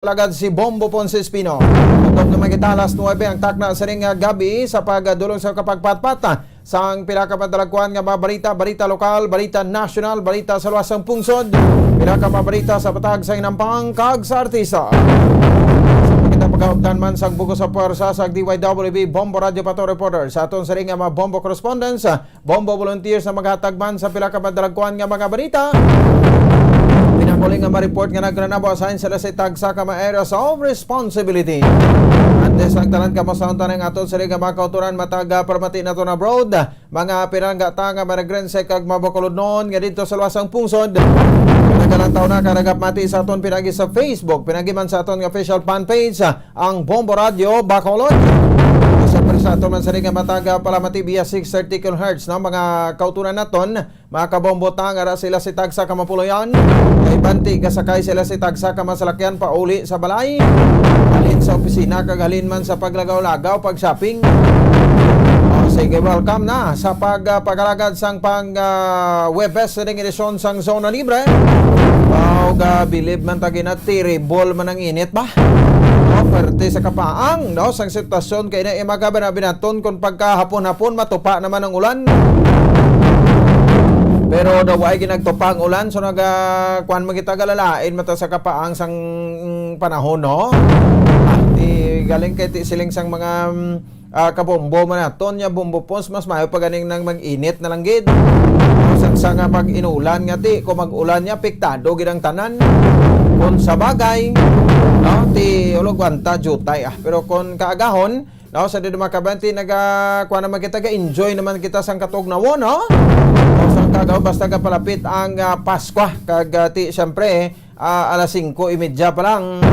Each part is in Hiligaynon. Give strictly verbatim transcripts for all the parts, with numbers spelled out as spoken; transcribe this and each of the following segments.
Alagad si Bombo Ponce Espino. Tutok na makita alas nuebe ang takna sining, ah, gabi sa pagdulong sa kapagpatpat, ah, sang pinakamadalag kuan nga mga balita, balita lokal, balita nasyonal, balita sa luwas sang pungsod, pinakamabalita sa patag sa inampang kag sa artista. Sa pagkita pagkaupdan man sang bugos sa pwersa sa D Y W B Bombo Radio Pato Reporter sa aton sining nga mga Bombo correspondents, ah, Bombo volunteers na maghatag man sa pila ka madalagkuan nga mga balita. Pinakuli nga ma-report nga nagranabo asahin sila sa tagsa ka mga areas of responsibility. Antes ang tanan, kamusta ang tanan nga aton sila nga mga kauturan matag, ah, palamati naton abroad? Mga pinanggata nga Maragrense kag mabakulodnon nga dito sa luwas sang pungsod. Nagalantaw na ka nagapamati sa aton pinagi sa Facebook, pinagi man sa aton nga official fan page, ah, ang Bombo Radio Bacolod. Siyempre sa aton man sa nga matag, ah, palamati via six thirty kilohertz, no? Mga kautunan naton, mga kabombo, ta nga ara sila si tagsa ka mapuloyan. Kay banti gasakay sila si tagsa ka masalakyan pauli sa balay. Halin sa opisina kag halin man sa paglagaw-lagaw, pag-shopping. Oh, sige, welcome na sa pag, ah, pag-alagad sang pang, ah, Webes sining edisyon sang Zona Libre. Wow, gabilib man ta gina, terrible man ang init ba? No, perte sa kapaang, no, sang sitwasyon kay na imagaba na binaton kon pagkahapon-hapon matupa naman ang ulan. Pero daw ay ginagtupa ang ulan, so naga, kuan, magitagalalain mata sa kapaang sang panahon, no? Ah, di galing kay ti siling sang mga, mm, ah, kabombo man naton, nya bombo pons, mas maayo pa ganing nang mag-init na lang gid. Sang sa nga pag-inulan nga ti, kung mag-ulan nya, apektado gid ang tanan. Kung sa bagay, no, ti ulog wanta, jutay, ah. Pero kung kaagahon, no, sa di makabanti, naga, kuha naman kita, ga-enjoy naman kita sang katugnawo, no? O sang kagaw, basta kapalapit ang, ah, Paskwa, kag, ah, ti, siyempre, ah, alas singko y media pa lang,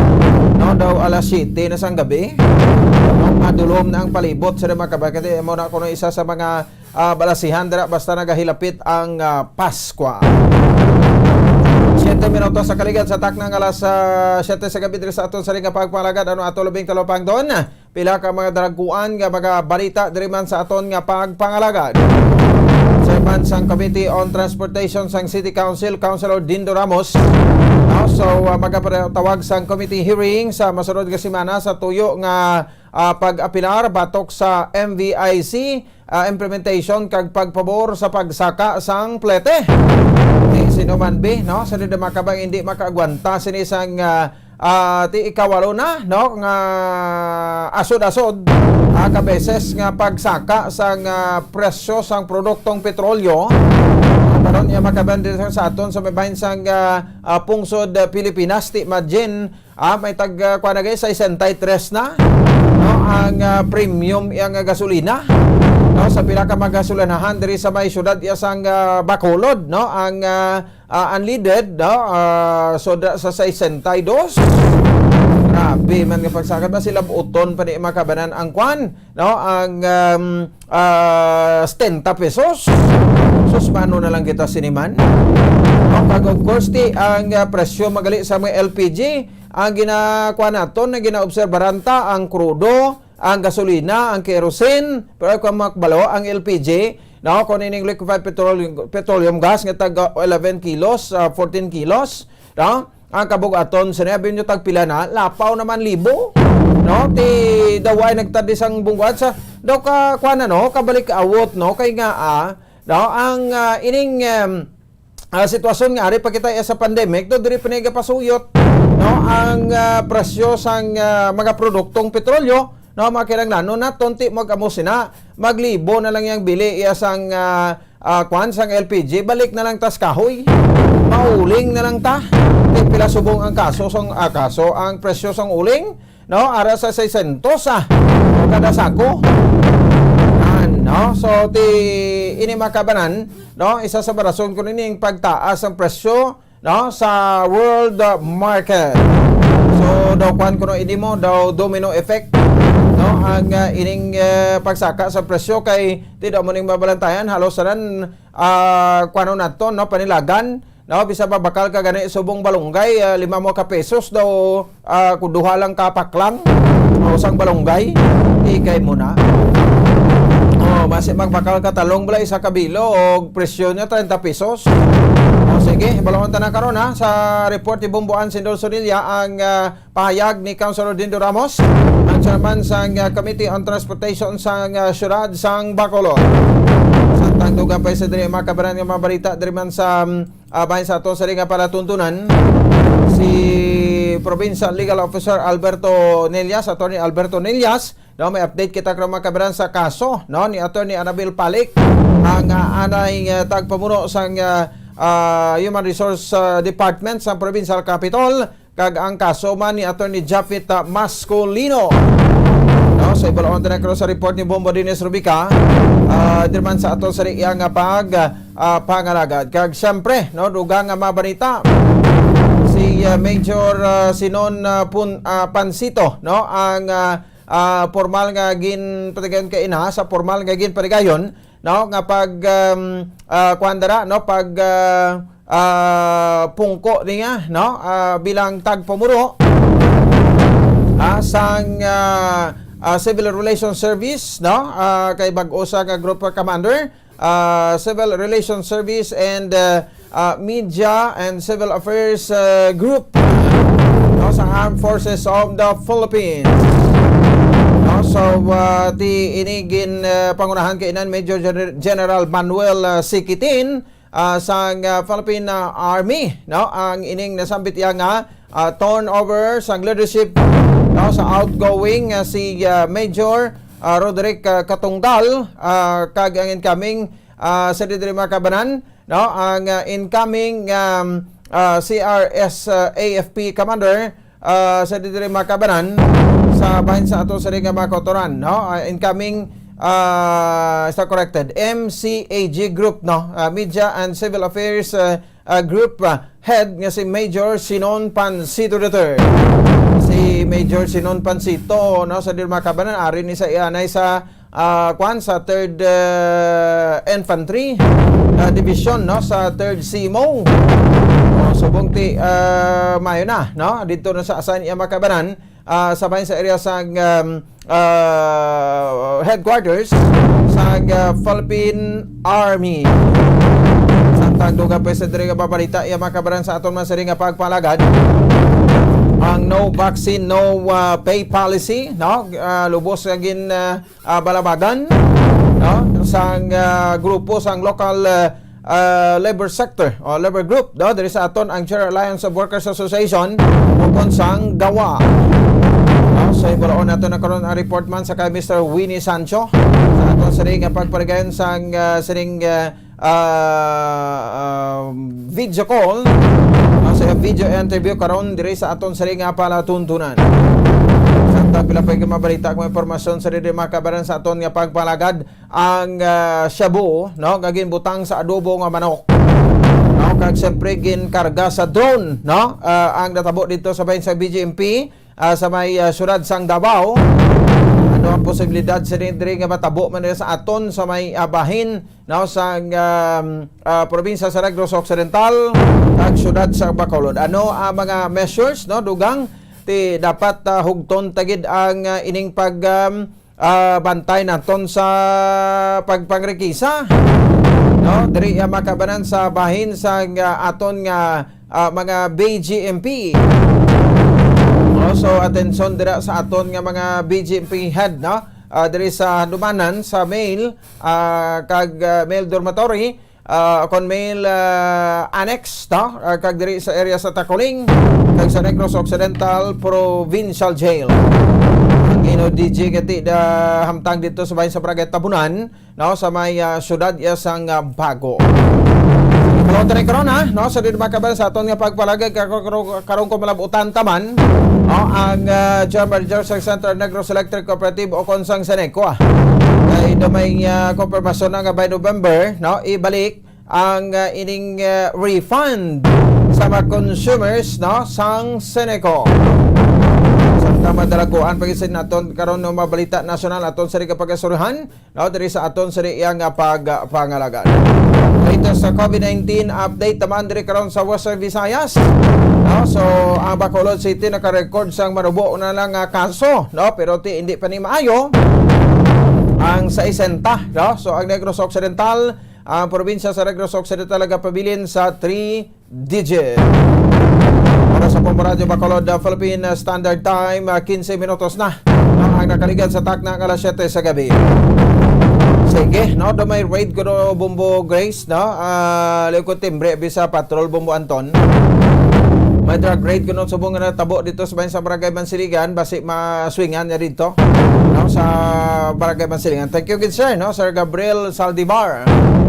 no? Daw alas siyete na sang gabi. No? Madulom na ang palibot sa mga kabakati. Amo na kuno isa sa mga, ah, balasihan dira basta nagahilapit ang, ah, Paskwa. Siyete minutos sa kaligad sa takna nga alas, ah, siyete sa gabi diri sa aton sa nga pagpalagad. Ano ato labing talupangdon? Pila ka mga dalagkuan nga mga balita diri man sa aton nga pagpangalagad. Chairman sang Committee on Transportation sang City Council, Councilor Dindo Ramos. No? So, uh, magapatawag sang committee hearing sa masunod nga semana sa tuyo nga, ah, pag-apilar batok sa M V I C, ah, implementation kag pagpabor sa pagsaka sang plete. Di sino man bi, no? Sa di makabang hindi makaagwanta sini sang, ah, ah, ti ikawalo na, no, nga asod-asod, ah, ka beses nga pagsaka sang, ah, presyo sang produktong petrolyo. Karon iya makabandi sa aton sa may bahin sang, ah, ah, pungsod, ah, Pilipinas, ti imagine, ah, may tag, ah, kuwan na, guys, sesenta y tres na, no, ang, ah, premium iya nga gasolina, no, sa pila ka mga gasolinahan diri sa may syudad iya sang, ah, Bacolod, no, ang, ah, ah, unleaded, no? Ah, so, da, sa sesenta y dos, grabe man nga pagsaka ba sila, buoton pa ni makabanan ang kwan, no? Ang, um, ah, setenta pesos. Sus, mano na lang kita siniman? No? Kag of course, ti, ang, ah, presyo magali sa mga L P G, ang ginakuha naton, na ginaobserbaran ta, ang krudo, ang gasolina, ang kerosene, pero kung makbalo, ang L P G, no, kung ining liquefied petroleum, petroleum gas nga tag, uh, eleven kilos, uh, fourteen kilos, no? Ang kabug-aton, sinabi nyo tagpila na, lapaw naman libo, no? Ti daw ay nagtadi sang bungguan sa, daw ka, kuwan na, no? Kabalik awot, no? Kay nga, ah, no? Ang, ah, ining, um, ah, sitwasyon nga ari pa kita sa pandemic, do diri pa nagapasuyot, no, ang, ah, presyo sang, ah, mga produktong petrolyo, no, mga kinahanglanon naton ti mag-amo sina, maglibo na lang yang bili iya sang, ah, ah, kwan sang L P G, balik na lang tas kahoy. Mauling na lang ta. Ti pila subong ang kaso sang, ah, kaso ang presyo sang uling, no, ara sa seiscientos, ah, kada sako. Ano? So, ti, ini makabanan, no, isa sa rason ko nini ang pagtaas ang presyo, no, sa world, uh, market. So, daw kwan kuno ini mo, daw domino effect, no, ang, uh, ining, uh, pagsaka sa presyo kay ti daw mo ning mabalantayan, halos tanan, uh, kuno nato, no, panilagan, no, bisan pa bakal ka gani subong balunggay, ah, lima mo ka pesos daw, ah, kung duha lang ka paklang, o sang balunggay, ikay mo na. Oh, Basi magbakal ka talong balay sa kabilo og presyo niya treinta pesos. O sige, balon ta na karon ha sa report ni Bombo Ansin Dulcinella ang ah, pahayag ni Councilor Dindo Ramos, ang chairman sang ah, Committee on Transportation sang ah, siyudad sang Bacolod. Samtang dugang pa sa diri makabaran nga mga balita diri man sa ah, bahin sa ato sa nga palatuntunan, si Provincial Legal Officer Alberto Nelias, Attorney Alberto Nelias, no, may update kita karon makabaran sa kaso, no, ni Attorney Annabel Palik, ang ah, anay ah, tagpamuno sang ah, ah, Human Resource ah, Department sa Provincial Capitol, kag ang kaso man ni Attorney Japhet ah, Mascolino. No, sa ibalon ta na karon sa report ni Bombo Dennis Rubica, ah, diri man sa ato sa iya nga pag ah, pangalagad. Kag siyempre, no, dugang nga mga balita, si ah, Major ah, Sinon ah, Pun, ah, Pansito, no, ang ah, ah, formal nga ginpatigayon kaina sa formal nga ginpatigayon, no, nga pag um, ah, kuwan dara, no, pag ah, ah, pungko niya, no, ah, bilang tagpamuno ah, sang ah, ah, Civil Relations Service, no, ah, kay bag-o sa nga group commander, ah, Civil Relations Service and ah, ah, Media and Civil Affairs ah, Group, no, sa Armed Forces of the Philippines. No, so ah, ti ini gin ah, pangunahan kainan Major Gener- General Manuel ah, Sikitin ah, sang ah, Philippine ah, Army, no, ang ining nasambit iya nga ah, turnover sang leadership, no, sa outgoing ah, si ah, Major ah, Roderick ah, Katungdal ah, kag ang incoming ah, sa diri makabanan, no, ang ah, incoming um, ah, C R S ah, A F P commander ah, sa diri makabanan sa bahin sa ato sa nga mga kautoran, no? Ah, incoming ah, sa corrected M C A G group, no? Ah, Media and Civil Affairs ah, ah, Group ah, Head nga si Major Sinon Pansito the third. Si Major Sinon Pansito, no, sa diri makabanan, ari ni sa ianay sa ah, kwan, sa third ah, Infantry ah, Division, no, sa third CMO. O, subong ti ah, mayo na, no, dito na sa asan iya makabanan ah, sa bahin sa area sa um, ah, headquarters sa ah, Philippine Army. Samtang dugang pa sa diri nga babalita, iya makabanan sa aton man sa diri nga pagpalagad, ang no vaccine, no ah, pay policy, no, ah, lubos nga gin ah, ah, balabagan, no, sang ah, grupo sang local ah, ah, labor sector o labor group, no, diri sa aton ang General Alliance of Workers Association ukon sang gawa. No, so ibulaon nato na karon ang report man sa kay Mister Winnie Sancho sa aton sa ring nga pagparigayon sang ah, sa ring ah, ah, ah, video call, ah, sa video interview karon diri sa aton sa ring nga palatuntunan. Samtang pila pa yung mabalita kung impormasyon sa diri makabaran sa aton nga pagpalagad ang ah, shabu, no, nga ginbutang sa adobo nga manok. No, kag siyempre ginkarga sa drone, no, ah, ang natabo dito sa bahin sa B G M P ah, sa may ah, siyudad sang Davao. Ano ang posibilidad sa diri nga matabo man sa aton sa may ah, bahin, no, sa um, ah, probinsya sa Negros Occidental kag siyudad sa Bacolod? Ano ang mga measures, no, dugang ti dapat ah, hugton tagid ang ah, ining pag um, ah, bantay naton sa pagpangrikisa, no? Diri ang makabanan sa bahin sa ah, aton nga ah, mga B G M P. No? So, atensyon dira sa aton nga mga B G M P head, no? Ah, diri sa Handumanan, sa male, ah, kag ah, male dormitory, ah, kon male ah, annex, no? Ah, kag diri sa area sa Taculing, kag sa Negros Occidental Provincial Jail. Ang N O D G kati da hamtang dito sa bahin sa Barangay Tabunan, no, sa may ah, siyudad iya sang ah, Bago. Hello, tani karon ha, no, sa diri makabaran sa aton nga pagpalagay ka- karon karon ko malabutan taman, no, ang ah, General Manager sa Central Negros Electric Cooperative o kon sang Seneco, ah. Kay dumay ah, konfirmasyon na nga by November, no, ibalik ang ah, ining ah, refund sa mga consumers, no, sang Seneco. Samtang madalaguan pa gid sa naton karon no mabalita nasyonal aton sa ring pagkasurihan, no, diri sa aton sa iyang ah, pagpangalagad. Latest sa COVID nineteen update naman diri karon sa Western Visayas. No, so ang Bacolod City naka-record sang manubo na lang nga kaso, no, pero ti hindi pa ni maayo. ang sesenta, no? So, ang Negros Occidental, ang probinsya sa Negros Occidental nagapabilin sa three digit. Para sa Bombo Radyo Bacolod, uh, Philippine, uh, Standard Time, uh, quince minutos na, no, ang nakaligad sa takna nga alas siyete sa gabi. Sige, no, do may raid ko do, Bombo Grace, no? Ah, liw ko timbre, bisa patrol, Bombo Anton. May drug raid ko no, subong nga natabo dito sa bayan sa Barangay Mansiligan, basi maswingan niya dito, no, sa Barangay Mansiligan. Thank you, good sir, no, Sir Gabriel Saldivar,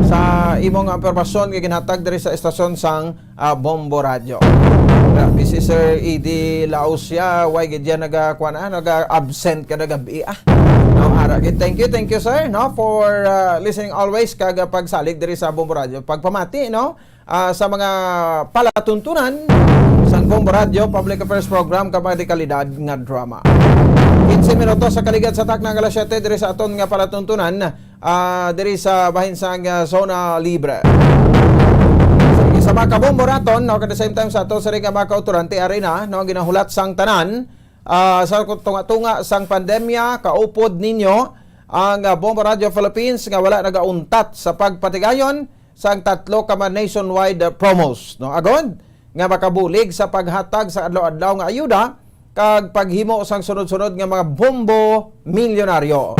sa imong impormasyon nga ginhatag diri sa estasyon sang, ah, Bombo Radyo. Grabe si Sir Edi Laos siya, why gid yan naga, kuwan, ah, naga-absent ka nagabi, ah. No, ara gid. Thank you, thank you, sir, no, for, ah, listening always kag, ah, pagsalig diri sa Bombo Radyo. Pagpamati, no, ah, sa mga palatuntunan sang Bombo Radyo Public Affairs Program kag mga dekalidad nga drama. Quince minutos sa kaligad sa takna nga alas siyete diri sa aton nga palatuntunan, ah, diri sa bahin sang, ah, Zona Libre. Sige, sa mga kabombo naton, no, at the same time sa aton sa ring nga mga kautoran, ti ari na, no, ang ginahulat sang tanan, ah, sa tunga-tunga sang pandemya, kaupod ninyo ang, ah, Bombo Radio Philippines nga wala nagauntat sa pagpatigayon sang tatlo ka mga nationwide, ah, promos, no? Agod nga makabulig sa paghatag sa adlaw-adlaw nga ayuda kag paghimo sang sunod-sunod nga mga bombo milyonaryo.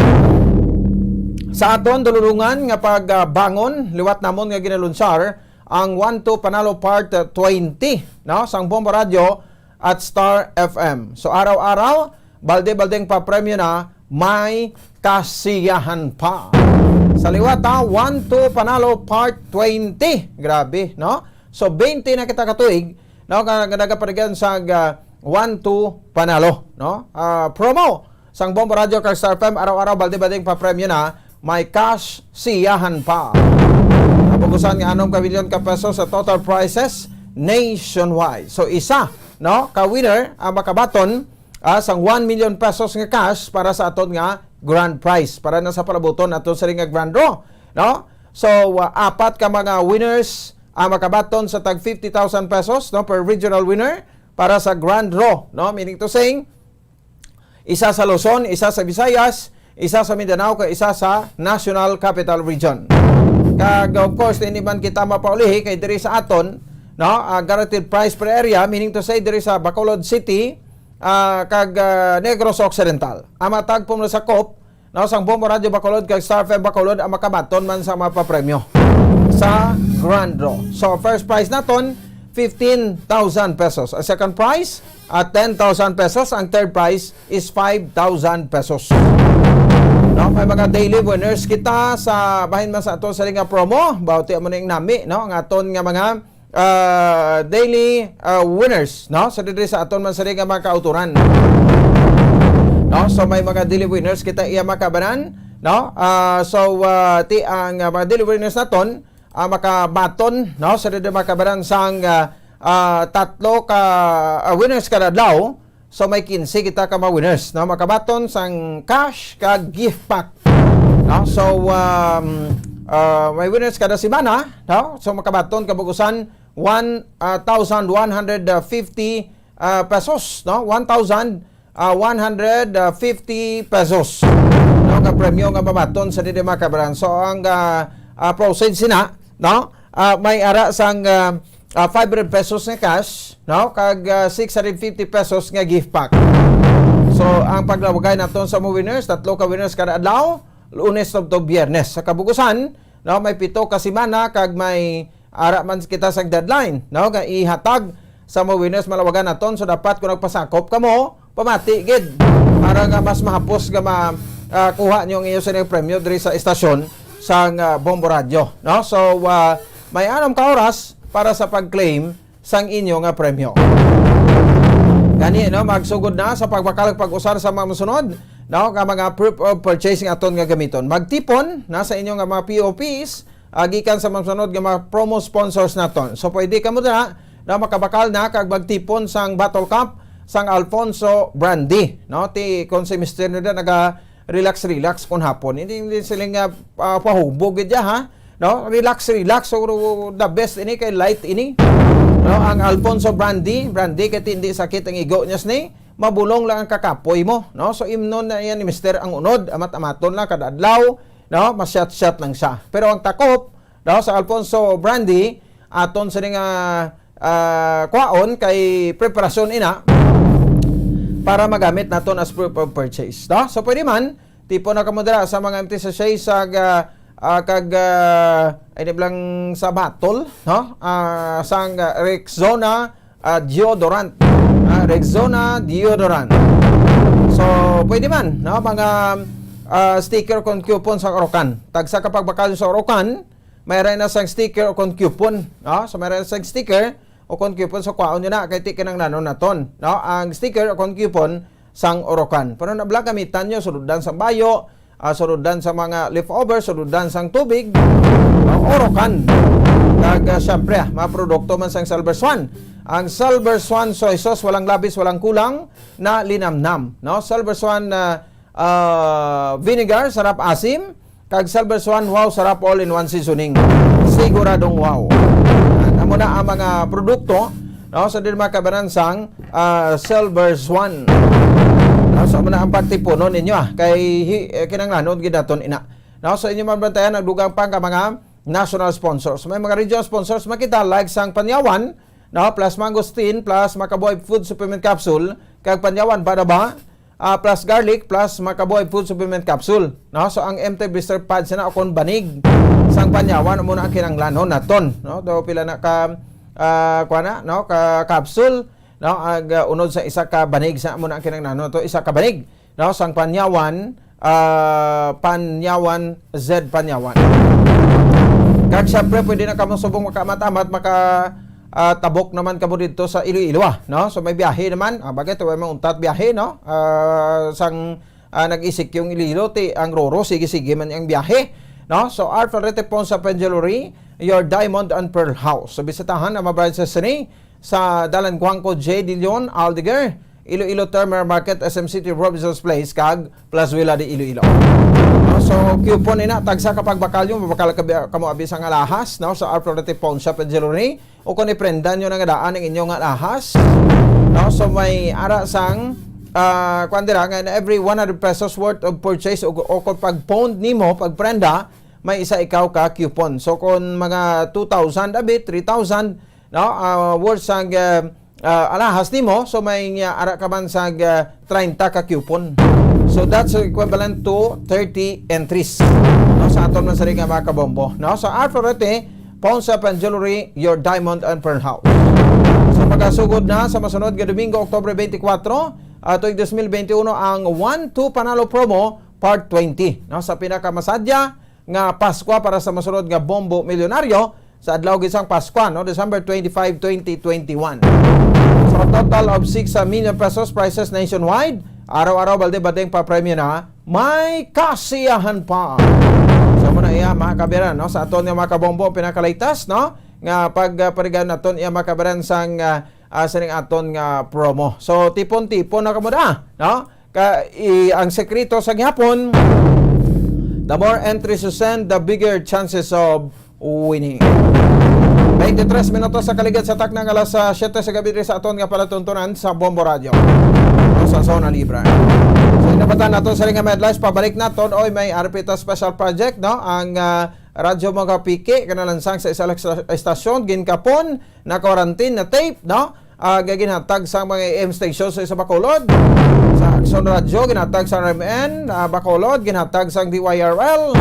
Sa aton dululungan nga pagbangon, liwat namon nga ginalunsar ang One Two Panalo Part twenty, no, sang Bombo Radio at Star F M. So, araw-araw, balde-baldeng papremyo na, may kasiyahan pa. Sa liwat, ha, One Two Panalo Part twenty. Grabe, no? So, twenty na kita katuig, no, nga, nga nagapaligyan sa, ah, One Two Panalo, no? Ah, promo sang Bombo Radio kag Star F M, araw-araw, balde-baldeng papremyo na, may cash siyahan pa. Kabugusan nga anom ka milyon ka pesos sa total prizes nationwide. So, isa, no, ka winner ang makabaton, ah, sang one million pesos nga cash para sa aton nga grand prize, para na sa palabuton naton sa ring nga grand draw, no? So, ah, apat ka mga winners ang makabaton sa tag fifty thousand pesos, no, per regional winner para sa grand draw, no? Meaning to say, isa sa Luzon, isa sa Visayas, isa sa Mindanao, kag isa sa National Capital Region. Kag, of course, hindi man kita mapaulihi kay diri sa aton, no, ah, guaranteed prize per area, meaning to say, diri sa Bacolod City, ah, kag, ah, Negros Occidental. Ang matag pumula sa COP, no, sang Bombo Radio Bacolod kag Star F M Bacolod ang makabaton man sa mga papremyo sa grand draw. So, first prize naton, fifteen thousand pesos. Ang second prize, at ten thousand pesos. Ang third prize is five thousand pesos. No, may mga daily winners kita sa bahin man sa aton sa nga promo. Bauti mo ning nami, no? Ang aton nga mga, ah, daily, ah, winners, no? Sa diri sa aton man sa nga mga kauturan. No? So may mga daily winners kita iya makabanan, no? Ah, so, ah, ti ang, ah, mga daily winners naton, ah, makabaton, no, sa diri makabanan sang, ah, ah, tatlo ka, ah, winners kada adlaw. So may quince kita ka mga winners, no, makabaton sang cash kag gift pack, no? So, um, ah, may winners kada semana, no? So makabaton kabugusan one, ah, thousand one hundred fifty, ah, pesos, no? One thousand, ah, one hundred fifty pesos, no, nga premyo nga mabaton sa diri makabanan. So ang, ah, ah, proceeds sina, no? Ah, may ara sang, ah, ah, five hundred pesos nga cash, no? Kag, ah, six hundred fifty pesos nga gift pack. So, ang paglawagay naton sa mga winners, tatlo ka winners kada adlaw, Lunes tubtob Biyernes. Sa kabugusan, no, may pito ka semana kag may ara man kita sa deadline, no, nga ihatag sa mga winners malawagan naton. So, dapat kung nagpasakop kamo, pamati gid para nga mas mahapos nga ma-, ah, kuha niyo ang inyo sining premyo diri sa estasyon sang, ah, Bombo Radio, no? So, ah, may anom ka oras para sa pag-claim sang inyo nga premyo. Gani, no, magsugod na sa pagbakal ug pag-usar sa mga mosunod, no, nga mga proof of purchase nga aton nga gamiton. Magtipon na sa inyo nga mga P O Ps, ah, gikan sa mga mosunod nga mga promo sponsors naton. So, pwede kamo na, na makabakal na kag magtipon sang bottle cap sang Alfonso Brandy, no? Ti kon si Mister Nuda naga relax, relax kon hapon. Hindi, hindi sila nga, ah, pahubog gid ya, ha? No? Relax, relax. So, the best ini kay light ini. No? Ang Alfonso Brandy, Brandy kay hindi sakit ang igo niya sini. mabulong lang ang kakapoy mo, no? So, imnon na yan ni Mister ang unod, amat-amaton lang kada adlaw, no? Masyat-syat lang siya. Pero ang takop, no, sa Alfonso Brandy, aton sini nga, ah, kwaon kay preparasyon ina para magamit naton as proof of purchase, no? So, pwede man, tipo na kamo dira sa mga M T sachet sa, ah, ah, kag, ah, ay, di ba lang sa bottle, no? Ah, sang, ah, Rexona, ah, deodorant. Ah, Rexona deodorant. So, pwede man, no? Mga, ah, sticker kon coupon sa Orocan. Tagsa ka pagbakalyo sa Orocan, may ra na sang sticker o kon coupon, no? So, may ra na sang sticker o kon coupon, so kwaon nyo na, kay ti kinanglanon naton, no? Ang sticker o kon coupon sang Orocan. Pero na bala gamitan nyo, suludan sang bayo, ah, suludan sa mga leftover, suludan sang tubig, ah, Orocan. Kag, ah, syempre, ah, mga produkto man sang Silver Swan. Ang Silver Swan soy sauce, walang labis, walang kulang, na linamnam, no? Silver Swan, ah, ah, vinegar, sarap asim, kag Silver Swan, wow, sarap all-in-one seasoning. Siguradong wow. Amo na ang mga produkto, no, sa din makabanan sang, ah, Silver Swan. No, so, amo na ang pagtipunon ninyo, ah, kay hi-, eh, kinanglanon gid naton ina. No, so, inyo man bantayan ang dugang pa nga mga national sponsors. May mga regional sponsors makita, like sang Panyawan, no, plus Mangosteen, plus Makabuhay Food Supplement Capsule, kag Panyawan Badaba, ah, plus garlic, plus Makabuhay Food Supplement Capsule, no? So, ang M T blister pads na o kon banig sang Panyawan, amo na ang kinanglanon naton, no? Do pila na ka, ah, kuha na, no? Ka capsule, no? Ag, ah, unod sa isa ka banig sa amo na ang kinanglanon naton, isa ka banig, no? Sang Panyawan, ah, Panyawan, Z Panyawan. Kag syempre, pwede na kamo subong makaamat-amat, maka, ah, tabok naman kamo dito sa Iloilo, ah, no? So, may biyahe naman. Ah, bagay, to may mauntat biyahe, no? Ah, sang, ah, nag-isik yung Iloilo, ti, ang Roro, sige-sige man ang biyahe, no? So, Art Florete Ponsa Pen Jewelry, your diamond and pearl house. So, bisitahan ang mga branches ni sa Dalan Guangco J. De Leon, Aldeguer, Iloilo Terminal Market, S M City, Robinson's Place, kag Plazuela de Iloilo. No, so, coupon ina, tagsa ka pagbakalyo, mabakal ka bi-, kamo abi sang alahas, no, sa Art Florete Pawn Shop and Jewelry, o kung iprenda nyo na nga daan ang inyong alahas, no, so may ara sang, ah, kwan dira, nga every one hundred pesos worth of purchase o, o kung pag-pawn nimo, pagprenda, may isa ikaw ka coupon. So, kung mga two thousand abi, three thousand, no, ah, worth sang, ah, ah, alahas nimo, so may, ah, ara ka man sa, ah, treinta ka coupon. So that's equivalent to thirty entries, no, sa aton man sari nga mga kabombo, no? So, Art Florete, Pawn Shop and Jewelry, your diamond and pearl house. So, magasugod na sa masunod nga Domingo, Oktubre twenty-four, ah, tuig twenty twenty-one, ang One Two Panalo Promo Part twenty, no? Sa pinakamasadya nga Paskwa para sa masunod nga Bombo Milyonaryo sa adlaw gid sang Paskwa, no, December twenty-five, twenty twenty-one. So, a total of six million pesos prizes nationwide. Araw-araw, balde-baldeng papremyo na. May kasiyahan pa. So, muna iya, mga kabiran, no? Sa aton nga mga kabombo, pinakalitas, no? Nga pag, ah, parigan naton iya, mga kabiran, sang, ah, ah, sining aton nga promo. So, tipon-tipon na kamo da, no? Ka, i-, ang sekreto sa gihapon, the more entries you send, the bigger chances of winning. Twenty-tres minutos sa kaligad sa takna nga alas, ah, siyete sa gabi diri sa aton nga palatuntunan sa Bombo Radio. Sa Zona Libre. So, inabatan nato sa ring nga headlines, pabalik naton, oy, may Arpita Special Project, no? Ang, ah, Radyo Mga Piki, kanalansang sa isa ka estasyon, ginkapon, na quarantine, na tape, no? Ah, nga ginhatag sa mga A M station sa, sa Bacolod. Sa Action Radio, ginhatag sa R M N, ah, Bacolod, ginhatag sa D Y R L.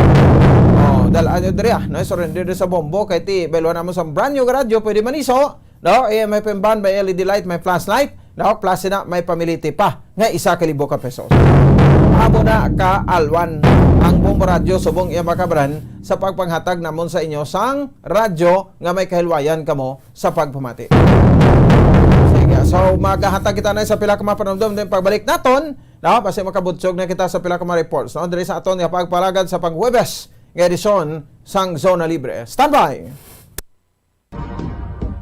Oh, dal-an nyo diri, ah, no? Surrender diri sa Bombo, kay ti, bayluhan namo sa brand new nga radyo, pwede man iso, no? Eh, may pimban, may L E D light, may flashlight, no? Plus na, may pamiliti pa, nga isa ka libo ka pesos. Amo na ka alwan ang Bombo Radyo, subong iya mga kabaran, sa pagpanghatag namon sa inyo sang radyo nga may kahilwayan kamo sa pagpamati. Sige, so maghahatag kita na sa pila ka mga panumdom din pagbalik naton, no? Basi makabutyog na kita sa pila ka mga reports, no? Diri sa aton nga pagpalagad sa pang-Huwebes nga edisyon sang Zona Libre. Standby!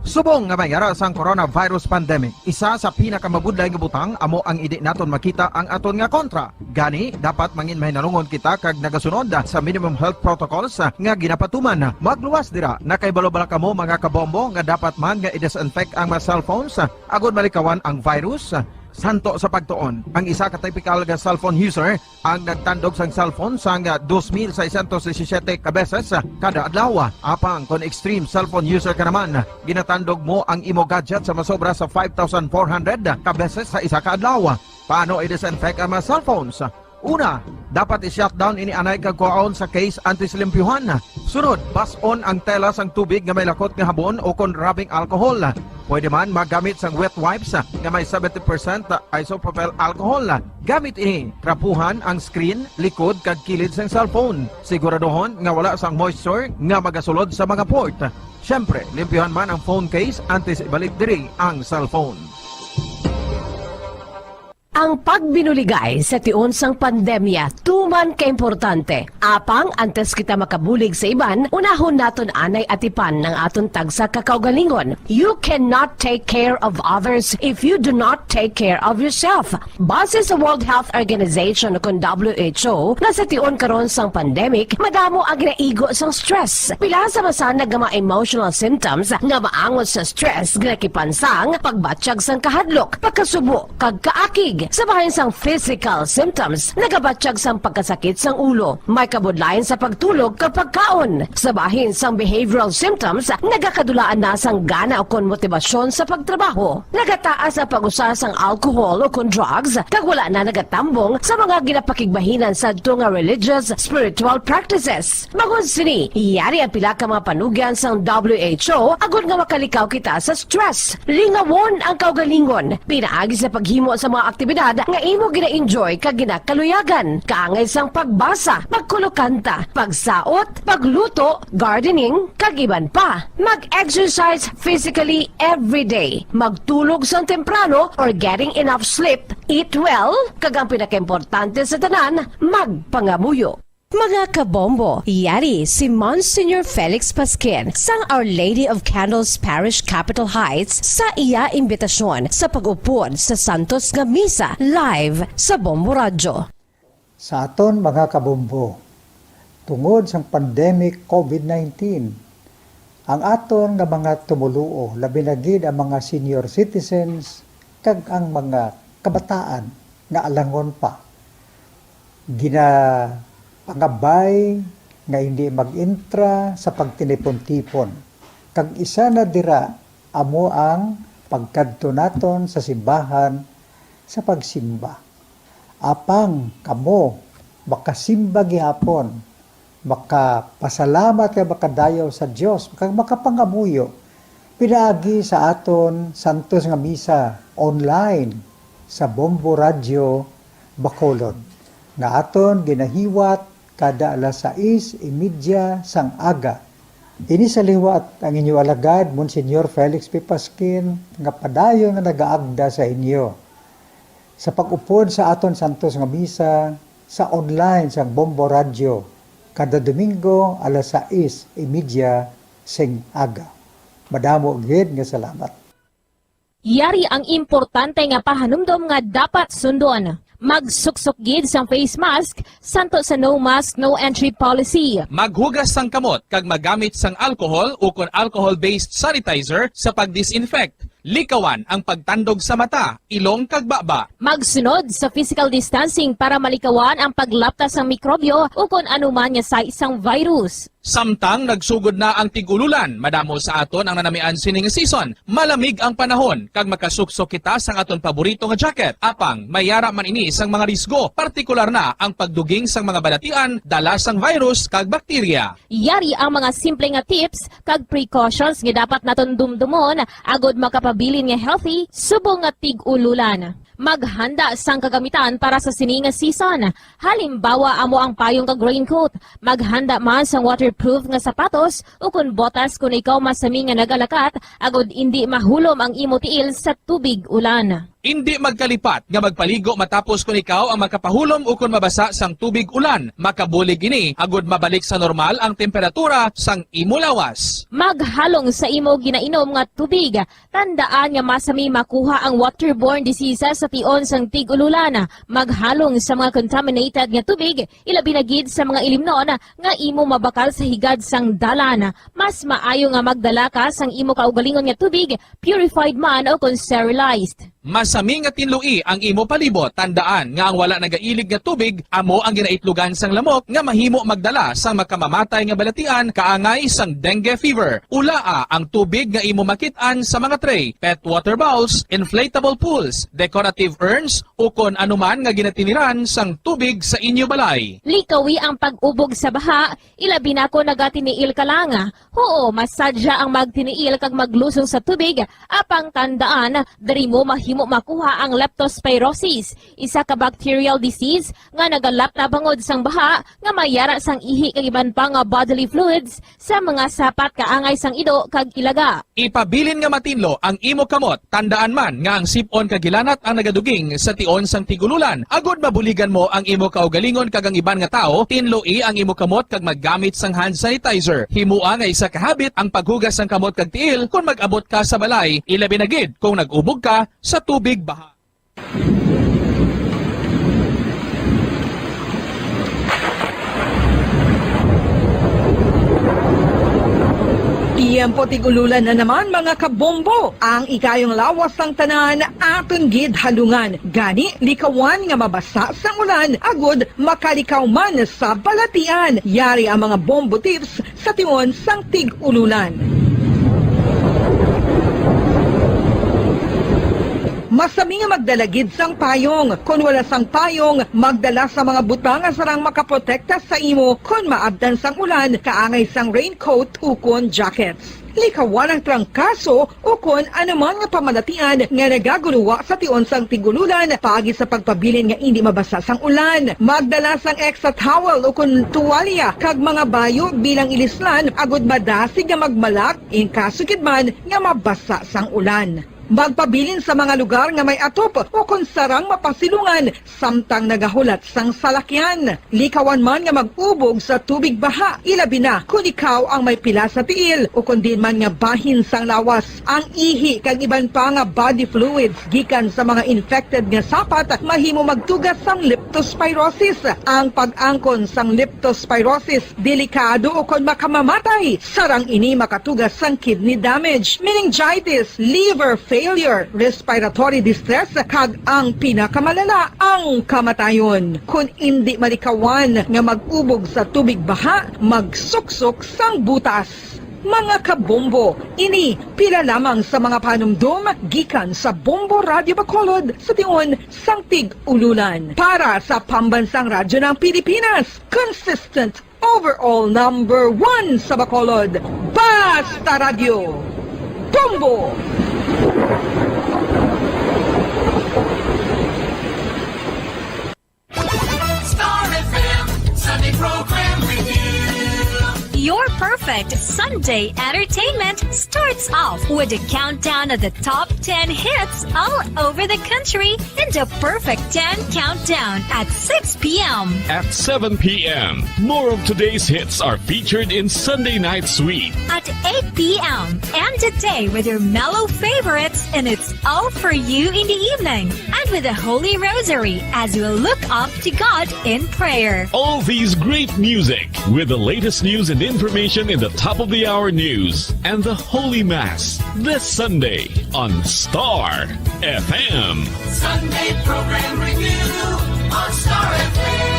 Subong nga may ara sang coronavirus pandemic, isa sa pinakamabudlay nga butang amo ang indi naton makita ang aton nga kontra. Gani, dapat mangin mahinalungon kita kag nagasunod sa minimum health protocols nga ginapatuman. Magluwas dira, nakaibalo bala kamo, mga kabombo, nga dapat man nga i-disinfect ang mga cellphones agod malikawan ang virus? Santo sa pagtuon, ang isa ka typical nga cellphone user ang nagtandog sang cellphone sang, ah, dos mil seiscientos disisiete ka beses, ah, kada adlaw. Apang kon extreme cellphone user ka naman, ginatandog mo ang imo gadget sa masobra sa five thousand four hundred ka beses sa isa ka adlaw. Paano i-disinfect ang mga cellphones? Una, dapat i-shutdown ini anay kag kuhaon sa case antes limpyuhan. Sunod, bas-on ang tela sang tubig nga may lakot nga habon o kon rubbing alcohol. Pwede man magamit sang wet wipes nga may seventy percent isopropyl alcohol. Gamit ini, trapuhan ang screen, likod kag kilid sang cellphone. Siguraduhon nga wala sang moisture nga magasulod sa mga port. Siyempre, limpyuhan man ang phone case antes ibalik diri ang cellphone. Ang pagbinuligay sa tion sang pandemya tuman ka importante. Apang antes kita makabulig sa iban, unahon naton anay atipan ang aton tagsa ka kaugalingon. You cannot take care of others if you do not take care of yourself. Base sa World Health Organization o kon W H O, nga sa tion karon sang pandemic, madamo ang ginaigo sang stress. Pila sa masanag nga mga emotional symptoms nga maangot sa stress ginakipan sang pagbatyag sang kahadlok, pagkasubo, kag kaakig. Sa bahin sang physical symptoms, nagabatyag sang pagkasakit sang ulo, may kabudlayan sa pagtulog kag pagkaon. Sa bahin sang behavioral symptoms, nagakadulaan na sang gana ukon motibasyon sa pagtrabaho. Nagataas ang pag-usa sang alcohol ukon drugs, kag wala na nagatambong sa mga ginapakigbahinan sadto nga religious, spiritual practices. Bangod sini, yari ang pila ka mga panugyan sang W H O agod nga makalikaw kita sa stress. Lingawon ang kaugalingon pinaagi sa paghimo sa mga aktibidad nga imo gina-enjoy kag ginakaluyagan, kaangay sang pagbasa, pagkulokanta, pagsaot, pagluto, gardening, kag iban pa. Mag-exercise physically every day. Magtulog sang temprano or getting enough sleep. Eat well, kag ang pinakaimportante sa tanan, magpangamuyo. Mga kabombo, yari si Monsignor Felix Pasquin sang Our Lady of Candles Parish, Capitol Heights, sa iya imbitasyon sa pag-upod sa Santos nga Misa live sa Bombo Radyo. Sa aton mga kabombo, tungod sang pandemic COVID nineteen, ang aton nga mga tumoluo, labi na gid ang mga senior citizens kag ang mga kabataan nga alangon pa, ginapangabay nga hindi mag-intra sa pagtinipon-tipon, kag isa na dira amo ang pagkadto naton sa simbahan sa pagsimba. Apang kamo makasimba gihapon, makapasalamat kag makadayaw sa Dios, kag makapangamuyo pinaagi sa aton santos nga misa online sa Bombo Radyo Bacolod, nga aton ginahiwat kada alas sais y media sang aga. Ini sa liwat ang inyo alagad, Monsignor Felix P. Pasquin, nga padayon nga nagaagda sa inyo sa pag-upod sa aton santos nga misa sa online sang Bombo Radyo kada Domingo alas sais y media sing aga. Madamo gid nga salamat. Yari ang importante nga pahanumdom nga dapat sundon. Magsuksok gid sang face mask santo sa no mask, no entry policy. Maghugas sang kamot kag magamit sang alcohol ukon alcohol-based sanitizer sa pag-disinfect. Likawan ang pagtandog sa mata, ilong kag baba. Magsunod sa physical distancing para malikawan ang paglapta sang mikrobyo ukon anuman nga sais sang virus. Samtang nagsugod na ang tig-ululan, madamo sa aton ang nanamian sini nga season. Malamig ang panahon kag makasuksok kita sang aton paborito nga jacket. Apang may yara man ini sang mga risgo, partikular na ang pagduging sang mga balatian dala sang virus kag bakterya. Yari ang mga simple nga tips kag precautions nga dapat naton dumdumon agod makapabilin nga healthy subong nga tig-ululan. Maghanda sang kagamitan para sa sini nga season. Halimbawa amo ang payong kag raincoat. Maghanda man sang waterproof nga sapatos ukon botas kon ikaw masami nga nagalakat agod indi mahulom ang imo tiil sa tubig ulan. Indi magkalipat nga magpaligo matapos kon ikaw ang makapahulom ukon mabasa sang tubig ulan. Makabulig ini agod mabalik sa normal ang temperatura sang imo lawas. Maghalong sa imo ginainom nga tubig. Tandaan nga masami makuha ang waterborne diseases sa tion sang tig-ululan. Maghalong sa mga contaminated nga tubig, ilabi na gid sa mga ilimnon nga imo mabakal sa higad sang dalan. Mas maayo nga magdala ka sang imo kaugalingon nga tubig, purified man o kon sterilized. Masami nga tinloi ang imo palibot. Tandaan nga ang wala nagailig nga tubig amo ang ginaitlogan sang lamok nga mahimo magdala sang makamamatay nga balatian kaangay sang dengue fever. Ulaa ang tubig nga imo makit-an sa mga tray, pet water bowls, inflatable pools, decorative urns, ukon anuman nga ginatiniran sang tubig sa inyo balay. Likawi ang pag-ubog sa baha, ilabi na kon nagatiniil ka lang. Huo, masadya ang magtiniil kag maglusong sa tubig, apang tandaan, diri mo mahimo makuha ang leptospirosis, isa ka bacterial disease nga nagalap na bangod sang baha nga may yara sang ihi kag iban pa nga bodily fluids sa mga sapat kaangay sang ido kag ilaga. Ipabilin nga matinlo ang imo kamot. Tandaan man nga ang sip-on kag hilanat ang nagaduging sa tion sang tig-ululan. Agod mabuligan mo ang imo kaugalingon kag ang iban nga tawo, tinloi ang imo kamot kag maggamit sang hand sanitizer. Himoa nga isa ka habit ang paghugas sang kamot kag tiil kon mag-abot ka sa balay, ilabi na gid kung nag-ubog ka sa tubig baha. Tiyempo tig-ululan na naman, mga kabombo. Ang ikayong lawas sang tanan aton gid halungan. Gani, likawan nga mabasa sang ulan agud makalikaw man sa balatian. Yari ang mga bombo tips sa tion sang tig-ululan. Masami nga magdala gid sang payong. Kon wala sang payong, magdala sa mga butang nga sarang makaprotekta sa imo kon maabtan sang ulan, kaangay sang raincoat ukon jackets. Likawan ang trangkaso ukon anuman nga pamalatian nga nagagulowa sa tion sang tig-ululan paagi sa pagpabilin nga indi mabasa sang ulan. Magdala sang extra towel ukon tuwalya kag mga bayo bilang ilislan agud madasig nga magmalak in kaso gid man nga mabasa sang ulan. Magpabilin sa mga lugar nga may atop ukon sarang mapasilungan samtang nagahulat sang salakyan. Likawan man nga mag-ubog sa tubig baha, ilabi na kon ikaw ang may pila sa tiil ukon diin man nga bahin sang lawas. Ang ihi kag iban pa nga body fluids gikan sa mga infected nga sapat mahimo magtuga sang leptospirosis. Ang pag-angkon sang leptospirosis delikado ukon makamamatay. Sarang ini makatuga sang kidney damage, meningitis, liver failure, respiratory distress, kag ang pinakamalala, ang kamatayon. Kon indi malikawan nga mag-ubog sa tubig baha, magsuksok sang butas. Mga kabombo, ini pila lamang sa mga panumdom gikan sa Bombo Radyo Bacolod sa tion sang tig-ululan. Para sa Pambansang Radyo ng Pilipinas, consistent overall number one sa Bacolod, Basta Radyo, Bombo! Star F M, Sunday program with you. Your perfect Sunday entertainment starts off with a countdown of the top ten hits all over the country in the Perfect ten Countdown at six p.m. At seven p.m., more of today's hits are featured in Sunday Night Sweet. At eight p.m., end the day with your mellow favorites, and it's all for you in the evening. And with the Holy Rosary as we look up to God in prayer. All these great music with the latest news and information in the top of the hour news and the Holy Mass this Sunday on Star F M. Sunday program review on Star F M.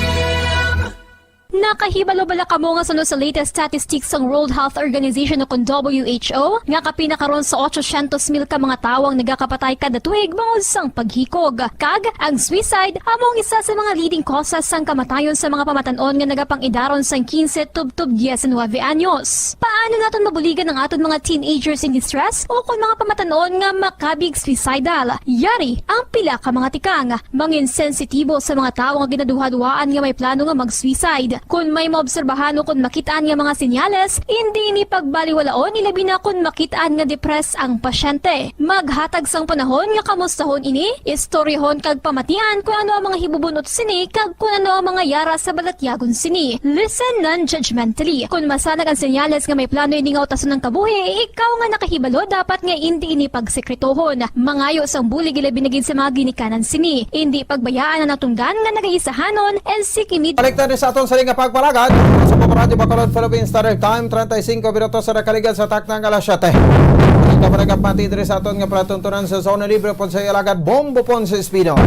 Nakahibalo bala kamo nga suno sa latest statistics sang World Health Organization o kon W H O, nga kapin na karon sa otsosyentos mil ka mga tawo ang nagakapatay kada tuig bangod sang paghikog? Kag ang suicide amo ang isa sa mga leading causes sang kamatayon sa mga pamatan-on nga nagapang-idaron sang kinse tubtob diecinuebe anyos. Paano naton mabuligan ang aton mga teenagers in distress o kon mga pamatan-on nga makabig suicidal? Yari ang pila ka mga tikang. Mangin sensitibo sa mga tawo nga ginaduhaduhaan nga may plano nga mag-suicide. Kon may maobserbahan o kon makit-an nga mga senyales, indi ini pagbaliwalaon, ilabi na kon makit-an nga depressed ang pasyente. Maghatag sang panahon nga kamustahon ini, istoryahon kag pamatian kon ano ang mga hibubun-ot sini kag kon ano ang mga yara sa balatyagon sini. Listen non-judgmentally. Kon masanag ang senyales nga may plano ini nga utason ang kabuhi, ikaw nga nakahibalo dapat nga indi ini pagsekretohon. Mangayo sang bulig, ilabi na gid sa mga ginikanan sini. Indi pagbayaan ang natunggan nga nagaisahanon and seek immediate. Balik tayo sa aton sali nga pagpalagad sa Bombo Radyo Bacolod, Philippines Standard Time, treinta y cinco minutos sa nakaligan sa takna nga alas siyete. Kapanagapati diri sa aton nga palatuntunan sa Zona Libre pod sa alagad Bombo Pons Espino.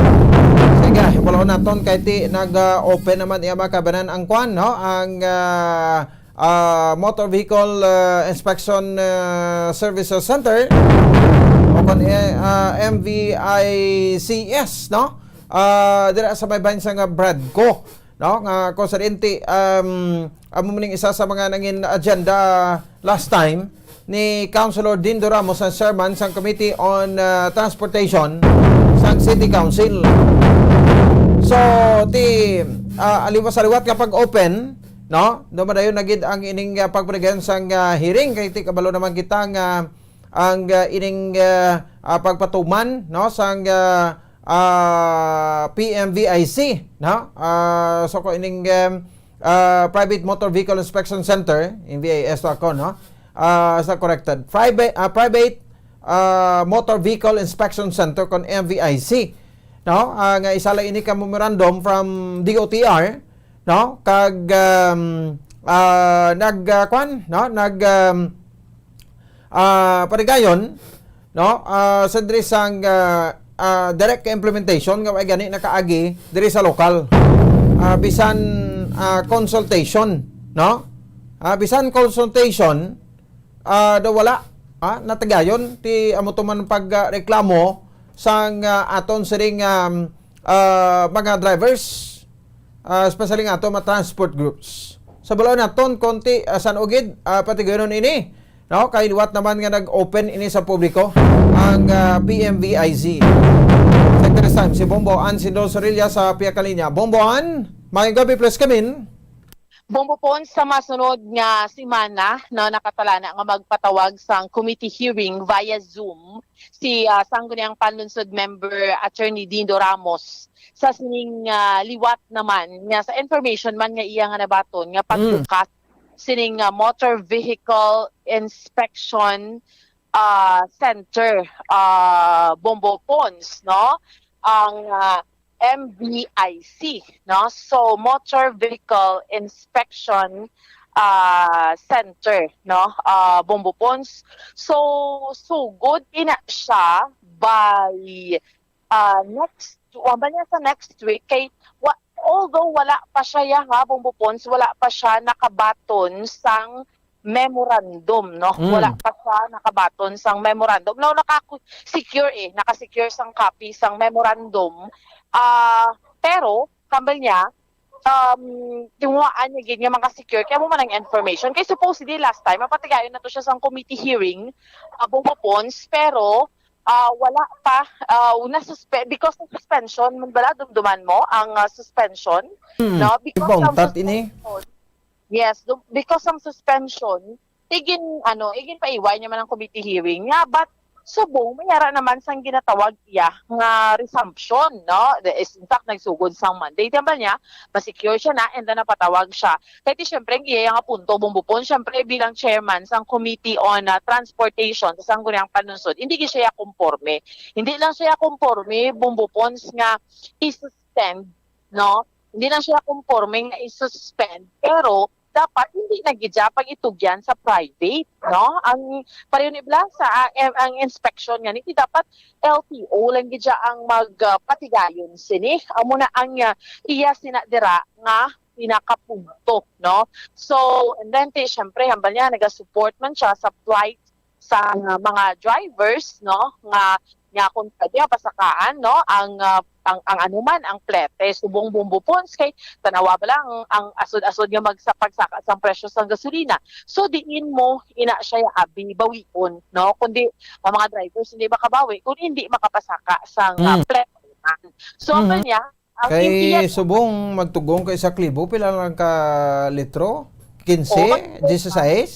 Sige, wala naton kay ti nag-open naman iya mga kabanan ang kwan, no? Ang ah, ah, Motor Vehicle ah, Inspection ah, Services Center o kon eh, ah, M V I C S, no? Ah, dira sa may bahin sa nga Bradco, no? Nga kung sa diin ti, um, amo man ning isa sa mga nangin agenda last time ni Councilor Dindo Ramos, ang chairman sang Committee on ah, Transportation sang City Council. So, ti ah, aliwas sa liwat nga pag-open, no? Dumadayon na gid ang ining ah, pagpaligayon sang ah, hearing kay ti kabalo naman kita nga ang ah, ining ah, ah, pagpatuman, no, sang ah, ah, P M V I C, no? Ah, so ko ining um, ah, Private Motor Vehicle Inspection Center, M V I S to ako, no? Ah, sa corrected. Private ah, private ah, Motor Vehicle Inspection Center kon M V I C, no? Ah, nga isa lang ini ka memorandum from D O T R, no? Kag um, ah, nag ah, kwan, no? Nag um, ah, parigayon, no? Ah, sa diri sang ah, ah, direct implementation nga way gani nakaagi diri sa lokal. Ah, bisan ah, consultation, no? Ah, bisan consultation, ah, daw wala ah, natigayon ti amo to man pagreklamo sang ah, aton sining um, ah, mga drivers, ah, especially nga ato mga transport groups. Sa balaod naton konti ah, san ugid ah, patigayonon ini, no? Kay liwat naman nga nag-open ini sa publiko ang ah, P M V I C. Secretary Sam, si Bombo Ann Sindol Sorilla sa Pia Kalinya. Bombo Ann, may gabi plus kamin. Bombo Pons, sa masunod nga semana, no, nakatalana nga magpatawag sang committee hearing via Zoom si ah, Sangguniang Panlungsod Member Attorney Dindo Ramos sa sining ah, liwat naman nga sa information man nga iya nga nabaton nga Mm. pagbukas sining ah, Motor Vehicle Inspection ah, Center, ah, Bombo Pons, no? Ang ah, M V I C, no? So, Motor Vehicle Inspection ah, Center, no? Ah, Bombo Pons. So, sugod ina siya by ah, next, wa ba niya sa next week? Kay, wa, although wala pa siya ya ha, Bombo Pons, wala pa siya nakabaton sang memorandum, no? Mm. Wala pa siya nakabaton sang memorandum. No, naka-secure eh, naka-secure sang copy sang memorandum. Ah, pero, hambal niya, um, tinguhaan niya gid nga maka-secure kay amo man ang information. Kay supposedly last time, mapatigayon na to siya sang committee hearing, ah, Bombo Pons, pero ah, wala pa, ah, na-suspe-, because ng suspension, man bala, dumduman mo ang ah, suspension, Hmm. no? Because Ibang ng tat ini. suspension, yes, dum- because ng suspension, igin, ano, igin paiway niya man ang committee hearing niya, but subong, mayara naman sang ginatawag iya nga resumption, no? The, is, in fact, nagsugod sang Monday. Di ba niya, ma-secure siya na, and then napatawag siya. Kay ti, syempre, ang iya nga punto, Bombo Pons, syempre, bilang chairman sang Committee on ah, Transportation sa Sangguniang Panlungsod, hindi gid siya konporme. Hindi lang siya konporme, Bombo Pons, nga i-suspend, no? Hindi lang siya konporme nga i-suspend, pero dapat hindi na gid siya pag-itugyan sa private, no? Ang pareho ni Blas, sa, ah, em- ang inspection nga nito dapat L T O lang gid siya ang magpatigayon sini. Amo na ang ah, iya sina dira nga pinakapunto, no? So, and then, ti, syempre, hambal niya, nagasupport man siya sa plight sa ah, mga drivers, no? Nga, nga kung pwede, pasakaan, no? Ang, ah, ang, ang anuman, ang plete, subong Bombo Pons, kay tanawa ba lang ang asod-asod nga magsa-, pagsaka sang presyo sang gasolina. So, diin mo ina siya abi bawion, no? Kundi ang mga drivers hindi makabawi kung hindi makapasaka sang ah, Mm. plete. So, ang Mhm. kanya, ang Kay intiya subong magtugong kay sa klibo, pila lang ka litro? Quince? Oo, magtugong ka. Dieciséis?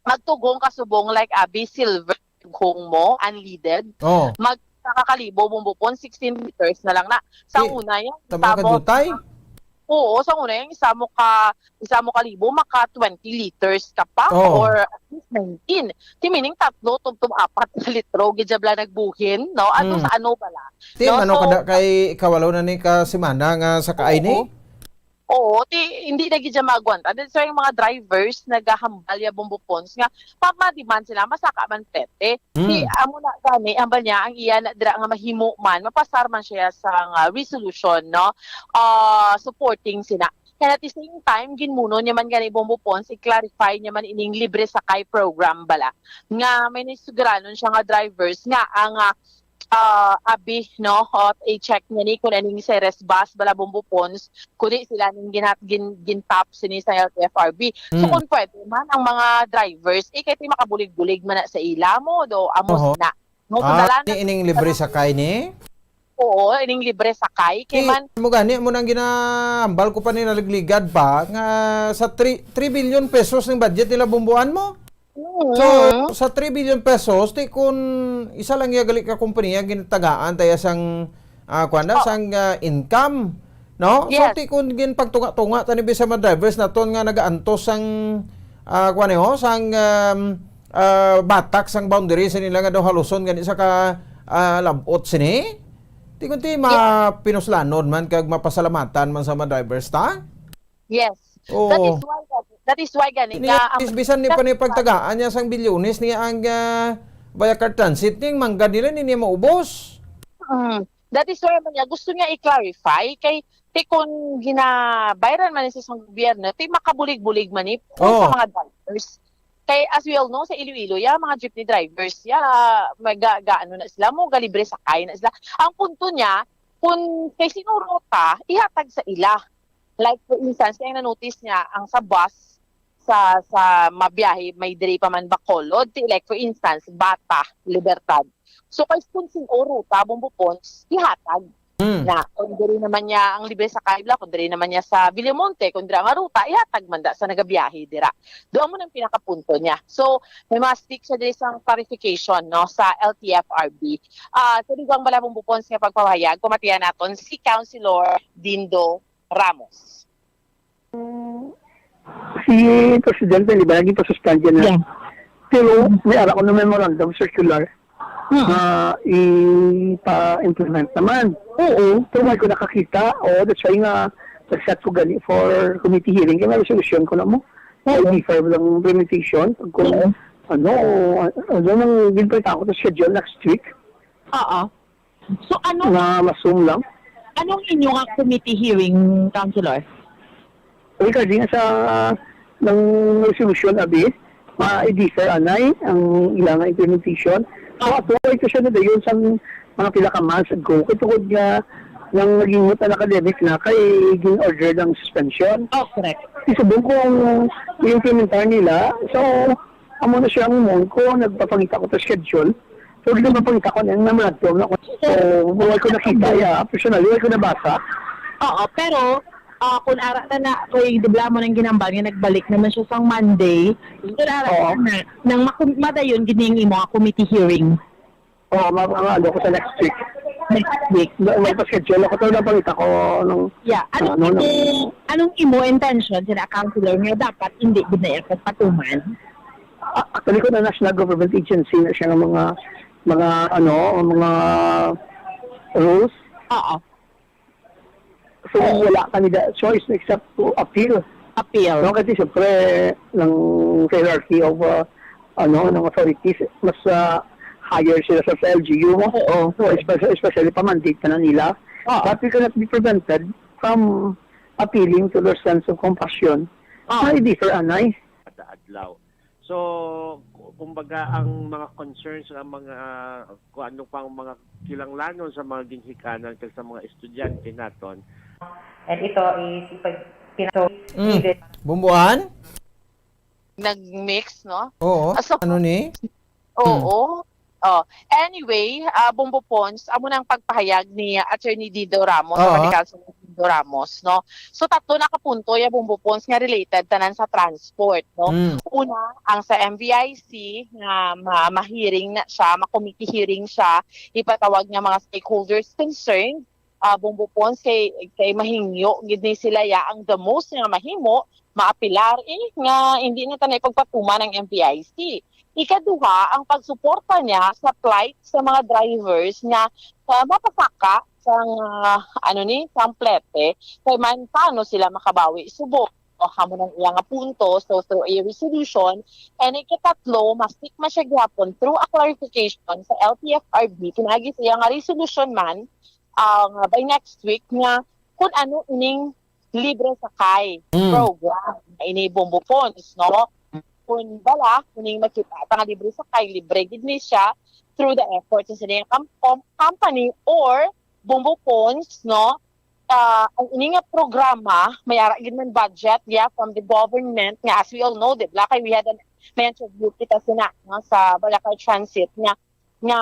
Magtugong ka subong like abi silver hong mo, unleaded. Oh. Mag nakakalibo, Bombo Pons, sixteen liters na lang na. Sa Di, una, yung tama isa ka mo, jutay? Oo, sa una, yung isa mo ka, isa mo kalibo, maka twenty liters ka pa, Oh. or at least nineteen. Ti meaning, tatlo, tubtob apat na litro, gid siya bala nagbuhin, no? Ano Mm. sa ano bala? Ti, No? ano So, kada kay ikawalo na ni ka semana nga sa kaay ni? Oo. Oo, ti hindi na gid siya maagwanta. That's why yung mga drivers nagahambal ya, Bombo Pons, nga pag ma-demand sila, masaka man pete. Ti Hmm. amo na gani, hambal niya, ang iya na dira nga mahimo man, mapasar man siya sa nga resolution, no? Ah, supporting sina. And at the same time, ginmuno niya man gani, Bombo Pons, i-clarify niya man ining libre sakay program bala. Nga may naisugaranon siya nga drivers nga ang, ah, ah, abi, no, o i-check niya ni kung aning Ceres bus bala, Bombo Pons, kundi sila ning ginhat-, gin-, gin-top sini sa L T F R B. So, Hmm. kung pwede man ang mga drivers, eh, kay ti makabulig-bulig man na sa ila mo, do, amos Oho. na. No, Ah, kadalanan ni ining libre sakay ni? Oo, ining libre sakay. Kay Ti, man mo gani, mo nang ginahambal ko pa ni naligligad pa, nga sa three, three billion pesos ning budget nila bumbuan mo? Mm. So, sa three billion pesos, ti kun isa lang ya gali ka kompanya gintagaan ta ya sang, ah, kuwan na, Oh. sang, ah, income, no? So, Yes. ti kun ginpagtunga-tunga ta ni bisan mga drivers naton nga nagaantos sang, ah, kuwan ni, ho, sang, um, ah, batak sang boundary sa nila nga daw haluson gani sa ka, ah, labot sini. Ti kun ti Yes. mapinuslanon man kag mapasalamatan man sa mga drivers ta? Yes. Oo. That is why, that is why gani Ini nga ang is bisan ni pa ni pagtagaan niya sang bilyones niya ang, ah, Bayakar Transit ning manggad nila ni niya maubos. Mm. That is why man niya gusto niya i-clarify kay ti kun ginabayran man ni sa isang gobyerno, ti makabulig-bulig man ni Oh. sa mga drivers. Kay as we all know, sa Iloilo, ya, mga jeepney drivers, ya, maga-, ga-, ano na sila, mo galibre sakay na sila. Ang punto niya, kun kay sino ruta, ihatag sa ila. Like, for instance, kaya na-notice niya, ang sa bus, sa, sa mabiyahe, may diri pa man Bacolod, ti, like, for instance, Bata, Libertad. So, kay kun sin-o ruta, Bombo Pons, ihatag. Hmm. Na, kung diri naman niya ang libre sakay bala, kung diri naman niya sa Villamonte, kung dira nga ruta, ihatag man da sa nagabiyahe dira. Doon mo nang pinakapunto niya. So, may mga stick siya diri sa clarification, no, sa L T F R B. Ah, sa dugang bala, Bombo Pons, nga pagpahayag, pamatian naton si Councilor Dindo Ramos. Si Presidente, di ba, naging pa-suspend yan na. Yeah. Pero may ara ko na memorandum circular Mm. na ipa-implement naman. Oo. Pero may ko nakakita, oh, that's why nga nag-set ko gani for committee hearing. Kaya may resolution ko na mo. Oo. I-defer lang implementation. Pag kung Oo. ano, ano nang ginpalitan ko to schedule next week. Oo. So, ano Na ma-Zoom lang. Anong inyo nga committee hearing, Councilor? Regarding sa ng resolution, abi, ma-defer anay ang ilang implementation. So, Ah. ato, ito siya na dayon sa mga pila ka months ago. Kay tungod nga nang naging an academic na kay gin-order ng suspension. Oh, correct. Isubong kung i-implementar nila. So, amo na siya ang umon ko, nagpapangita ko sa schedule. So, di nagpapangita ko na yung memorandum na ko. So, wala ko nakita, ya, personally, wala ko nabasa. Oo, pero, ah, kung ara na na, kay di bala mo nang ginambal nga nagbalik naman siya sang Monday, kung ara Oo. na, nang makum-, madayon gid ning imo nga committee hearing. Oo, ma-, ma-, ano ko sa next week. Next week. Ma-, may pa-schedule ako, pero napangita ko nung, Yeah. Anong ano, imo, nung anong imo intention sila, Councilor, nga dapat hindi gid na iya pagpatuman? A-, actually, kung na national government agency na siya ng mga, mga, ano, mga rules. Oo. So, Oo. wala kami da choice except to appeal. Appeal. No, kasi siyempre, ng hierarchy of, uh, ano, ng authorities, mas, uh, higher sila sa, sa L G U, no? Oo. So, especially, especially pa mandate na nila. Oo. But we cannot be prevented from appealing to their sense of compassion. Oo. May differ, anay. Kada adlaw. So, ku-, kumbaga, ang mga concerns, ang mga, kung ano pang mga kilanglanon sa mga ginhikanan kag sa mga estudyante naton. And ito is ipag-, pina-, so, Mm. Bumbuan? Nag-mix, no? Oo. Ah, so, Ano ni? Oo. Hmm. Oh. Anyway, ah, Bombo Pons, amo nang pagpahayag ni Attorney Dindo Ramos, Oo. Attorney Councilor Dindo Ramos, no? So, tatlo na ka punto ya, Bombo Pons, nga related tanan sa transport, no? Mm. Una, ang sa M V I C, nga ma-, ma-hearing na siya, ma-committee hearing siya, ipatawag nga mga stakeholders concerned, ah, Bombo Pons, kay, kay mahingyo gid ni sila ya ang the most nga mahimo, maapilar, eh, nga hindi na tanay pagpatuman ang M V I C. Ikaduha, ang pagsuporta niya sa plight sa mga drivers nga, ah, mapasaka sang, ah, ano ni, sang plete, kay man paano sila makabawi subong. O, amo nang iya nga punto. So, through a resolution, and ikatatlo, ma-seek man siya gihapon through a clarification sa L T F R B, pinaagi sa iya nga resolution man, ah, nga by next week, nga kung ano ining libre sakay Mm. program, ini Bombo Pons, no? Kung bala, kuning makita ta nga libre sakay, libre gid ni siya through the efforts sa sining kam-, com-, company or Bombo Pons, no? Ah, ang ini nga programa, may ara gid man budget, yeah, from the government, nga as we all know, di ba? Kay we had an, may interview kita sina, no, sa Balakay Transit nga, nga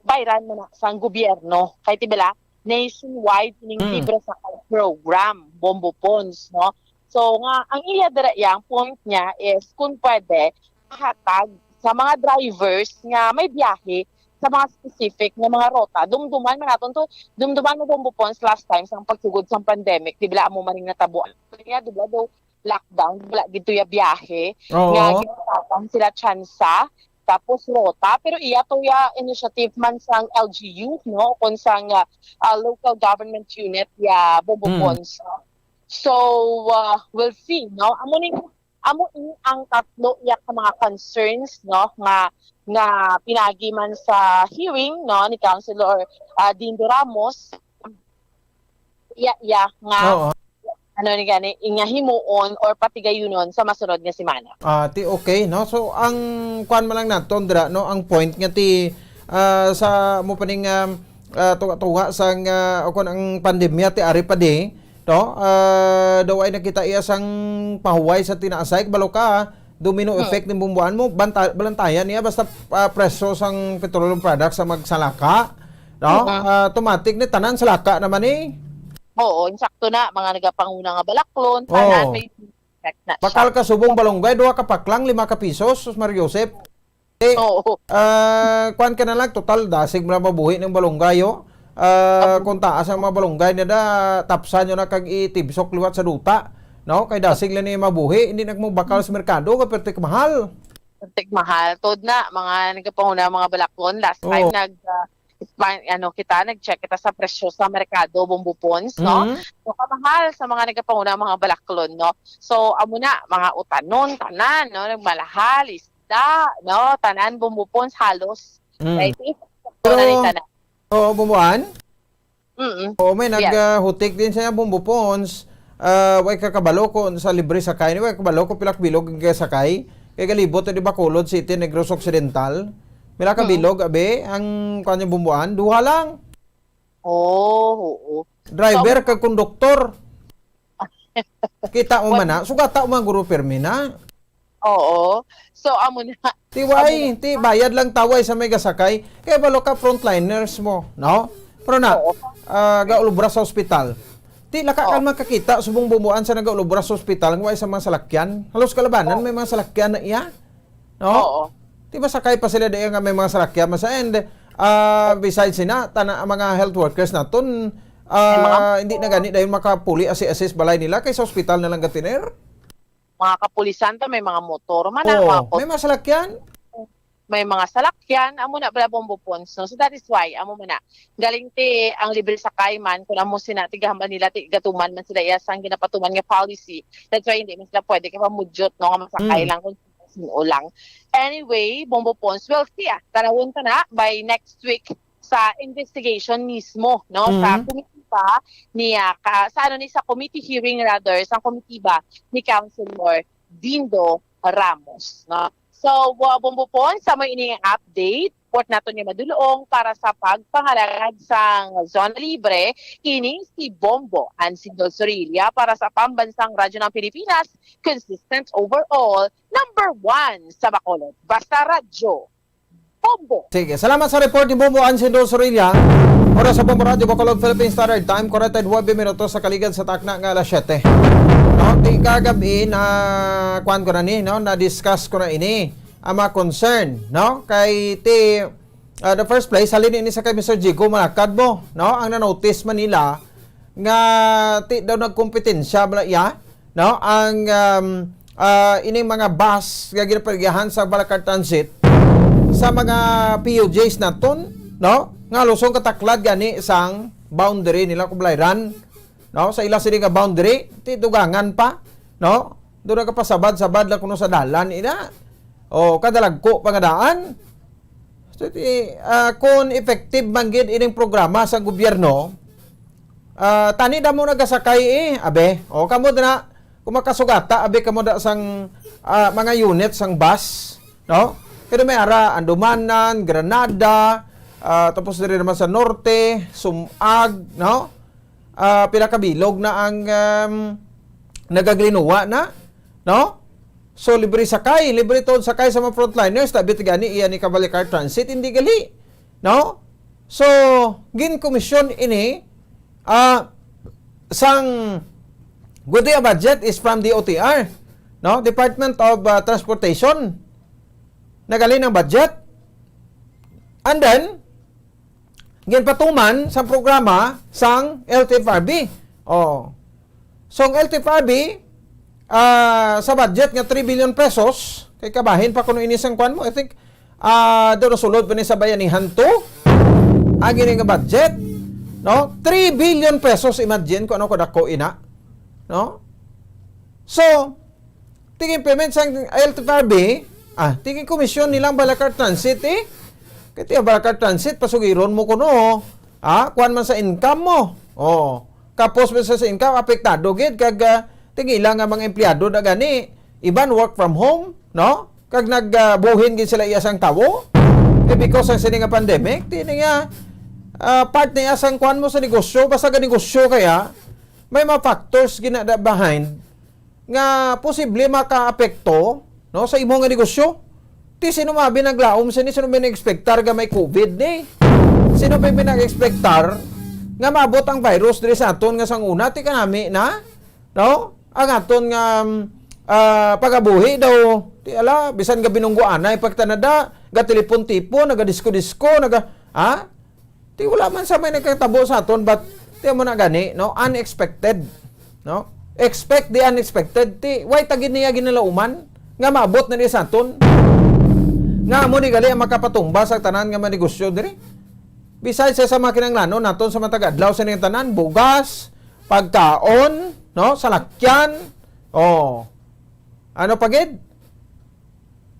bayran man na sang gobyerno. Kay ti bala, nationwide ining Mm. libre sakay program, Bombo Pons, no? So, nga, ang iya dira, iya, ang point niya is, kung pwede, mahatag sa mga drivers nga may biyahe sa mga specific nga mga rota. Dumduman man naton to, dumduman mo, Bombo Pons, last time sa pagsugod sa pandemic, di bala amo man ning natabo. Kaya, di bala, do, lockdown, wala gid to ya biyahe, Oo. nga ginatapan sila tsansa. Tapos rota, pero iya to ya initiative man sang L G U, no? Kung sang, ah, ah, local government unit ya Bombo Mm. Pons. So, ah, we'll see, no? Amo ni, amo ini ang tatlo ya ka mga concerns, no? Nga, nga pinagi man sa hearing, no? Ni Councilor, ah, Dindo Ramos. Iya, iya, nga Oo. ano ni gani, nga himuon or patigayunon sa masunod nga semana. Ah, ti okay, no? So, ang kuwan man lang naton dira, no? Ang point nga ti, ah, sa mo pa ning, ah, ah, tuga-tuga sang, ah, o kun ang pandemya ti ari pa di, no? Ah, daw ay nakita iya sang pahuway sa tinaasay, kabalo ka, domino Hmm. effect ning bumbuan mo, banta-, balantayan niya basta, ah, presyo sang petroleum products ang magsalaka, no? Hmm. Ah, automatic ni tanan salaka naman ni. Oo, insakto na, mga nagapanguna nga balaklon, tanan Oo. may effect na siya. Bakal ka subong balunggay, duha ka paklang, lima ka pisos, sus, Mario Joseph. Eh, Oo. ah, kuwan ka na lang, total, dasig mo na mabuhi ng balunggay, oh. Ah, Apo. Kung taas ang mga balunggay na da, tapsan nyo na kag itibsok liwat sa duta, no? Kay dasig lang ni mabuhi, hindi na mo bakal sa merkado, kay pertik mahal. Pertik mahal. Tod na, mga nagapanguna, mga balaklon, last time Oo. nag, ah, pa-, ano kita, nag-check kita sa presyo sa merkado, Bombo Pons, no? Mhm. So, kamahal sa mga nagapanguna, mga balaklon, no? So, amo na, mga utanon, tanan, no? Nagmalahal, isda, no? Tanan, Bombo Pons, halos. Mm. Right? Ito Pero, na rin tanan. Oo, Bomboan? Mm-mm. Oo, may Yes. nag, ah, hutik din sa Bombo Pons. Ah, way ka kabalo ko sa libre sakay. Ni way kabalo ko pilak bilog ang sakay. Kay galibot di Bacolod City, Negros Occidental. Pila ka Mm. bilog, abi, ang kuwan niya, Bomboan? Duha lang. Oh, oo. Driver So, kag konduktor. Kita mo What? man na. Sugata mo ang guro pirmi na. Oo. So, amo na. Ti Amo way, na. ti bayad lang taway sa may gasakay. Kaya balo ka frontliners mo, no? Pero na, Oo. ah, gaulubra sa ospital. Ti laka Oo. kan makakita subong Bomboan sa nagaulubra sa ospital nga way sa mga salakyan. Halos kalabanan Oo. may mga salakyan na iya. No? Oo. Di ba sakay pa sila diyan nga may mga salakyan man sa, and, ah, besides sina, tana ang mga health workers naton, May mga ah, hindi na gani dahil makapuli asi-assist balay nila kay sa ospital na lang gatiner. Mga kapulisan ta, may mga motor man, ah, Oo, mga may mga salakyan. May mga salakyan, amo na bala Bombo Pons, no? So that is why, amo man na. Galing ti ang libre sakay man, kung amo sina, tigahambal nila, ti gatuman man sila iya sang ginapatuman nga policy. That's why hindi man sila pwede kay pamudyot, no, nga masakay Mm. lang kung sino lang. Anyway, Bombo Pons, we'll see, ah. Tanawon ta na by next week sa investigation mismo, no, sa Mhm. komitiba ni, ah, ka-, sa ano ni, sa committee hearing rather, sa komitiba ni Councilor Dindo Ramos, no? So, uh, Bombo Pons, sa mo ini nga update, port naton nga madulong para sa pagpangalagad sang Zona Libre, ini si Bombo Ansin Sorilla para sa Pambansang Radyo ng Pilipinas, consistent overall, number one sa Bacolod. Basta Radyo, Bombo. Sige, salamat sa report ni Bombo Ansin Sorilla. Oras sa Bombo Radyo Bacolod Philippine Standard Time, forty-nine minutos sa kaligad sa takna nga alas siyete. No, ti kagabi na kuan ko na ni, no, na-discuss ko na ini ang mga concern, no? Kay ti, ah, the first place, halin ini sa kay Mister Jigo Malakad mo, no? Ang na-notice man nila nga ti daw nagkompetensya bala iya, no? Ang, um, ah, ining mga bus nga ginapaligyahan sa Balakar Transit sa mga P U Js naton, no? Nga lusong kataklad gani sang boundary nila, Kublayran, no? Sa ila sini nga boundary, ti dugangan pa, no? Doon nagapasabad-sabad lang kuno sa dalan, ina. O, kadalagko pa nga daan. So, ti, ah, kung effective man gid ining programa sa gobyerno, ah, tani damo nagasakay, eh, abe. O, kamo na, kung makasugata, abe, kamo da sang, ah, mga unit sang bus, no? Kaya may ara, Andumanan, Granada, ah, tapos diri naman sa Norte, Sumag, no? Ah, pila ka bilog na ang, um, nagaglinuwa na, no? So, libre sakay, libre tuod sakay sa mga frontliners, tabi ti gani iya ni Kabalikar Transit, hindi gali, no? So, gin-commission ini, ah, sang, good, the budget is from D O T R, no? Department of, ah, Transportation. Nagalin ang budget. And then, ginpatuman sa programa sang L T F R B. Oh. So, ang L T F R B, ah, sa budget nga three billion pesos, kay kabahin pa kuno ini sang kwan mo, I think, ah, doon sulod pa ni sa Bayanihan two, ang ini nga budget, no? Three billion pesos, imagine kung ano kadako ina, no? So, tig-implement sang L T F R B, ah, tig-komisyon nilang Balakar Transit, eh. Kaya tiya Balakar Transit, pasugiron mo kuno, ah, kuwan man sa income mo. Oh, kapos man sa, sa income, apektado gid, kag, ah, tig-ila nga mga empleyado na gani, iban work from home, no? Kag nag, ah, buhin gid sila iya sang tawo. Eh, because sa sini nga pandemic, ti ni nga, ah, part niya sang kuwan mo sa negosyo, basta ka negosyo kaya, may mga factors gina behind nga posible makaapekto, no, sa imo nga negosyo. Ti sino man binaglaom sini, sino may nag-expectar nga may covid ni? Sino may nag-expectar nga maabot ang virus diri sa aton nga sang una? Ti kanami na, no? Ang aton nga, um, ah, pagabuhi daw, ti ala, bisan nga binunggo anay pagtanada, gatelepon-tipon, nagadisko-disko, naga, ha? Ti wala man sa may nagkatabo sa aton, but ti mo na gani, no? Unexpected, no? Expect the unexpected. Ti, why ta gid niya ginalauman nga maabot na ni sa aton? Nga mo ni gali ang makapatumba sa tanan nga mga negosyo diri. Besides sa, sa mga kinahanglanon naton sa matag adlaw sa ning tanan, bugas, pagkaon, no? Salakyan. Oh. Ano pa gid?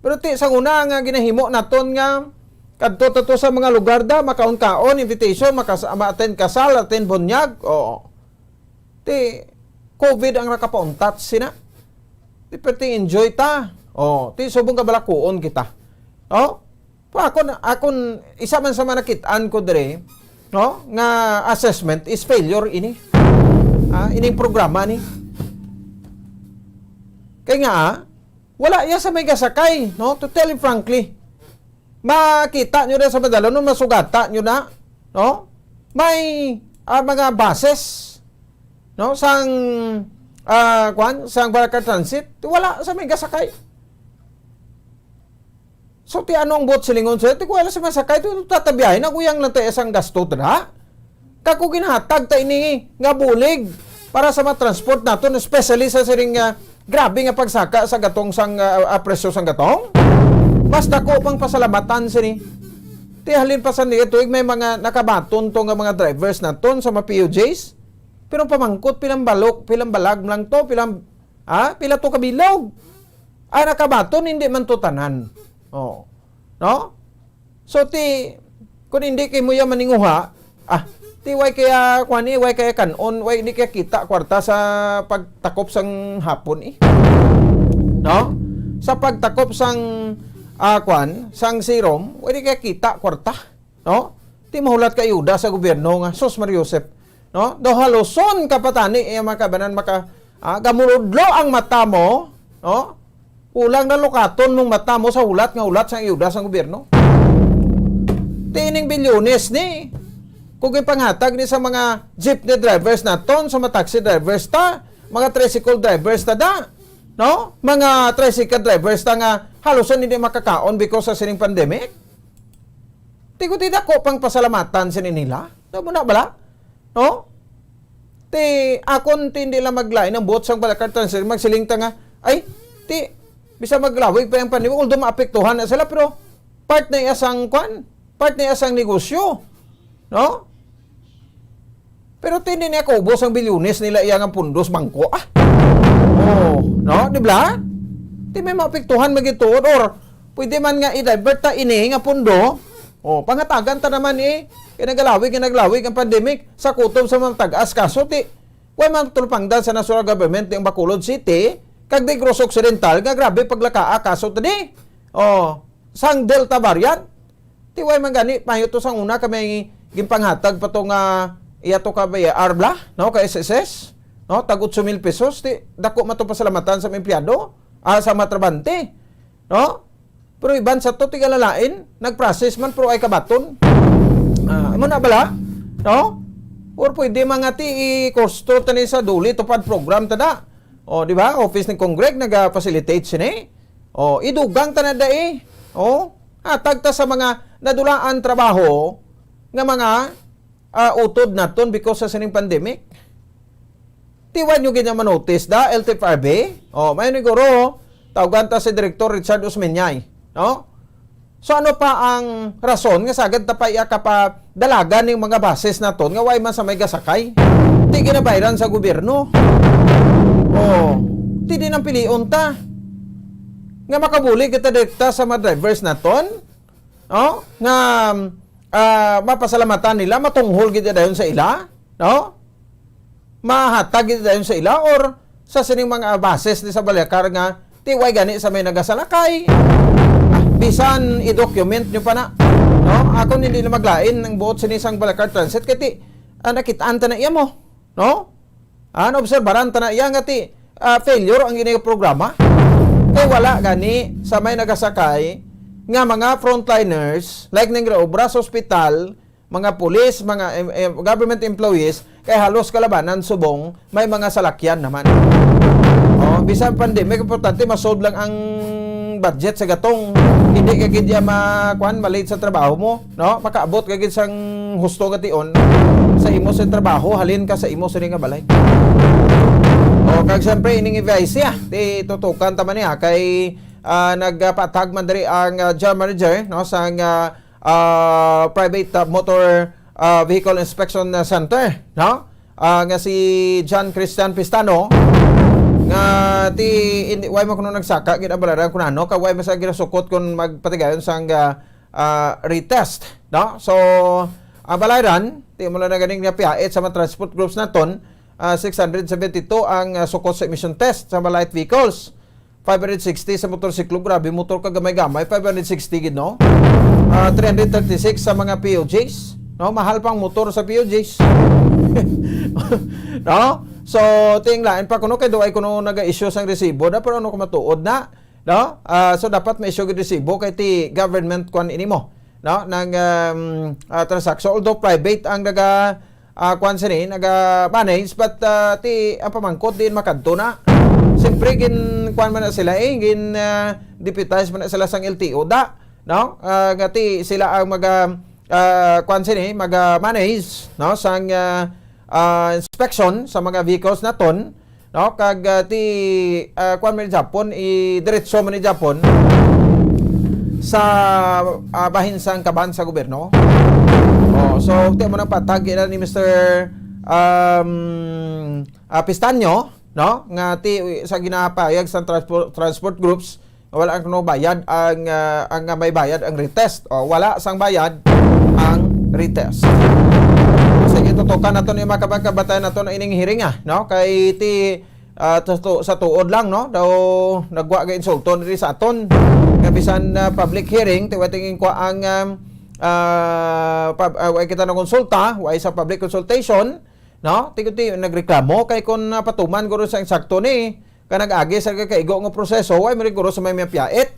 Pero ti, sa una nga ginahimo naton nga kadto ta to sa mga lugar da, makaon-kaon, invitation, makas-, ma-attend kasal, attend bunyag, oo. Ti, covid ang nakapauntat sina. Ti, perting enjoy ta. Oh, ti, subong kabalakuon kita. Oh? Pa, akon, akon, isa man sa mga nakit-an ko diri, no, nga assessment is failure ini. Ah, ining programa ni. Kay nga, ah, wala iya sa may gasakay, no? To tell you frankly, makita nyo na sa madalanon, masugata nyo na, no? May, ah, mga buses, no? Sang, ah, kwan, sang Balaka Transit, wala sa may gasakay. So, ti ano ang buot silingon sa ti kuwala sa masakay, ti tatabiyahin, naguyang lang tayo sang gasto, ta. Kako ginhatag ta ini nga bulig para sa mga transport naton, especially sa siring nga grabe nga pagsaka sa gatong sang, ah, ah, presyo sang gatong. Mas dako pang pasalamatan sini. Ti halin pa sa niya tuig may mga nakabaton to nga mga drivers naton sa mga P U Js. Pero pamangkot, pilang balok, pilang balag lang to, pilang, ah, pila to kabilog. Ay, nakabaton, hindi man to tanan. Oh. No? So, ti, kung hindi kay mo yan maninguha, ah, ti way kaya, kwan eh, way kaya kanon, way di kaya kita kwarta sa pagtakop sang hapon eh. No? Sa pagtakop sang, ah, kwan, sang serum, way di kaya kita kwarta. No? Ti mahulat ka ayuda sa gobyerno nga, sus, Maria Josep. No? Daw haluson ka pa tani, eh, mga kabanan, maka, ah, gamuludlo ang mata mo, no? Kulang na lukaton mong mata mo sa hulat nga hulat sang ayuda sang gobyerno. Ti ining bilyones ni, kung ipanghatag ni sa mga jeepney drivers naton, sa mga taxi drivers ta, mga tricycle drivers ta da, no? Mga tricycle drivers ta nga halusan hindi makakaon because sa sining pandemic. Ti ko ti dako pang pasalamatan sini nila. Daw mo na bala? No? Ti, akon ti hindi lang maglain ang buot sang Balaka Transit, magsiling ta nga, ay, ti, bisa maglawig pa yung pandemic, although maapektuhan na sila, pero part na iya sang, kwan, part na iya sang negosyo. No? Pero ti hindi niya kaubos ang bilyones nila iya nga pundos bangko, ah. Oh, no? Di ba? Ti may maapektuhan magituod, or pwede man nga i-divert ta ini nga pundo. Oh, pangatagan ta naman, eh. Kay nagalawig, kay nagalawig ang pandemic sa kutob sa mga tag-as kaso, ti way man tulpangdan sa national government ang Bacolod City, kag Negros Occidental nga grabe paglakaa kaso tadi. Oh, sang Delta variant. Ti way man gani, mayo to sang una ka may ginpanghatag pa to nga iya to ka B R bla, no, ka S S S, no, tag otso mil pesos, ti dako man to pasalamatan sa mga empleyado, ah, sa mga trabahante, no? Pero iban sa to, tigalalain, nag-process man, pero ay kabaton. Ah, amo na bala, no? Or pwede man nga ti i-cost to tani sa DOLE TUPAD program tada. O, di ba? Office ni Congreg naga-facilitate sini. O, idugang ta na dai. O, hatag ta sa mga nadulaan trabaho nga mga, ah, utod naton because sa sining pandemic. Ti wa nyo gid nga manotice da, L T F R B? O, may ni guro, tawgan ta si Director Richard Usmeñay, no? So, ano pa ang rason nga sagad ta pa iya kapadalagan ning mga buses naton nga way man sa may gasakay? Ti ginabayran sa gobyerno. O, ti di nang pilion ta nga makabulig kita direkta sa mga drivers naton, no? Nga, ah, mapasalamatan nila, matunghol gid dayon sa ila, no? Mahatag gid dayon sa ila, or sa sining mga buses ni sa Baliakar nga ti way gani sa may nagasalakay. Ah, bisan i-document nyo pa na, no? Ako hindi na maglain ang buot sini sang Baliakar Transit kay ti, ah, nakitaan ta na iya mo, no? Ah, naobserbaran ta na iya nga ti, ah, failure ang ini programa. Kay wala gani sa may nagasakay nga mga frontliners, like ning obra sa ospital, mga pulis, mga em-, em-, government employees, kay halos kalabanan subong may mga salakyan naman. Oh, bisan pandemic, importante masolve lang ang budget sa gatong. Hindi ka gid ya ma-, kuan, malate sa trabaho mo, no? Makaabot ka gid sang husto nga tion sa imo sa trabaho, halin ka sa imo sini nga balay. O, kag siyempre, ining advice siya, ti tutukan ta man niya kay, ah, nagpatag man diri ang, ah, general manager, no, sang, ah, ah, private, ah, motor, ah, vehicle inspection, ah, center, no? Ah, nga si John Christian Pistano, nga ti, hindi, way mo kuno nagsaka, gid ang balaran kun ano, kag way mo sa ginasukot kung magpatigayon sang, ah, ah, retest, no? So, ang balaran, ti mo lang na ganing napiait sa mga transport groups naton, ah, six hundred seventy-two ang, ah, sukot sa emission test sa mga light vehicles. Five hundred sixty sa motorsiklo, grabe, motor ka gamay-gamay, five hundred sixty gid, no? Ah, three hundred thirty-six sa mga P U Js, no? Mahal pang motor sa P U Js. No? So, ting lain pa kuno kay duay kuno naga-issue sang resibo na, pero ano ko matuod na, no? Ah, so, dapat ma-issue gid resibo kay ti government kwan ini mo, no? Nang, um, ah, transaction. Although private ang naga, ah, kwan sini, naga-manage, but, ah, ti, ang pamangkot din makadto na. Siyempre, gin, kwan man na sila eh, gin, ah, deputize man na sila sang L T O da, no? Ah, nga ti sila ang maga, ah, kwan sini, maga-manage, no? Sang, ah, ah, inspection sa mga vehicles naton, no? Kag, ah, ti, ah, kwan man ni Japon, i diretso man ni Japon sa, ah, bahin sang kaban sa gobyerno. Oh, so, ti mo nang patag ina ni Mister, um, ah, Pistanyo, no? Nga ti sa ginapayag sa transport, transport groups, wala ang kuno bayad ang, ah, ang, ah, may bayad ang retest. O, wala sang bayad ang retest. Sige, tutukan nato ni mga kabag-, kabatayan nato na ining hearing, ah, no? Kay ti, ah, to, to, sa tuod lang, no? Daw nagwa ga insulto diri sa aton. Nga bisan, ah, public hearing, ti wa tingin ko ang, um, ah, pub-, ah, wa kita na konsulta, wa sa public consultation, no? Ti, ti nagreklamo kay kung, ah, patuman guro sa insakto ni, ka nag-agi sa kaigo nga proseso, way man guro sa may mapiyait.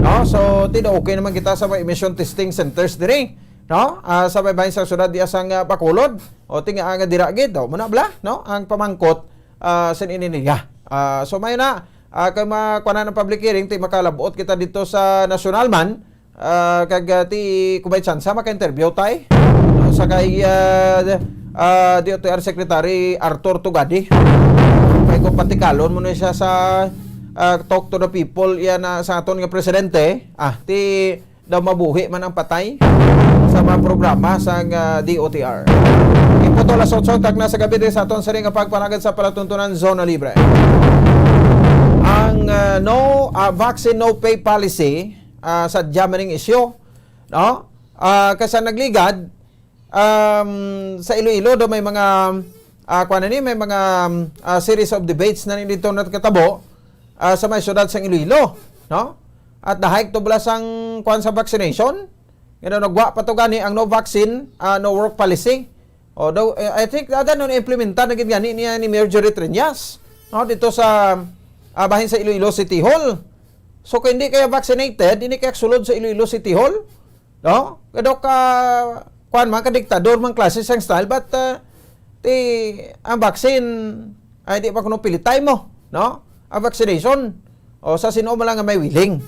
No? So, ti da okay naman kita sa may emission testing centers diri, no? Ah, sa may bahin sa syudad diya sa nga Bacolod, o ti nga, ah, nga dira gid, o, muna bala, no? Ang pamangkot, ah, sin ini niya. Ah, so, may na, ah, kay makuanan ang public hearing, ti makalabot kita dito sa nasyonal man, ah, kag, ah, ti, kung may tsansa, maka-interview tay. No, sa kay, ah, ah, D O T R Secretary Arthur Tugadi. Kay kung patikalon mo na siya sa, ah, Talk to the People, yan na sa aton nga presidente, ah, ti daw mabuhi man ang patay sa mga programa sa, ah, D O T R. Puto alas otso ang takna sa gabi, sa aton sini nga pagpanagad sa palatuntunan, Zona Libre. Ang, ah, no, ah, vaccine, no pay policy, ah, sa dya maning isyu, no? Ah, kay sa nagligad, um, sa Iloilo daw may mga, ah, kuwan na ni, may mga, ah, series of debates na ni dito nagkatabo, ah, sa may syudad sang Iloilo, no? At dahil to bala sang kuwan sa vaccination, you know, nagwa pa to gani ang no vaccine, ah, no work policy. O, daw, eh, I think, ada nun implementa na gid gani niya ni Mayor Jerry Treñas, no, dito sa, ah, bahin sa Iloilo City Hall. So, kung hindi kaya vaccinated, hindi kaya sulod sa Iloilo City Hall, no? Kadok ka, kuwan man, ka diktador man klase sang style, but, ah, ti, ang vaccine, ay di pa kuno pilitay mo, no? Ang vaccination, o sa sino man lang nga may willing.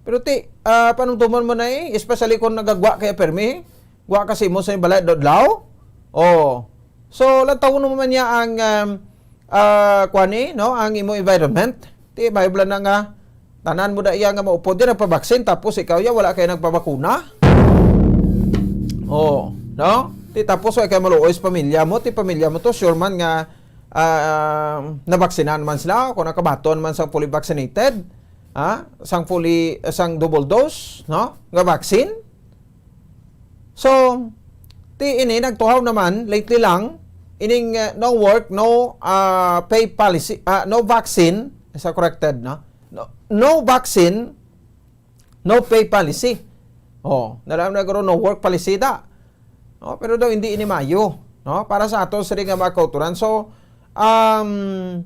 Pero ti, ah, panumtumon mo na eh, especially kung nagagwa kay permi, gwa kasi mo sa balay adlaw. Oh. So, lantawon mo man niya ang, um, ah, kuwan ni, no, ang imo environment. Ti, may bala na nga, tanan mo da iya nga maupod din, nagpabaksin, tapos ikaw ya, wala kayo nagpabakuna. Oh, no? Ti, tapos wala kayo maluoy sa pamilya mo, ti pamilya mo to, sure man nga, ah, nabaksinan man sila, kung nakabaton man sa fully vaccinated, ha? Sang fully, sang double dose, no? Nga vaccine. So, ti ini nagtuhaw naman lately lang ining, uh, no work, no, uh, pay policy, uh, no vaccine, sa corrected, no? No, no vaccine, no pay policy. Oh, nalaman na guro, no work policy da. No, pero daw hindi ini mayo, no? Para sa ato sa nga mga kauturan. So, um,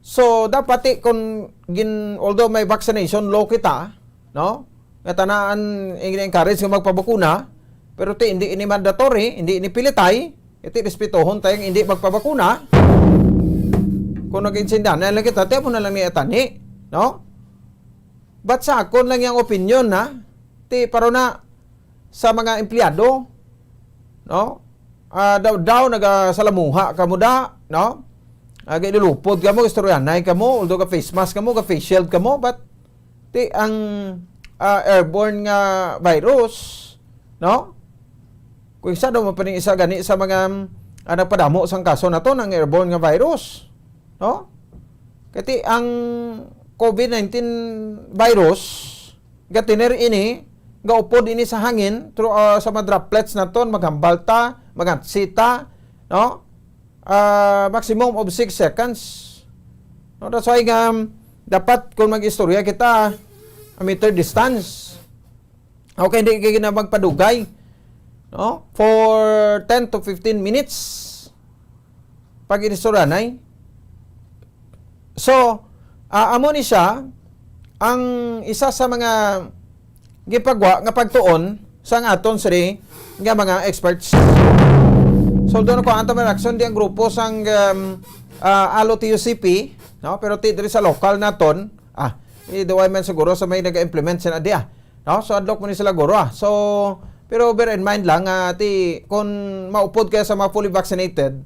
so dapat ti kung gin, although may vaccination law kita, no? Nga tanaan encourage nga magpabakuna, pero ti hindi ini mandatory, hindi ini pilitay, iti respetuhon tayong hindi magpabakuna. Kung nag-insindahan na lang kita, ti mo na lang ni atani, no? But sa akon lang yung opinion, ha? Ti, pero na sa mga empleyado, no? Ah, daw, daw nagasalamuha kamo da, no? Ah, gilulupod kamo, istoryanay kamo, although ka face mask kamo, ka face shield kamo, but ti ang, ah, airborne nga virus, no? Kung isa daw man pa ning isa gani sa mga, ah, nagpadamo sang kaso naton ang airborne nga virus, no? Kay ti ang COVID nineteen virus, gatiner ini, gaupod ini sa hangin, through, ah, sa mga droplets naton, maghambal ta, magatsi ta, no? Ah, maximum of six seconds. No, that's why nga, dapat kung mag-istorya kita, a meter distance. Okay, hindi kayo na magpadugay, no? For ten to fifteen minutes. Pag-inistoryanay. So, ah, amo ni siya ang isa sa mga gipagwa nga pagtuon sang aton sini nga mga experts. So, although nakuhaan ta man action di ang grupo sang, um, ah, Alo T U C P, no? Pero ti diri sa lokal naton, ah, eh, duway man siguro sa may nag-implement sina di, ah. No? So, adlok mo ni sila guro, ah. So, pero bear in mind lang, ah, ti, kung maupod ka sa mga fully vaccinated,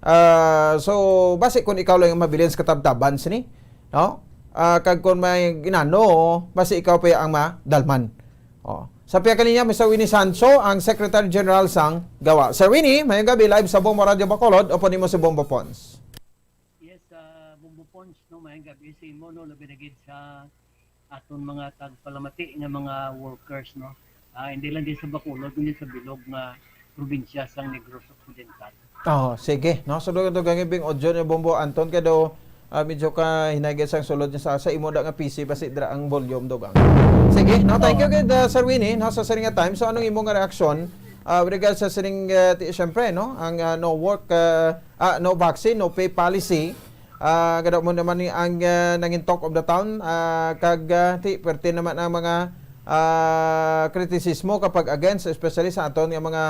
ah, so, basi kung ikaw lang yung mabilin sa katabtaban sini, no? Ah, kag kung may ginano, basi ikaw pa ang madalman. Oh. Sa piya kaniya, Mister Winnie Sancho, ang Secretary General sang GAWA. Sir Winnie, mayong gabi, live sa Bombo Radio Bacolod, upod nimo si Bombo Pons. Yes, ah, Bombo Pons, no, mayong gabi sa imo, no, labi na gid sa aton mga tagpalamati nga mga workers, no. Ah, hindi lang din sa Bacolod, kundi sa bilog nga probinsya sang Negros Occidental. Oh, sige, no. So, dugang-dugang yung bing audio ni Bombo Anton kay daw, ah, medyo ka hinagit sang sulod niya sa, sa imo da nga P C, basi dira ang volume, dugang. Sige, no, thank you gid, ah, Sir Winnie, no, sa sining nga time. So, anong imo nga reaksyon, ah, with regards sa sining, ah, ti-, siyempre, no, ang, ah, no work, ah, ah, no vaccine, no pay policy, ah, kada mo naman ni ang, ah, nangin talk of the town, ah, kag, ah, ti, perte naman ang mga, ah, kritisismo kapag against, especially sa aton nga mga,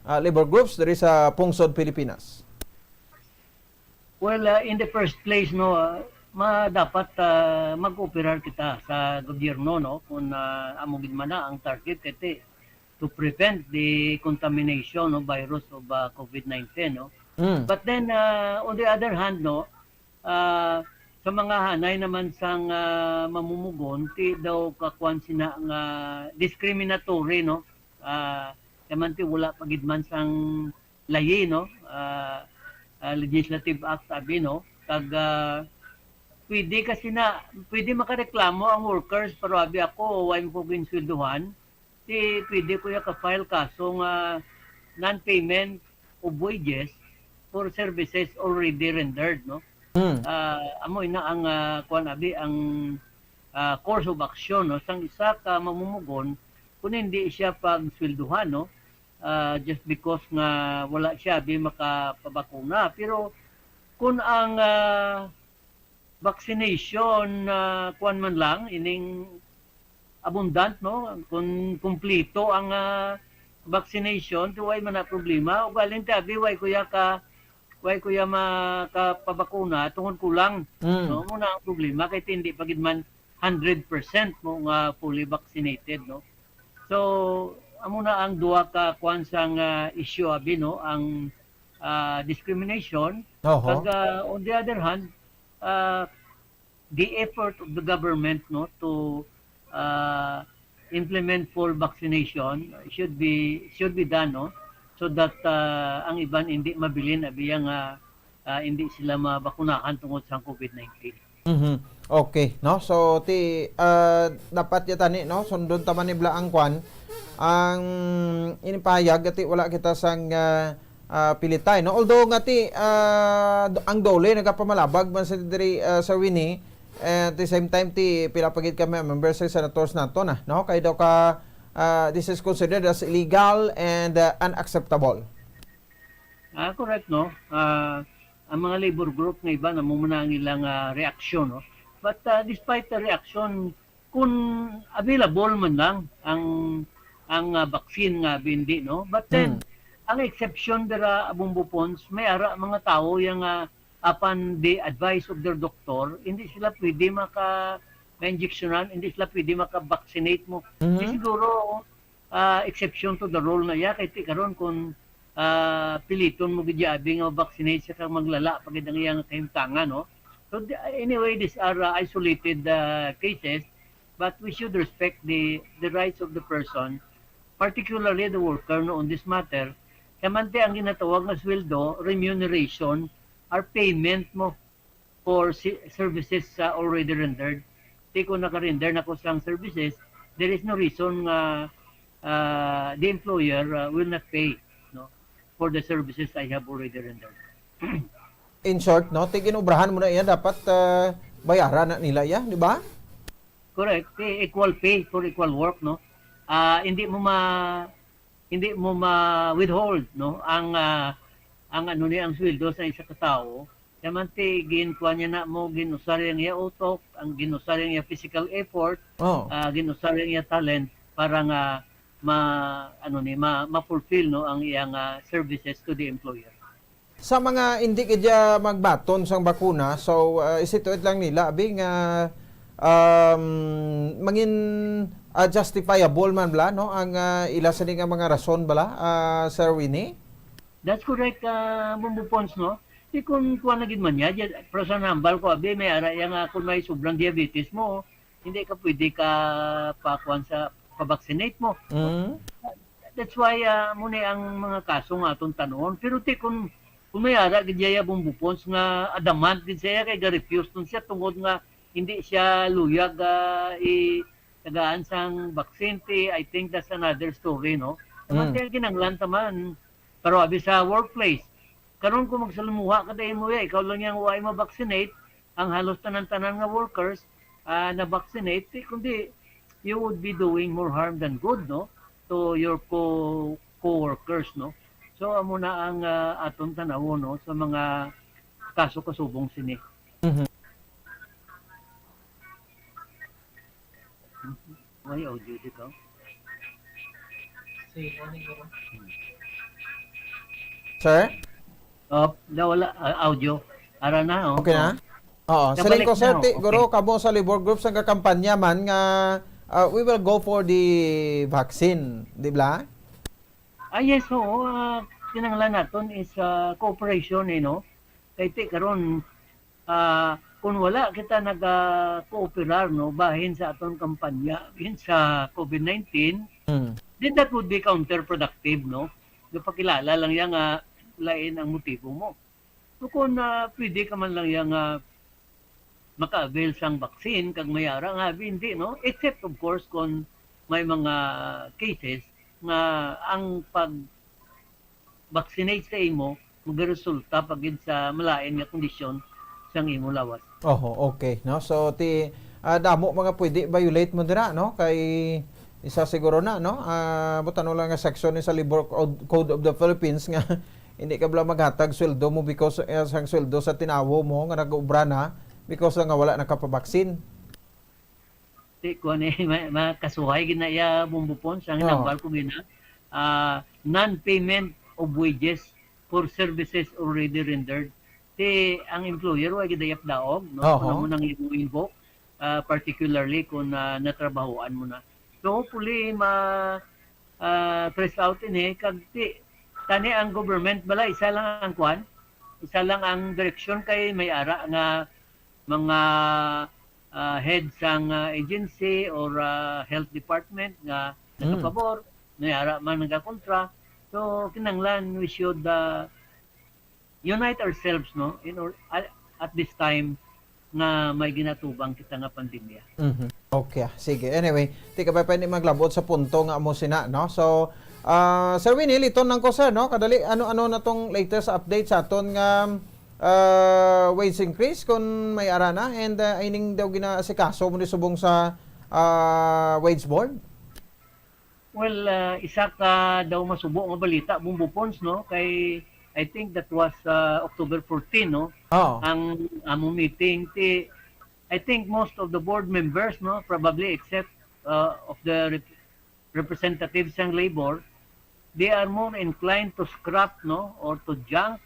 ah, labor groups diri sa pungsod Pilipinas. Well, ah, in the first place, no, ah, ma-, dapat, ah, mag-cooperar kita sa gobyerno, no, kung, ah, amo gid man na ang target kay ti, to prevent the contamination of virus of, ah, COVID nineteen, no? Mm. But then, ah, on the other hand, no, ah, sa mga hanay naman sang, ah, mamumugon, ti daw kakuan sina nga discriminatory, no? Ah, naman ti wala pa gid man sang layi, no? Ah, ah, legislative act, abi, no? Kag, ah, pwede kasi na, pwede makareklamo ang workers, pero abi ako, wa ko ginsweldohan. Di pwede ko ya ka-file kaso nga non-payment of wages for services already rendered, no? Mm. Ah, amo ina ang, ah, kuwan, abi, ang, ah, course of action, no, sang isa ka mamumugon kung hindi siya pagsweldohan, no? Ah, just because nga wala siya, abi, makapabakuna. Pero kung ang, ah, vaccination, ah, kuwan man lang, ining abundant, no? Kung kumplito ang, ah, vaccination, di way man na problema. Ugaling ti abi, way ko ya ka, way ko ya makapabakuna tungod kulang, Mm. no? Amo na ang problema, kay ti hindi pa gid man hundred percent mo nga fully vaccinated, no? So, amo na ang duha ka kuwan sang, ah, issue, abi, no? Ang, ah, discrimination. Oho. Kag, ah, on the other hand, ah, the effort of the government, no, to, ah, implement full vaccination should be, should be done, no, so that, ah, ang iban hindi mabilin, abi, nga, ah, hindi sila mabakunahan tungod sa covid nineteen. Mhm. Okay, no? So, ti, ah, dapat ya tani, no? Sundon ta man ni bala ang kwan, ang inipahayag, ti wala kita sang, ah, ah, pilitay, no? Although nga ti, ah, d-, ang DOLE nagapamalabag man sa diri, ah, sa Winnie, eh, at the same time, ti pila pa gid kami members sa senators nato na, no? Kay daw ka, ah, this is considered as illegal and, ah, unacceptable. Ah, correct, no? Ah, ang mga labor group nga iba, amo man na ang ilang, ah, reaksyon, no? But, ah, despite the reaction, kung available man lang ang, ang, ah, vaccine nga bindi, no? But then, Hmm. ang exception dira, Bombo Pons, may ara mga tawo yang, ah, apan the advice of their doctor, hindi sila pwede maka, ma-injectionan, hindi sila pwede maka-vaccinate mo. Mhm. Di siguro, ah, exception to the rule na iya, kay ti karon kung, ah, piliton mo gid abi nga vaccinate siya kag maglala pa gid ang iyang kahimtangan, no? So, the, anyway, these are, ah, isolated, ah, cases, but we should respect the, the rights of the person, particularly the worker, no, on this matter. Kaya man ti ang ginatawag nga sweldo, remuneration, or payment mo for si-, services sa already rendered. Ti kung naka-render na ko sang services, there is no reason nga, ah, the employer, ah, will not pay, no, for the services I have already rendered. In short, no, ti ginobrahan mo na iya, dapat, ah, bayaran na nila iya, di ba? Correct. Ti equal pay for equal work, no? Ah, hindi mo ma-, hindi mo ma-withhold, no, ang, ah, ang ano ni, ang sweldo sa isa ka tawo. Kaya man ti ginkuha niya na mo, ginusar ang iya utok, ang ginusar ang iya physical effort, Oh. ah, ginusar ang iya talent para nga ma-, ano ni, ma-, ma-fulfill, no, ang iyang, ah, services to the employer. Sa mga indi gid ya magbaton sang bakuna, so, ah, isituid lang nila, abi, nga, um, mangin, ah, justifiable man bala, no, ang, ah, ila sini nga mga rason bala, ah, Sir Winnie? That's correct, ah, Bombo Pons, no? Di kung kuwan na gid man niya, di, pero sa nambal ko, abi, may ara iya nga kung may sobrang diabetes mo, hindi ka pwede ka pakuan sa, pa-vaccinate mo. Mm. That's why, ah, mo ni ang mga kaso nga aton tanon. Pero ti kung, kung may ara gid iya, Bombo Pons, nga adamant gid siya kay ga-refuse nun siya tungod nga hindi siya luyag, ah, i-, tagaan sang vaccine, ti, I think that's another story, no? Naman Mm. ti ang kinanglan taman, pero abi sa workplace, karon kung magsalumuha ka dahil mo, ya, ikaw lang yang wa ma-vaccinate, ang halos tanan-tanan nga workers, ah, na-vaccinate, ti, kundi you would be doing more harm than good, no, to your co-, co-workers, no? So, amo na ang, ah, aton tanawon, no, sa mga kaso kasubong sini. Mhm. May audio dito. Sir? Oh, nawala, ah, audio. Ara na, oh. Okay na? Oo. Nabalik Siling ko, sir, na, ti, oh. Okay. Guro, kamo sa labor groups ang kakampanya man nga, ah, we will go for the vaccine, di ba? Ah, yes, oo. Ah, kinahanglan naton is, ah, cooperation, eh, no? Kay ti karon, ah, kung wala kita naga-cooperar, no, bahin sa aton kampanya, bahin sa covid nineteen, Hmm. then that would be counterproductive, no? Gapakilala lang yan nga lain ang motibo mo. So, kung, ah, pwede ka man lang yang, ah, maka-avail sang vaccine kag may ara nga abi, hindi, no? Except, of course, kung may mga cases nga ang pag-vaccinate sa imo magaresulta pa gid sa malain nga kondisyon sang imo lawas. Oho, okay, no? So, ti, ah, damo mga pwede violate mo dira, no? Kay isa siguro na, no? Ah, butano lang nga section ni sa Labor Code, Code of the Philippines nga hindi ka bala maghatag sweldo mo because, eh, sang sweldo sa tinawo mo nga nag-obra na because lang nga wala nakapabaksin. Ti, kuwan, eh, ma-, makasuhay gid na iya, Bombo Pons, ang Oo. hinambal ko gina, ah, non-payment of wages for services already rendered. Ti, ang employer, wa gid dayap daog, no? Oho. Kung amo nang imo invoke, ah, particularly kung, ah, natrabahoan mo na. So, hopefully, ma-, ah, trace out ini, kag ti, tani ang government, bala, isa lang ang kwan, isa lang ang direksyon kay may ara nga mga, ah, head sang, ah, agency or, ah, health department nga Mm. nagapabor, may ara man nagakontra. So, kinahanglan we should, ah, unite ourselves, no, in or-, a-, at this time nga may ginatubang kita nga pandemya. Mhm. Okay, ah, sige. Anyway, ti ka pa, pa ni maglabot sa punto nga amo sina, no? So, ah, Sir Winnie, liton lang ko, sir, no? Kadali, ano-ano na tong latest update sa aton nga, ah, wage increase kung may ara na, and, ah, ining daw ginaasikaso mo ni subong sa, ah, wage board? Well, ah, isa ka daw masubo nga balita, Bombo Pons, no? Kay, I think that was, ah, October fourteen, no? Oo. Ang among meeting, ti, I think most of the board members, no, probably except, ah, of the rep-, representatives sang labor, they are more inclined to scrap, no, or to junk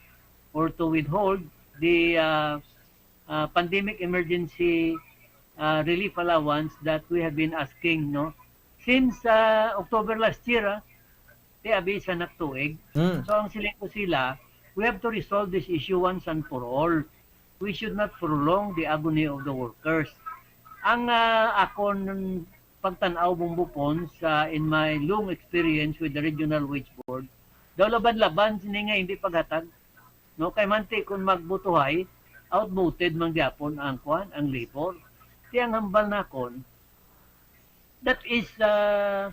or to withhold the, ah, ah, pandemic emergency, ah, relief allowance that we have been asking, no? Since, ah, October last year, ah, ti abi sa naktuig. Mm. So, ang siling ko sila, we have to resolve this issue once and for all. We should not prolong the agony of the workers. Ang, ah, akon pagtan-aw, Bombo Pons, ah, in my long experience with the Regional Wage Board, daw laban-laban sini nga hindi paghatag. No, kay manti kung magbutuhay, outvoted man gyapon ang kwan, ang labor. Kaya ang hambal nakon, that is, uh,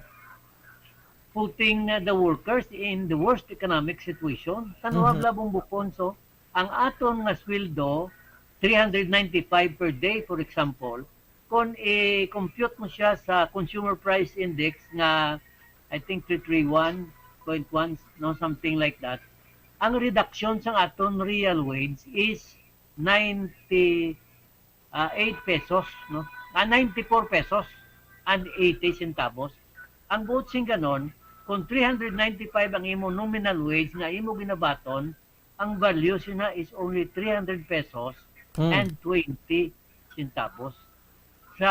putting, uh, the workers in the worst economic situation. Tanawag Mhm. labong bukon, so, ang aton nga sweldo, three hundred ninety-five per day, for example, kung i-compute mo siya sa Consumer Price Index nga, I think, three three one point one, no, something like that, ang reduction sa aton real wage is ninety, ah, eight pesos, no? Ah, ninety-four pesos and eighty centavos. Ang buot sing ganon, kung three hundred ninety-five ang imo nominal wage nga imo ginabaton, ang value sina is only three hundred pesos Hmm. and twenty centavos. Sa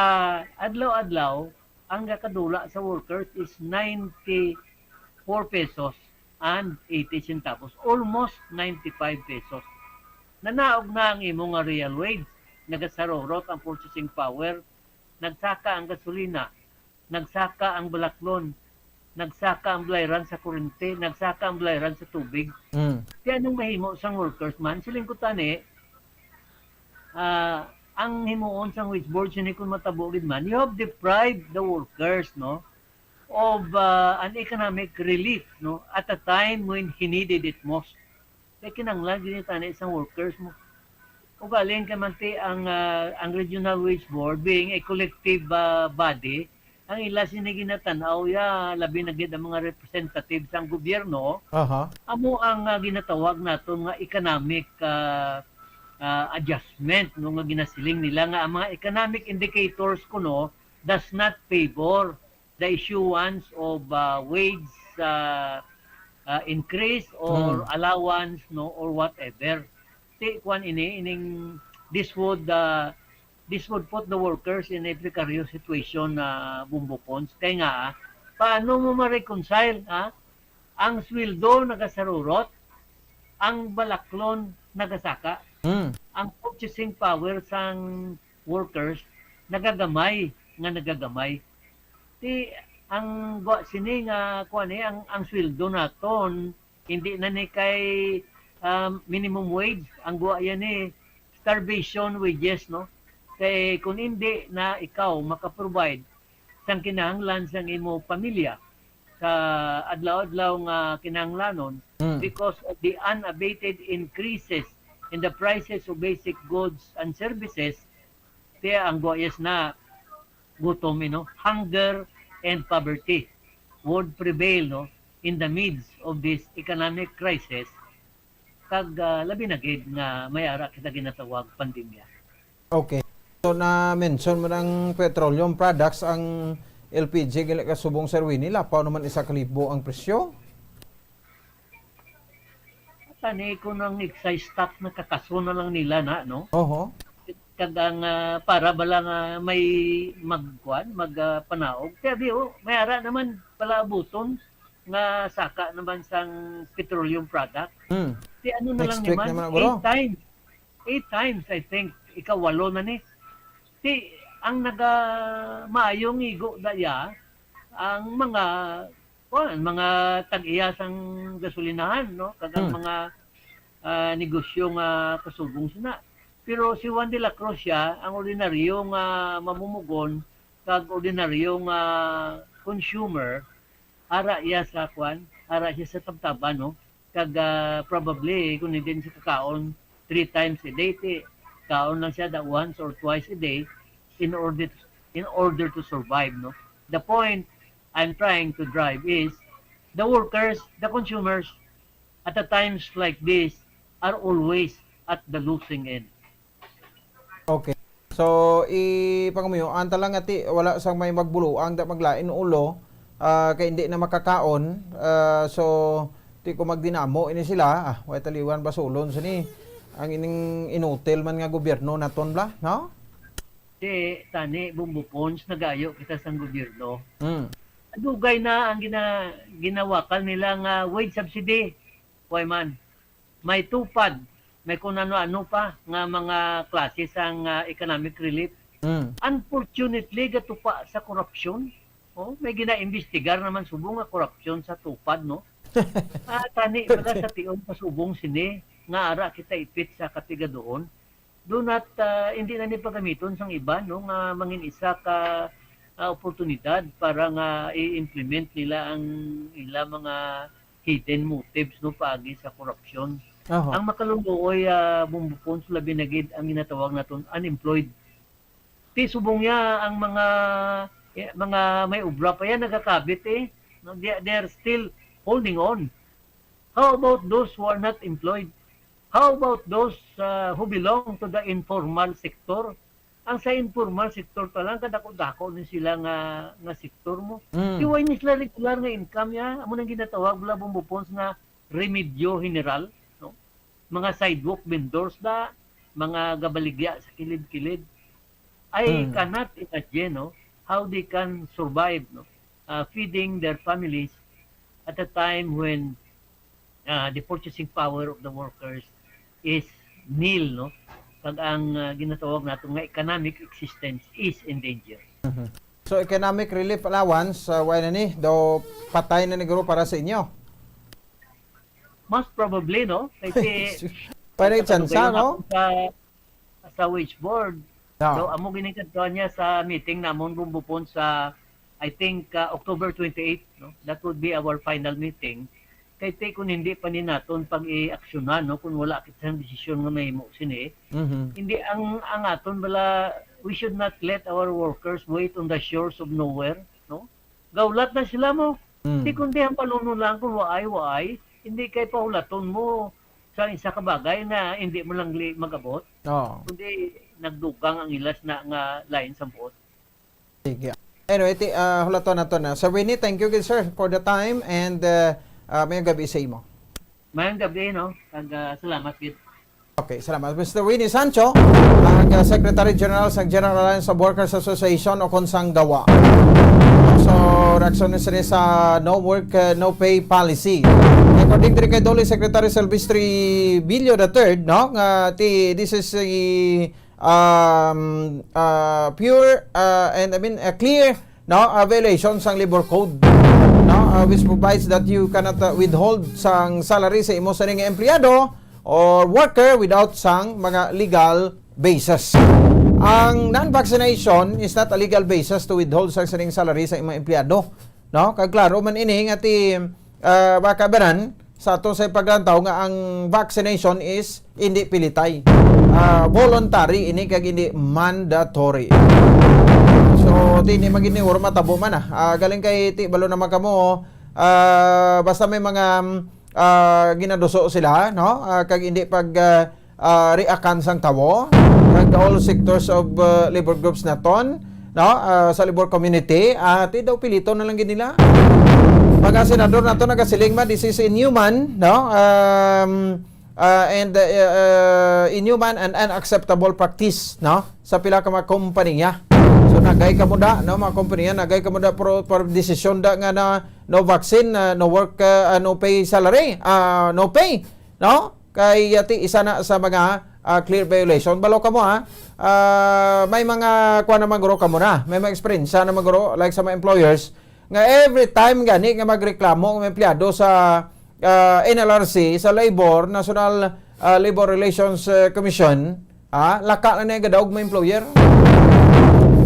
adlaw-adlaw, ang gakadula sa workers is ninety-four pesos and eighty centavos, almost ninety-five pesos. Nanaog na ang imo nga real wage, nagasarurot ang purchasing power, nagsaka ang gasolina, nagsaka ang balaklon, nagsaka ang balayran sa kurente, nagsaka ang balayran sa tubig. Mm. Kaya anong mahimo sang workers man? Siling ko tani, ah, ang himuon sang wage board, sini kung matabo gid man, you have deprived the workers, no, of, ah, an economic relief, no, at a time when he needed it most. Kay kinahanglan gid tani sang workers mo. Ugaling kay manti ang, ah, ang Regional Wage Board, being a collective, ah, body, ang ila sini ginatan-aw ya, labi na gid ang mga representative sang gobyerno, Aha. amo ang, ah, ginatawag naton nga economic, ah, ah, adjustment, no, nga ginasiling nila nga ang mga economic indicators kuno does not favor the issuance of, ah, wage, ah, ah, increase or Hmm. allowance, no, or whatever. Ti, kuwan ini, ining, this would, ah, this would put the workers in a precarious situation, ah, Bombo Pons. Kay nga, ah, paano mo ma-reconcile, ah? Ang sweldo nagasarurot, ang balaklon nagasaka, Hmm. ang purchasing power sang workers nagagamay nga nagagamay. Ti, ang gwa sini nga, kuwan, eh, ang, ang sweldo naton, hindi na ni kay um, minimum wage, ang gwa yan eh, starvation wages, no? Kay kung hindi na ikaw makaprovide sang kinahanglan sang imo pamilya sa adlaw-adlaw nga kinahanglanon, Mm. because of the unabated increases in the prices of basic goods and services, kaya ang gwa yes na gutom, you know, hunger and poverty would prevail, no, in the midst of this economic crisis, kag, ah, labi na gid nga may ara kita ginatawag pandemya. Okay. So, na-mention mo ng petroleum products, ang L P G, gali ka subong, Sir Winnie, lapaw naman isa ka libo ang presyo. Tani ko ng excise tax, nakakaso na lang nila na, no? Oho. Kag ang, ah, para bala nga may magkuan, mag, ah, panaog. Kaya di, oh, may ara naman pala abuton nga saka naman sang petroleum product. Hmm. Di ano na Next lang week naman, naman, siguro. Eight times. Eight times, I think. Ikawalo na ni. Di, ang naga maayong igo daya, ang mga, kuwan, mga tag-iya sang gasolinahan, no? Kag ang Hmm. mga, ah, negosyo nga kasubong sina. Pero si Juan de la Cruz siya, ang ordinaryo nga mamumugon, kag ordinaryo nga consumer, ara iya sa, kuwan, ara siya sa tabtaban, no? Kag, ah, probably, kung hindi siya kakaon three times a day, ti, kaon lang siya da once or twice a day in order, in order to survive, no? The point I'm trying to drive is the workers, the consumers, at the times like this, are always at the losing end. Okay. So, ipangumuyoan ta lang nga ti, wala sang may magbuluang da maglain ulo, ah, kay hindi na makakaon. Ah, so, ti ko magdinamo ini sila, ah, way taliwan basulon sini. Ang ining inutil man nga gobyerno naton bla, no? Ti, tani, Bumbo Pons, nagayo kita sang gobyerno. Hmm. Dugay na ang gina-, ginawakal nila nga wage subsidy. Way man. May tupad, may kung ano-ano pa nga mga klase sang, ah, economic relief. Mm. Unfortunately, gatupa sa korupsyon. Oh, may ginaimbestigar naman subong nga korupsyon sa tupad, no? Ah, tani pala sa tion pasubong sini nga ara kita ipit sa katigadoon. Do not, ah, hindi na ni pagamiton sang iban, no, nga mangin isa ka, ah, oportunidad para nga i-implement nila ang ila mga hidden motives, no, paagi sa korupsyon. Aha. Ang makaluluoy, ah, Bumbo Pons, labi na gid ang ginatawag naton unemployed. Ti subong niya ang mga, eh, mga may obra pa yan nagakabit, eh. No, they, they are still holding on. How about those who are not employed? How about those, ah, who belong to the informal sector? Ang sa informal sector pa lang, kadako-dako ni sila nga, nga sektor mo. Mm. Di way ni sila regular nga income ya. Amo nang ginatawag bala, Bumbo Pons, nga remedyo general, no? Mga sidewalk vendors da, mga gabaligya sa kilid-kilid. I Mm. cannot imagine, no, how they can survive, no, uh, feeding their families at a time when, uh, the purchasing power of the workers is nil, no? Kag ang, uh, ginatawag nato nga economic existence is in danger. Mhm. So, economic relief allowance, uh, wala na ni, do patay na ni guro para sa inyo? Most probably, no? Kasi Pwede sa tsansa, kalugayan no? Sa, sa wage board, No. So, amo gini kadtuan niya sa meeting namon, Bumbo Pons, sa, I think, uh, October twenty-eight, no? That would be our final meeting. Kay ti, kung hindi pa ni naton pag-i-aksyonan, no? Kung wala kita sang desisyon nga mahimo sini, Mhm. hindi ang, ang aton bala, we should not let our workers wait on the shores of nowhere, no? Gaulat na sila mo. Mm. Di kundi ang palunon lang kung waay, waay, hindi kay pahulaton mo sa isa ka bagay na hindi mo lang li-, mag-abot. Oo. Kundi nagdugang ang ilas na nga lain sa buot. Sige. Anyway, ti, ah, hulaton nato na. Sir Winnie, thank you gid, sir, for the time and, ah, ah, mayong gabi sa imo. Mayong gabi, no? Kag, ah, salamat gid. Okay, salamat. Mister Winnie Sancho, ang, ah, Secretary General sa General Alliance of Workers Association o kon sang gawa. So, reaksyon ni sini sa no work, ah, no pay policy. According diri kay DOLE Secretary Silvestre Billo the third, no, nga ti, this is a, um, ah, pure, ah, and I mean, a clear, no, ah, violation sang labor code, no, ah, which provides that you cannot, ah, withhold sang salary sa imo sa nga empleyado or worker without sang mga legal basis. Ang non-vaccination is not a legal basis to withhold sang sining salary sa imong empleyado, no? Kag klaro man ini nga ti, ah, makabanan sa ato sa paglantaw nga ang vaccination is hindi pilitay. Ah, voluntary ini kag hindi mandatory. So, ti hindi maginiwor matabo man, ah. Ah, galing kay ti balo naman kamo, ah, basta may mga, ah, ginaduso sila, no? Ah, kag hindi pag, ah, ah, reakan sang tawo, kag all sectors of, ah, labor groups naton, no? Ah, sa labor community, ah, ti daw pilito na lang gid nila. Mga senador nato nagasiling man, this is inhuman, no? Um, ah, and, ah, ah, inhuman and unacceptable practice, no? Sa pila ka mga kompanya. So, nagay kamo da, no, mga kompanya, nagay kamo da pro, pro desisyon da nga na no vaccine, ah, no work, ah, ah, no pay salary, ah, no pay, no? Kay yati isa na sa mga, ah, clear violation. Balo kamo, ha? Ah, may mga kuan naman guro kamo na. May mga eksperyensya naman guro, like sa mga employers, nga every time gani nga magreklamo ang empleyado sa, ah, N L R C, sa Labor, National, ah, Labor Relations, ah, Commission, ah, laka na niya gadaog may employer.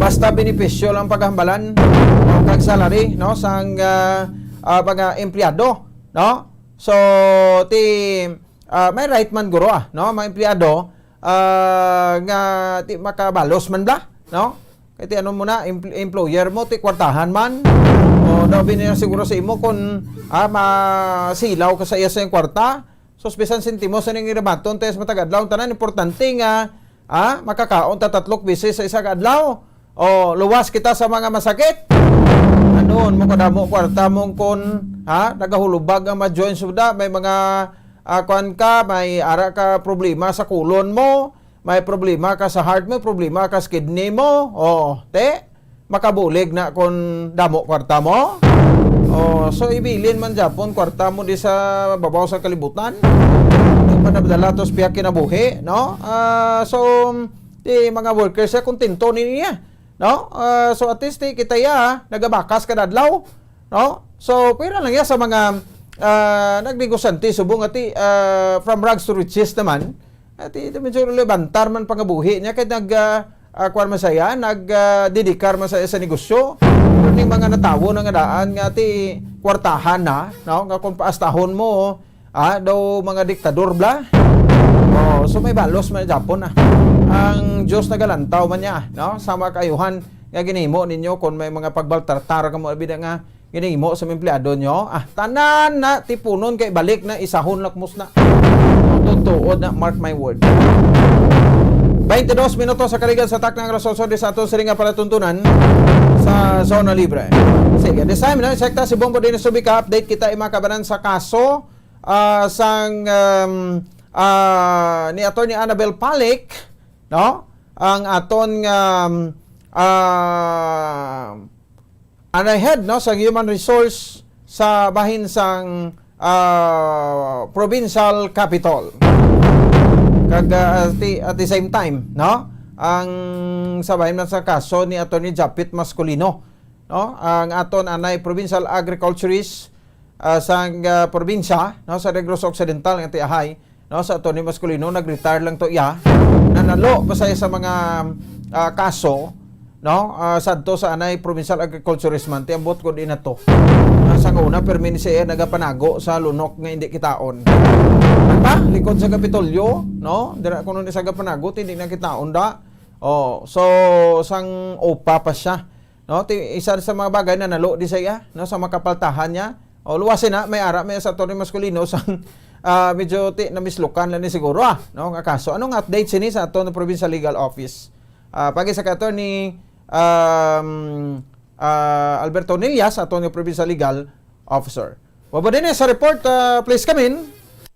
Basta benepisyo lang paghambalan o kag salary, no, sang, ah, ah, mga empleyado, no? So, ti, ah, may right man guro, ah, no, mga empleyado, ah, nga ti makabalos man bla, no? Kay ti ano mo na, empl-, employer mo, ti kwartahan man. O daw bini na siguro sa imo kung, ah, masilaw ka sa iya sa iyang kwarta. Sus, bisan sentimo sa ning irabaton, ti sa matag adlaw, tanan importante nga, ah, makakaon ta tatlok beses sa isa ka adlaw. O luwas kita sa mga masakit. Ano, mo kadamo kwarta mong kun, ha, nagahulubag ang mga joints mo da, may mga, ah, kuan ka, may ara ka problema sa kulon mo, may problema ka sa heart mo, problema ka sa kidney mo. O, te, makabulig na kung damo kwarta mo. O, so ibilin man japon kwarta mo di sa babaw sa kalibutan. Di pa nabdala tos piya kinabuhi, no? Ah, so, di mga workers, eh, kontento ni niya, no? Ah, so at least, eh, kita ya, nagabakas kada adlaw, no? So, pwera lang ya sa mga, ah, nagnegosyante, subong ati, ah, from rags to riches naman. Ati, ito medyo lebantar man pangabuhi niya, kay nag, ah, ah, kuwan man saya, nag, ah, dedikar man saya sa negosyo. Pero ning mga natawo na nga daan nga ati, kwartahan na, no? Nga kung paastahon mo, ah, daw mga diktador bla. Oh, so may balos man japon na. Ang Diyos nagalantaw man niya, no? Sa mga kaayuhan nga ginhimo ninyo, kung may mga pagbaltartar ka mo, abi na nga ginhimo sa mga empleyado nyo, ah, tanan na tipunon kay balik na isahon lakmos na. Tutuod na, mark my word. Twenty-dos minutos sa kaligan sa taknang alas otso sa aton siring nga palatuntunan sa Zona Libre. Sige, this time, no, sekta si Bongo Dennis Subica, update kita, mga kabanan, sa kaso ah, sang, um, ah, ni Attorney Annabel Palik, no? Ang aton nga, um, ah, anay head, no, sa human resource sa bahin sang, ah, provincial capital. Kag, ah, at the, at the same time, no, ang sa bahin man sa kaso ni Attorney Japit Masculino, no, ang aton anay provincial agriculturist, ah, sang, ah, probinsya, no, sa Negros Occidental nga tiahay, no, sa Attorney Masculino, nag-retire lang to iya. Nanalo pa siya sa mga, ah, kaso, no, ah, sadto sa anay provincial agriculturist man, tiambot ko din na to. Ah, sa una, permi ni siya nagapanago sa lunok nga hindi kitaon. Ano ba? Likod sa Kapitolyo, no? Dira kuno ni sa gapanago, hindi na kitaon da. Oh, so, sang upa pa siya. No, ti-, isa sa mga bagay na nalo di sa iya, no, sa makapaltahan niya. O, luwasin na, may ara, may sa Attorney Masculino, sa, ah, medyo ti-, namislukan lang ni siguro, ah, no, nga kaso. Anong update sini sa aton Provincial Legal Office? Ah, pagi sa ka Attorney, um, ah, Alberto Nillas, aton Provincial Legal Officer. Wa ba din eh sa report, ah, please come in.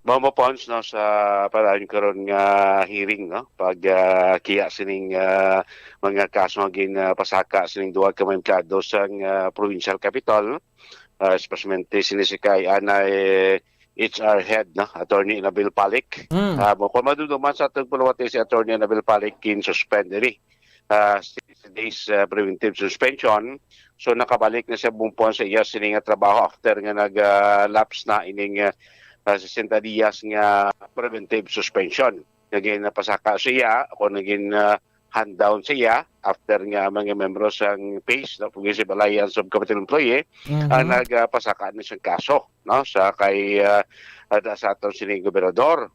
Mao mo, Pons, no, sa padayon karon nga hearing, no, pag, ah, kiya sining, ah, mga kaso nga gin, ah, pasaka sining duha ka mga empleyado sang, ah, provincial capital, ah, especially sini si kay anay H R head, no, Attorney Annabel Palik. Mm. Ah, mo, kung madumduman sa atong paluwati si Attorney Annabel Palik, gin-suspend diri ah, sixty days, ah, preventive suspension. So, nakabalik na siya bumpon sa iya sini nga trabaho after nga nag, ah, lapse na ining, ah, ah, sesenta dias nga preventive suspension. Nga ginapasaka siya o naging, ah, hand down siya after nga mga membro sang PACE, no, Progressive Alliance of Capitol Employee, Mhm. ang nagpasaka ni siyang kaso, no, sa kay, ah, ada sa aton sining gobernador.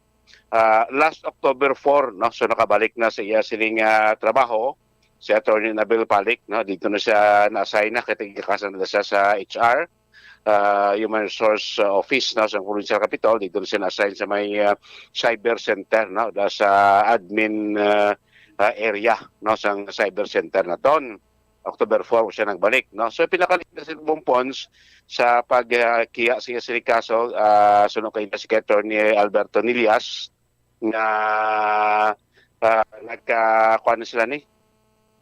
Ah, last October four, no, so nakabalik na sa iya sining, ah, trabaho si Attorney Anabel Palik, no, dito na siya na-assign na kay tigkakasan na siya sa H R, ah, Human Resource, ah, Office, no, sa Provincial Capitol. Dito na siya na-assign sa may, ah, cyber center, no, da sa admin, ah, ah, area, no, sa cyber center na ton. October four siya nagbalik, no. So pinakalit na si Bong Pons sa pag, ah, kiya siya sa kaso, ah, suno kay si Attorney Alberto Nillas nga, ah, nagka-, kuwan na sila ni,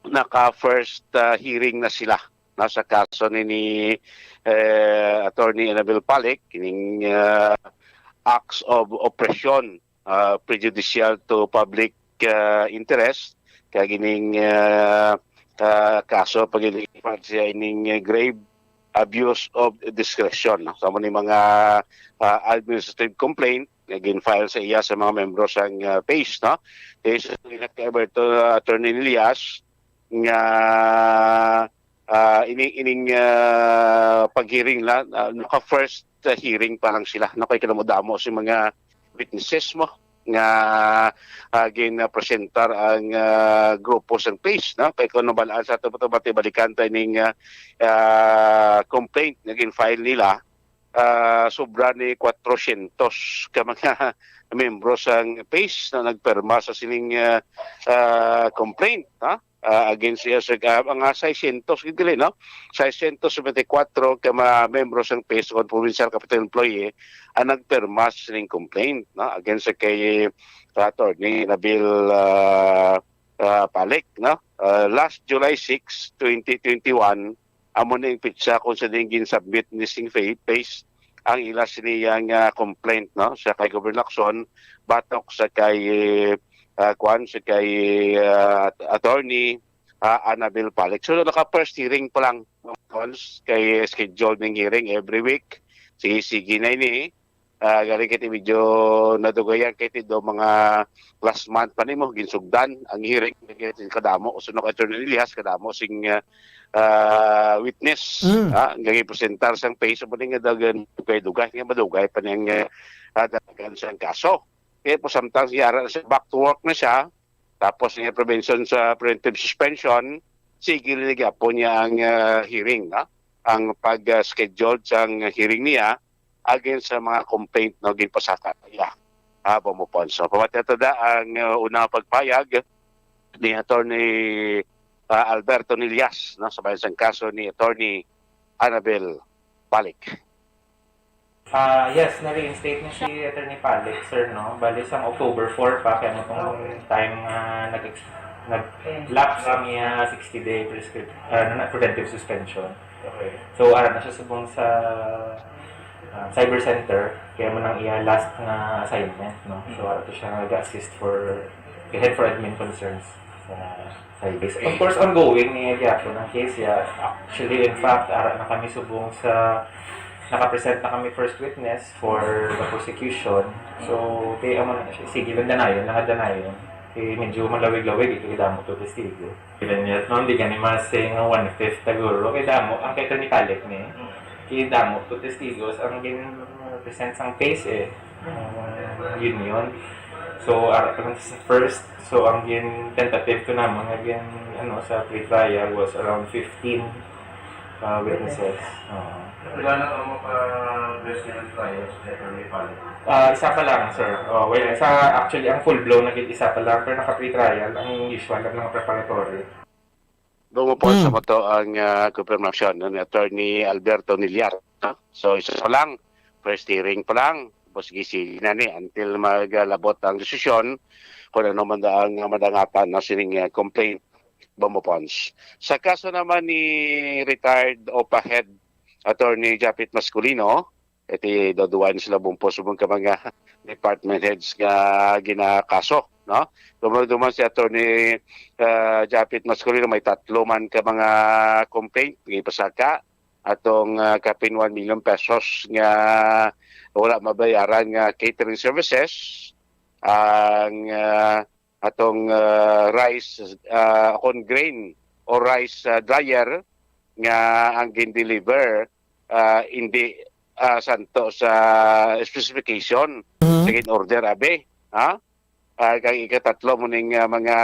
naka first, ah, hearing na sila, no, sa kaso ni, ni, eh, Attorney Anabel Palik, kining, ah, acts of oppression, ah, prejudicial to public, ah, interest, kag ining, ah, ah, kaso pag siya ining grave abuse of discretion, no? Sa ni mga, ah, administrative complaint nga gin-file sa iya sa mga membro sang, ah, PACE, no? Kay sa Alberto, ah, Attorney Nillas nga, ah, ini-, ining, ah, pag-hearing la, ah, naka first, ah, hearing pa lang sila, no? Kay kadamo-damo si mga witnesses mo nga, ah, ginapresentar ang, ah, grupo sang PACE, no? Kay kung nabalaan sa ato, bati-balikan ta ining, ah, ah, complaint nga gin-file nila, ah, sobra ni kwatrosyentos ka mga membro sang PACE na nagpirma sa sining, ah, ah, complaint, ha? Ah, against siya sa, ah, mga seiscientos, gid gali, no? Seiscientos setenta y cuatro ka mga membro sang PACE o provincial capital employee ang nagpirma sa sining complaint, no? Against sa kay Attorney Nabil, ah, ah, Palik, no? Ah, last July six, twenty twenty-one, amo na yung petsa kung sa din gin-submit ni sing fa-, PACE ang ila sini yang, ah, complaint, no, sa kay Governor Lacson batok sa kay, ah, kuan, sa kay, ah, Attorney, ah, Anabel Palik. So naka first hearing pa lang, Cons, kay scheduled ning hearing every week. Sige, sige na ini. Ah, gani kay medyo nadugayan kay ti do mga last month pa nimo ginsugdan ang hearing, kay kadamo, usuno kay Attorney Elias, kadamo sing, ah, ah, witness, Mm. ah, nga gipresentar sang PACE, mo nga dagan kay dugay nga madugay pa niyang, ah, ah, dagan sang kaso. Kaya po, samtang siya ara na siya, back to work na siya, tapos niya prevention sa preventive suspension, sige, lagi po niya ang, ah, hearing, ah, ang pag, ah, schedule sang hearing niya against sa mga complaint, no, ginpasaka niya. Ah, Bombo Ponso. Pamati ato da ang, uh, unang pagpayag ni Attorney, uh, Alberto Nillas, no, sa bayan sang kaso ni Attorney Annabel Balik. Ah, yes, na-reinstate na si Attorney Palik, sir, no? Bali, sang October four pa, kaya mo tong time nga nag-ex-, nag-lapse ang iya sixty-day prescript-, ah, na, preventive suspension. Okay. So, ara na siya subong sa, ah, cyber center, kaya mo nang iya last nga assignment, no? So, ara to siya nag-assist for, head for admin concerns sa cyber. Of course, ongoing niya gyapon ang case, ya. Actually, in fact, ara na kami subong sa, nakapresent na kami first witness for the prosecution. So, kaya amo na siya, sige lang danayon, lang danayon. Kay medyo malawig-lawig, ito, kay damo to testigo. Even yet, no, hindi gani mas, eh, nga one-fifth taguro, kay damo, ang kay Attorney Palik ni, kay damo to testigos, ang gin-present sang case, eh, ang union. So, ara pa lang sa first, so, ang gin-, tentative to naman, nga gin-, ano, sa pre-trial was around fifteen, uh, witnesses. Oo. Wala na ang mapa-, best trial sa Attorney Palik? Ah, isa pa lang, sir. Oh, well, sa, actually, ang full-blown na gid, isa pa lang, pero naka-pre-trial, ang usual lang mga preparatory. Gumupo Mm. sa mo to ang, ah, confirmation ni Attorney Alberto Nillas, no? So, isa pa lang, first hearing pa lang, tapos gisili na ni until maglabot ang desisyon kung ano man ang madangatan na sining, ah, complaint, Bombo Pons. Sa kaso naman ni retired OPA head Attorney Japit Masculino, iti duduan sila bumpos subong ka mga department heads nga ginakaso, no? Duman-duman si Attorney, ah, Japit Masculino, may tatlo man ka mga complaint nga ipasaka. atong, ah, kapin one million pesos nga wala mabayaran nga catering services, ang, ah, atong, ah, rice, ah, kon grain o rice, ah, dryer nga ang gin-deliver, ah, hindi, ah, santo sa specification Mhm. sa gin-order, abi, ha? Ah, kag ikatatlo mo ning, ah, mga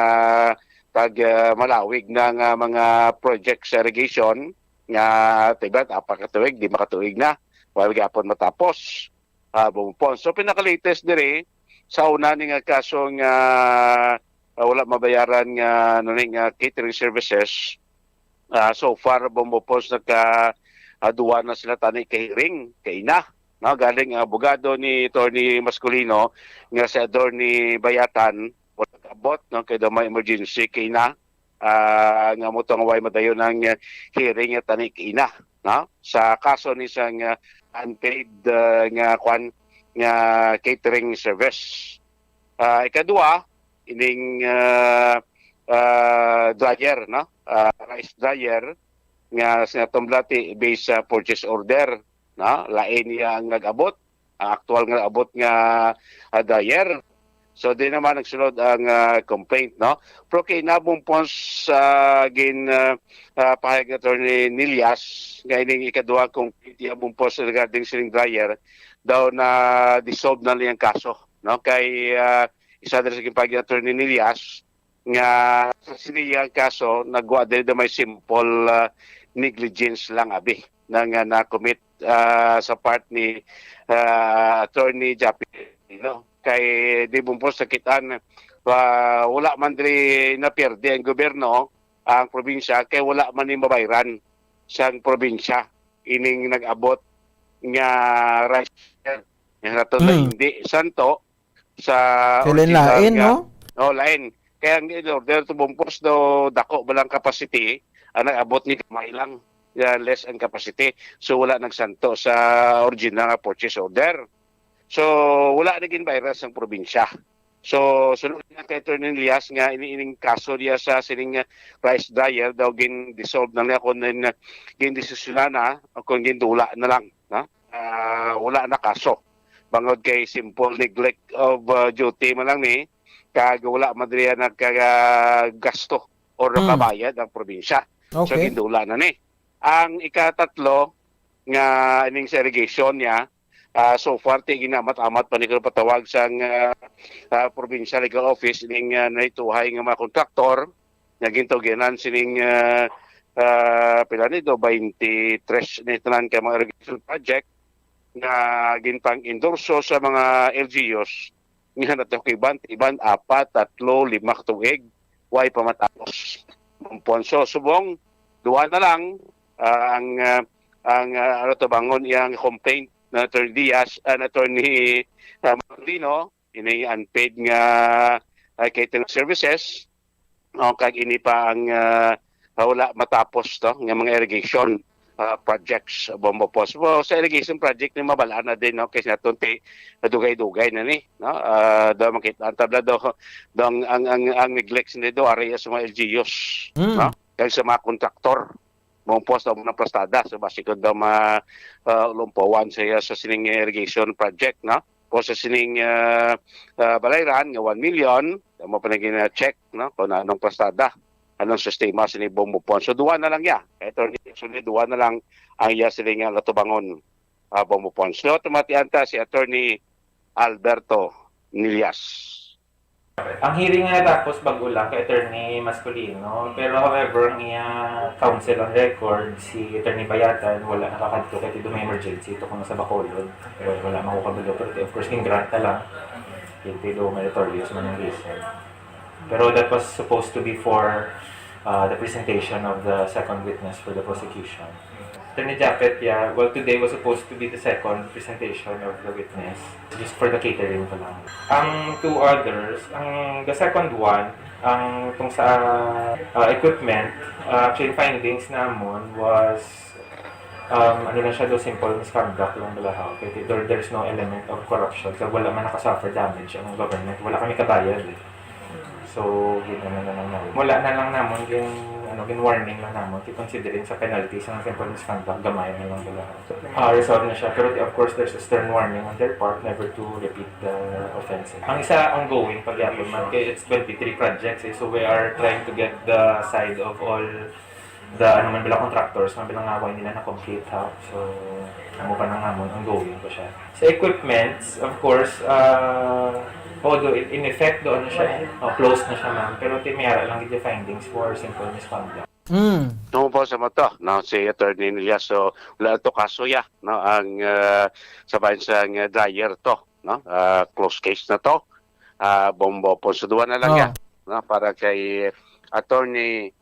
tag, ah, malawig na nga mga project sa irrigation nga tibat apa ka tuig, di makatuig na. Wala gapon matapos. Ah, bumupon. So, pinaka-latest diri sa una ni nga kaso nga, ah, wala mabayaran nga, ano ni, nga catering services. Ah, so far, bumupon, naka, ah, duwa na sila tani ka hearing, kaina. No, galing ang abogado ni Attorney Masculino nga si Attorney Bayatan, wala kabot, no, kay daw may emergency kaina, ah, nga mo tong way madayon ang, ah, hearing nga tani kaina, no, sa kaso ni sang, ah, unpaid, ah, nga kwan, nga catering service. Ah, ikadua, ining, ah, ah, dryer, no? Ah, rice dryer nga sa Tumblati based sa purchase order, no? Lain niya ang nag-abot, ang aktual nga nag-abot nga, ah, dryer. So, di naman nagsulod ang, ah, complaint, no? Pero kay nabong pons, ah, gin, ah, ah, pahayag ni Attorney Nillas nga ining ikadua complaint niya bong pons regarding sining dryer daw na dissolve na niyang kaso, no? Kay, ah, isa diri sa ginpahayag ni Attorney Nillas nga sa sini ang kaso nagwa diri daw may simple, ah, negligence lang abi na nga na-commit, ah, sa part ni, ah, Attorney Japie, no? Kay di bumpos sa kitaan, ah, wala man diri napierde ang gobyerno, ang probinsya, kay wala man ni mabayran sang probinsya ining nag-abot nga rice. Nga nato na Mm. hindi santo sa Kay lain-lain, original nga, no? Oh, lain. Kaya ang in-order to bumpos do dako ba lang capacity, ang nag-abot ni gamay lang. Ya, less ang capacity. So, wala nagsanto sa original nga purchase order. So, wala na ginbayran sang probinsya. So, sunod na kay Attorney Elias nga ini-, ining kaso niya sa sining, uh, rice dryer daw gin-dissolve na niya kung nin-, gindesisyonan na o kung gindula na lang, no? Ah, wala na kaso. Bangod kay simple neglect of, uh, duty man lang ni, kag wala man diri nagkagasto or Mm. nakabayad ang probinsya. So, Okay. gindula na ni. Ang ikatatlo nga ining sa irrigation niya, ah, so far, ti ginamat-amat pa ni, pero patawag sang, ah, ah, Provincial Legal Office ining, ah, naituhay nga mga kontraktor nga gintugyanan sining, ah, ah, pila ni do, twenty-three ni tanan ka mga irrigation project nga ginpang-endorso sa mga L G Us nga natakiban, iban apat, tatlo, lima ka tuig, way pa matapos. Ang Ponso, subong, duha na lang, ah, ang, ah, ang, ah, ano to, bangon iyang complaint na Attorney Diaz, ah, na Attorney, ah, Marcolino, ini unpaid nga, ah, catering services, no, kag ini pa ang, ah, wala matapos to, nga mga irrigation, ah, projects, Bombo Post. Well, sa irrigation project ni mabalaan na din, no, kay naton ti dugay-dugay na ni, no? Ah, daw makita ang tabla daw, daw ang, ang, ang, ang neglect ni do area sa mga L G Us, Mm. no? Kag sa mga kontraktor, Bombo Post daw mga plastada, so basi ko daw ma, ah, lumpuan sa, sa sining irrigation project, no? O sa sining, ah, ah, balayran nga one million, mo pa na gina-check, no? Kung anong plastada, anong sistema sini Bombo Post. So, duwa na lang ya. Kay Attorney, actually, duwa na lang ang iya sini nga natubangon, ah, Bombo Post. So, tumatian ta si Attorney Alberto Nillas. Ang hearing nga natapos bag-o lang kay Attorney Masculino, pero however, ang iya counsel on record, si Attorney Bayatan, wala nakakadto kay ti do may emergency to kuno sa Bacolod. Wala, wala man ko kabalo, pero of course, king-grant na lang. Kay ti do meritorious man ang reason. Pero that was supposed to be for, uh, the presentation of the second witness for the prosecution. Attorney Japet, yeah. Well, today was supposed to be the second presentation of the witness. Just for the catering pa lang. Ang two others, ang, the second one, ang tong sa, uh, equipment, uh, actually findings namon was, um, ano lang siya do, simple misconduct lang bala ha. Kay there, there's no element of corruption. Kag wala man nakasuffer damage ang government. Wala kami kabayad eh. So, gid-, ano na lang namin. Wala na lang namon gin-, Ano, gin-warning lang namon, kay considering sa penalty sa simple misconduct, gamay na lang bala. Ah, resolve na siya. Pero of course, there's a stern warning on their part never to repeat the offense. Ang isa ongoing pa gyapon, man, kay it's twenty-three projects, eh. So we are trying to get the side of all the, ano man, bala contractors, man, bala nga wala nila na-complete, ha. So, amo pa nang namon, ongoing pa siya. Sa equipments, of course, ah, although in, in effect, doon na siya, oh, closed na siya, ma'am. Pero ti may ara lang gid findings for simple misconduct. Hmm. No po sa mo to, no, si Attorney Nilya. So, wala to kaso ya, no, ang ah, sa bayan sa nga dryer to, no, ah, close case na to. Ah, Bombo Ponce, duwa na lang Oh. ya, no, para kay Attorney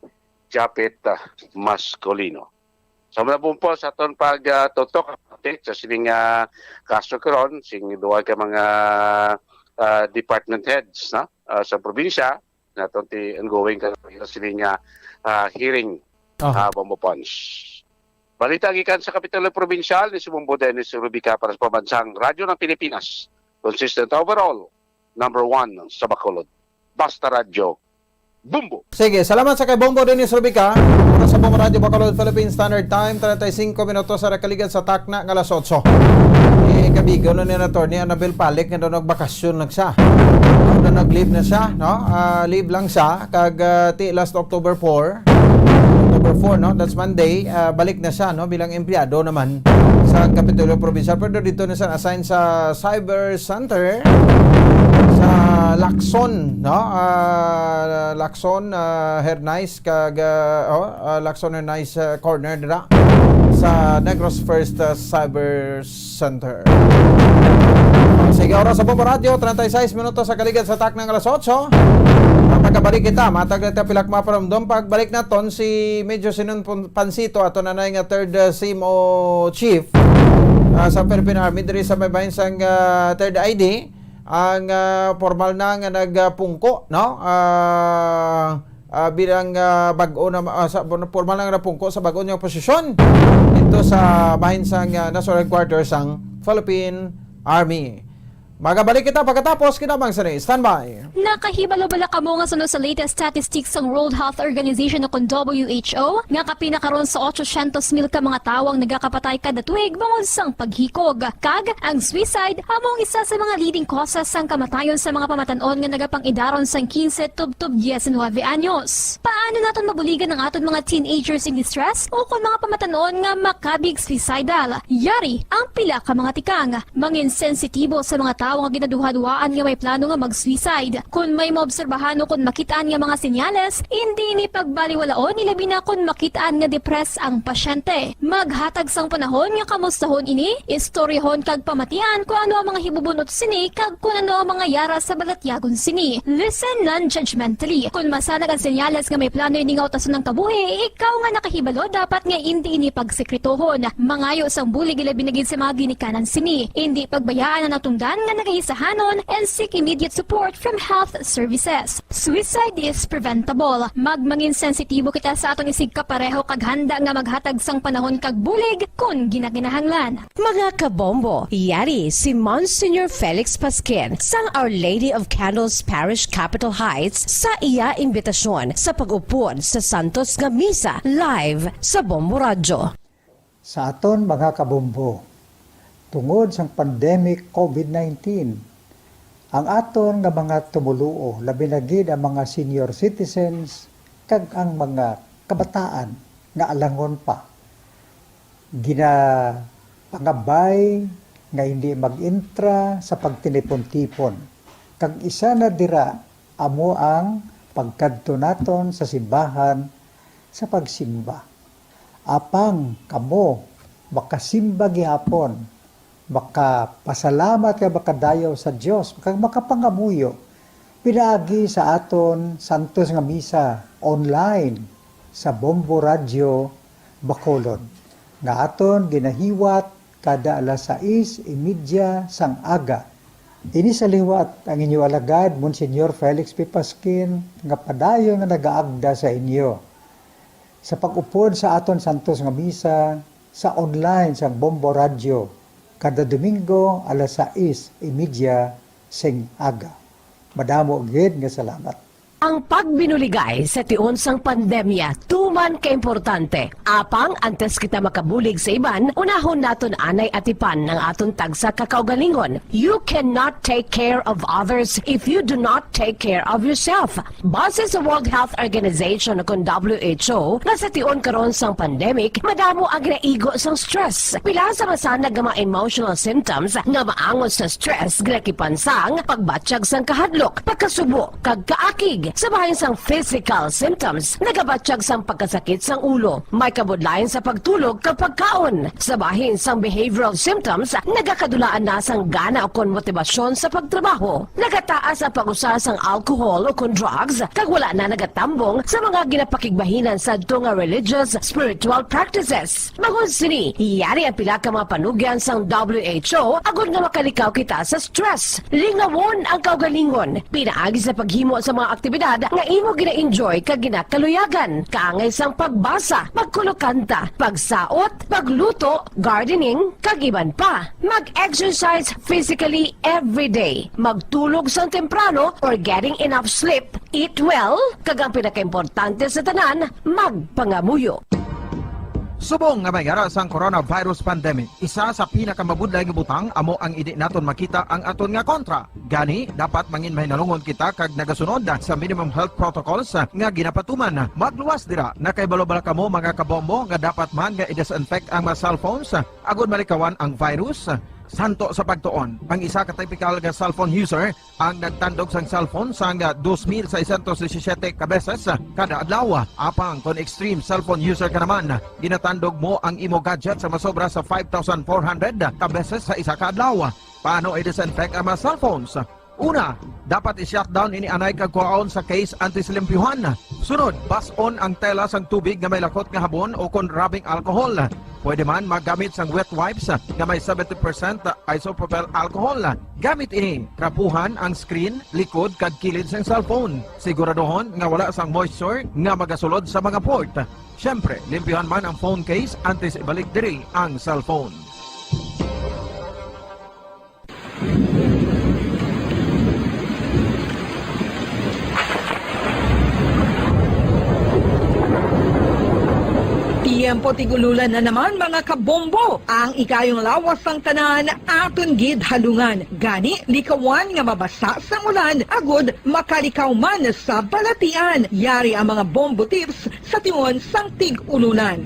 Japet ah, Mascolino. So, mula po po sa aton pag ah, tutok update sa sining ah, kaso karon, sing duwa ka mga ah, department heads, no, ah, sa probinsya, naton ti ongoing ka sining ah, ah, hearing, Oh. ah, Bombo Pons. Balita gikan sa Kapitolyo Probinsyal ni si Bombo Dennis Rubica para sa Pambansang Radyo ng Pilipinas. Consistent overall, number one sa Bacolod. Basta Radyo, Bombo! Sige, salamat sa kay Bombo Dennis Rubica. Para sa Bombo Radyo Bacolod Philippine Standard Time, treinta y cinco minutos sa nakaligad sa takna nga alas otso. Eh, kabigaw na ni Attorney Annabel Palik nga daw nagbakasyon lang siya. Daw nag-leave na siya, no? Ah, leave lang siya. Kag ah, ti last October four, October four, no? That's Monday. Ah, balik na siya, no? Bilang empleyado naman sa Kapitolyo Provincial. Pero dito na siya assign sa Cyber Center sa Lacson, no? Ah, Lacson, ah, Hernais, kag, ah, oh, ah, Lacson Hernais ah, Corner dira sa Negros First ah, Cyber Center. Sige, oras sa Bombo Radyo, treinta y seis minutos sa kaligad sa takna nga alas otso. Magkabalik kita, matag na ta pila ka mga panumdom. Pagbalik naton, si Major Sinon Pon- Pansito, ato na nga third uh, C M O chief uh, sa Philippine Army, diri sa may bahin sang uh, third I D, ang uh, formal na nga nagpungko, no? Uh, uh, bilang uh, bag-o na uh, sa formal na nga napungko sa bag-o niyang posisyon dito sa bahin sang uh, National Headquarters sang Philippine Army. Magabalik kita pagkatapos kinabang sini. Standby. Nakahibalo bala kamo nga suno sa latest statistics sang World Health Organization o kon W H O nga kapin na karon sa otso syentos mil ka mga tawo ang nagakapatay kada tuig bangod sang paghikog? Kag ang suicide amo ang isa sa mga leading causes sang kamatayon sa mga pamatan-on nga nagapang-idaron sang kinse tubtob diecinuebe anyos. Paano naton mabuligan ang aton mga teenagers in distress o kon mga pamatan-on nga makabig suicidal? Yari ang pila ka mga tikang. Mangin sensitibo sa mga tawo nga ginaduhaduhaan nga may plano nga mag-suicide. Kon may maobserbahan o kon makit-an nga mga senyales, indi ini pagbaliwalaon, ilabi na kon makit-an nga depressed ang pasyente. Maghatag sang panahon nga kamustahon ini, istoryahon kag pamatian kon ano ang mga hibubunot sini kag kon ano ang mga yara sa balatyagon sini. Listen non-judgmentally. Kon masanag ang senyales nga may plano ini nga utason ang kabuhi, ikaw nga nakahibalo dapat nga indi ini pagsekretohon. Mangayo sang bulig ilabi na gid sa mga ginikanan sini. Indi pagbayaan ang natungdan nga nagaisahanon and seek immediate support from health services. Suicide is preventable. Magmangin sensitibo kita sa aton isigkapareho kag handa nga maghatag sang panahon kag bulig kon ginakinahanglan. Mga kabombo, yari si Monsignor Felix Pasquin sang Our Lady of Candles Parish, Capitol Heights, sa iya imbitasyon sa pag-upod sa Santos nga Misa live sa Bombo Radyo. Sa aton mga kabombo, tungod sang pandemic COVID nineteen, ang aton nga mga tumoluo, labi na gid ang mga senior citizens kag ang mga kabataan nga alangon pa, ginapangabay nga hindi mag-intra sa pagtinipon-tipon, kag isa na dira amo ang pagkadto naton sa simbahan sa pagsimba. Apang kamo makasimba gihapon, makapasalamat kag makadayaw sa Dios, kag makapangamuyo pinaagi sa aton santos nga misa online sa Bombo Radyo Bacolod, nga aton ginahiwat kada alas sais y media sang aga. Ini sa liwat ang inyo alagad, Monsignor Felix P. Pasquin, nga padayon nga nagaagda sa inyo sa pag-upod sa aton santos nga misa sa online sang Bombo Radyo kada Domingo alas sais y media sing aga. Madamo gid nga salamat. Ang pagbinuligay sa tion sang pandemya tuman ka importante. Apang antes kita makabulig sa iban, unahon naton anay atipan ang aton tagsa ka kaugalingon. You cannot take care of others if you do not take care of yourself. Base sa World Health Organization, kun W H O, nga sa tion karon sang pandemic, madamo ang ginaigo sang stress. Pila sa masanag nga mga emotional symptoms nga maangot sa stress ginakipan sang pagbatyag sang kahadlok, pagkasubo, kag kaakig. Sa bahin sang physical symptoms, nagabatyag sang pagkasakit sang ulo, may kabudlayan sa pagtulog kag pagkaon. Sa bahin sang behavioral symptoms, nagakadulaan na sang gana ukon motibasyon sa pagtrabaho. Nagataas ang pag-usa sang alcohol ukon drugs, kag wala na nagatambong sa mga ginapakigbahinan sadto nga religious, spiritual practices. Bangod sini, yari ang pila ka mga panugyan sang W H O agod nga makalikaw kita sa stress. Lingawon ang kaugalingon pinaagi sa paghimo sa mga aktibidad nga imo gina-enjoy kag ginakaluyagan, kaangay sang pagbasa, pagkulokanta, pagsaot, pagluto, gardening, kag iban pa. Mag-exercise physically every day. Magtulog sang temprano or getting enough sleep. Eat well, kag ang pinakaimportante sa tanan, magpangamuyo. Subong nga may ara sang coronavirus pandemic, isa sa pinakamabudlay nga butang amo ang indi naton makita ang aton nga kontra. Gani, dapat mangin mahinalungon kita kag nagasunod sa minimum health protocols nga ginapatuman. Magluwas dira, nakahibalo bala kamo, mga kabombo, nga dapat man nga i-disinfect ang mga cellphones agod malikawan ang virus? Santo sa pagtuon, ang isa ka typical nga cellphone user ang nagtandog sang cellphone sang dos mil seiscientos disisiete ka beses kada adlaw. Apang kon extreme cellphone user ka naman, ginatandog mo ang imo gadget sa masobra sa five thousand four hundred ka beses sa isa ka adlaw. Paano i-disinfect ang mga cellphones? Una, dapat i-shutdown ini anay kag kuhaon sa case antes limpyuhan. Sunod, bas-on ang tela sang tubig nga may lakot nga habon o kon rubbing alcohol. Pwede man maggamit sang wet wipes nga may seventy percent isopropyl alcohol. Gamit ini, trapuhan ang screen, likod, kag kilid sang cellphone. Siguraduhon nga wala sang moisture nga magasulod sa mga port. Siyempre, limpyuhan man ang phone case antes ibalik diri ang cellphone. Tiyempo tig-ululan na naman, mga kabombo. Ang ikayong lawas sang tanan aton gid halungan. Gani, likawan nga mabasa sang ulan agod makalikaw man sa balatian. Yari ang mga bombo tips sa tion sang tig-ululan.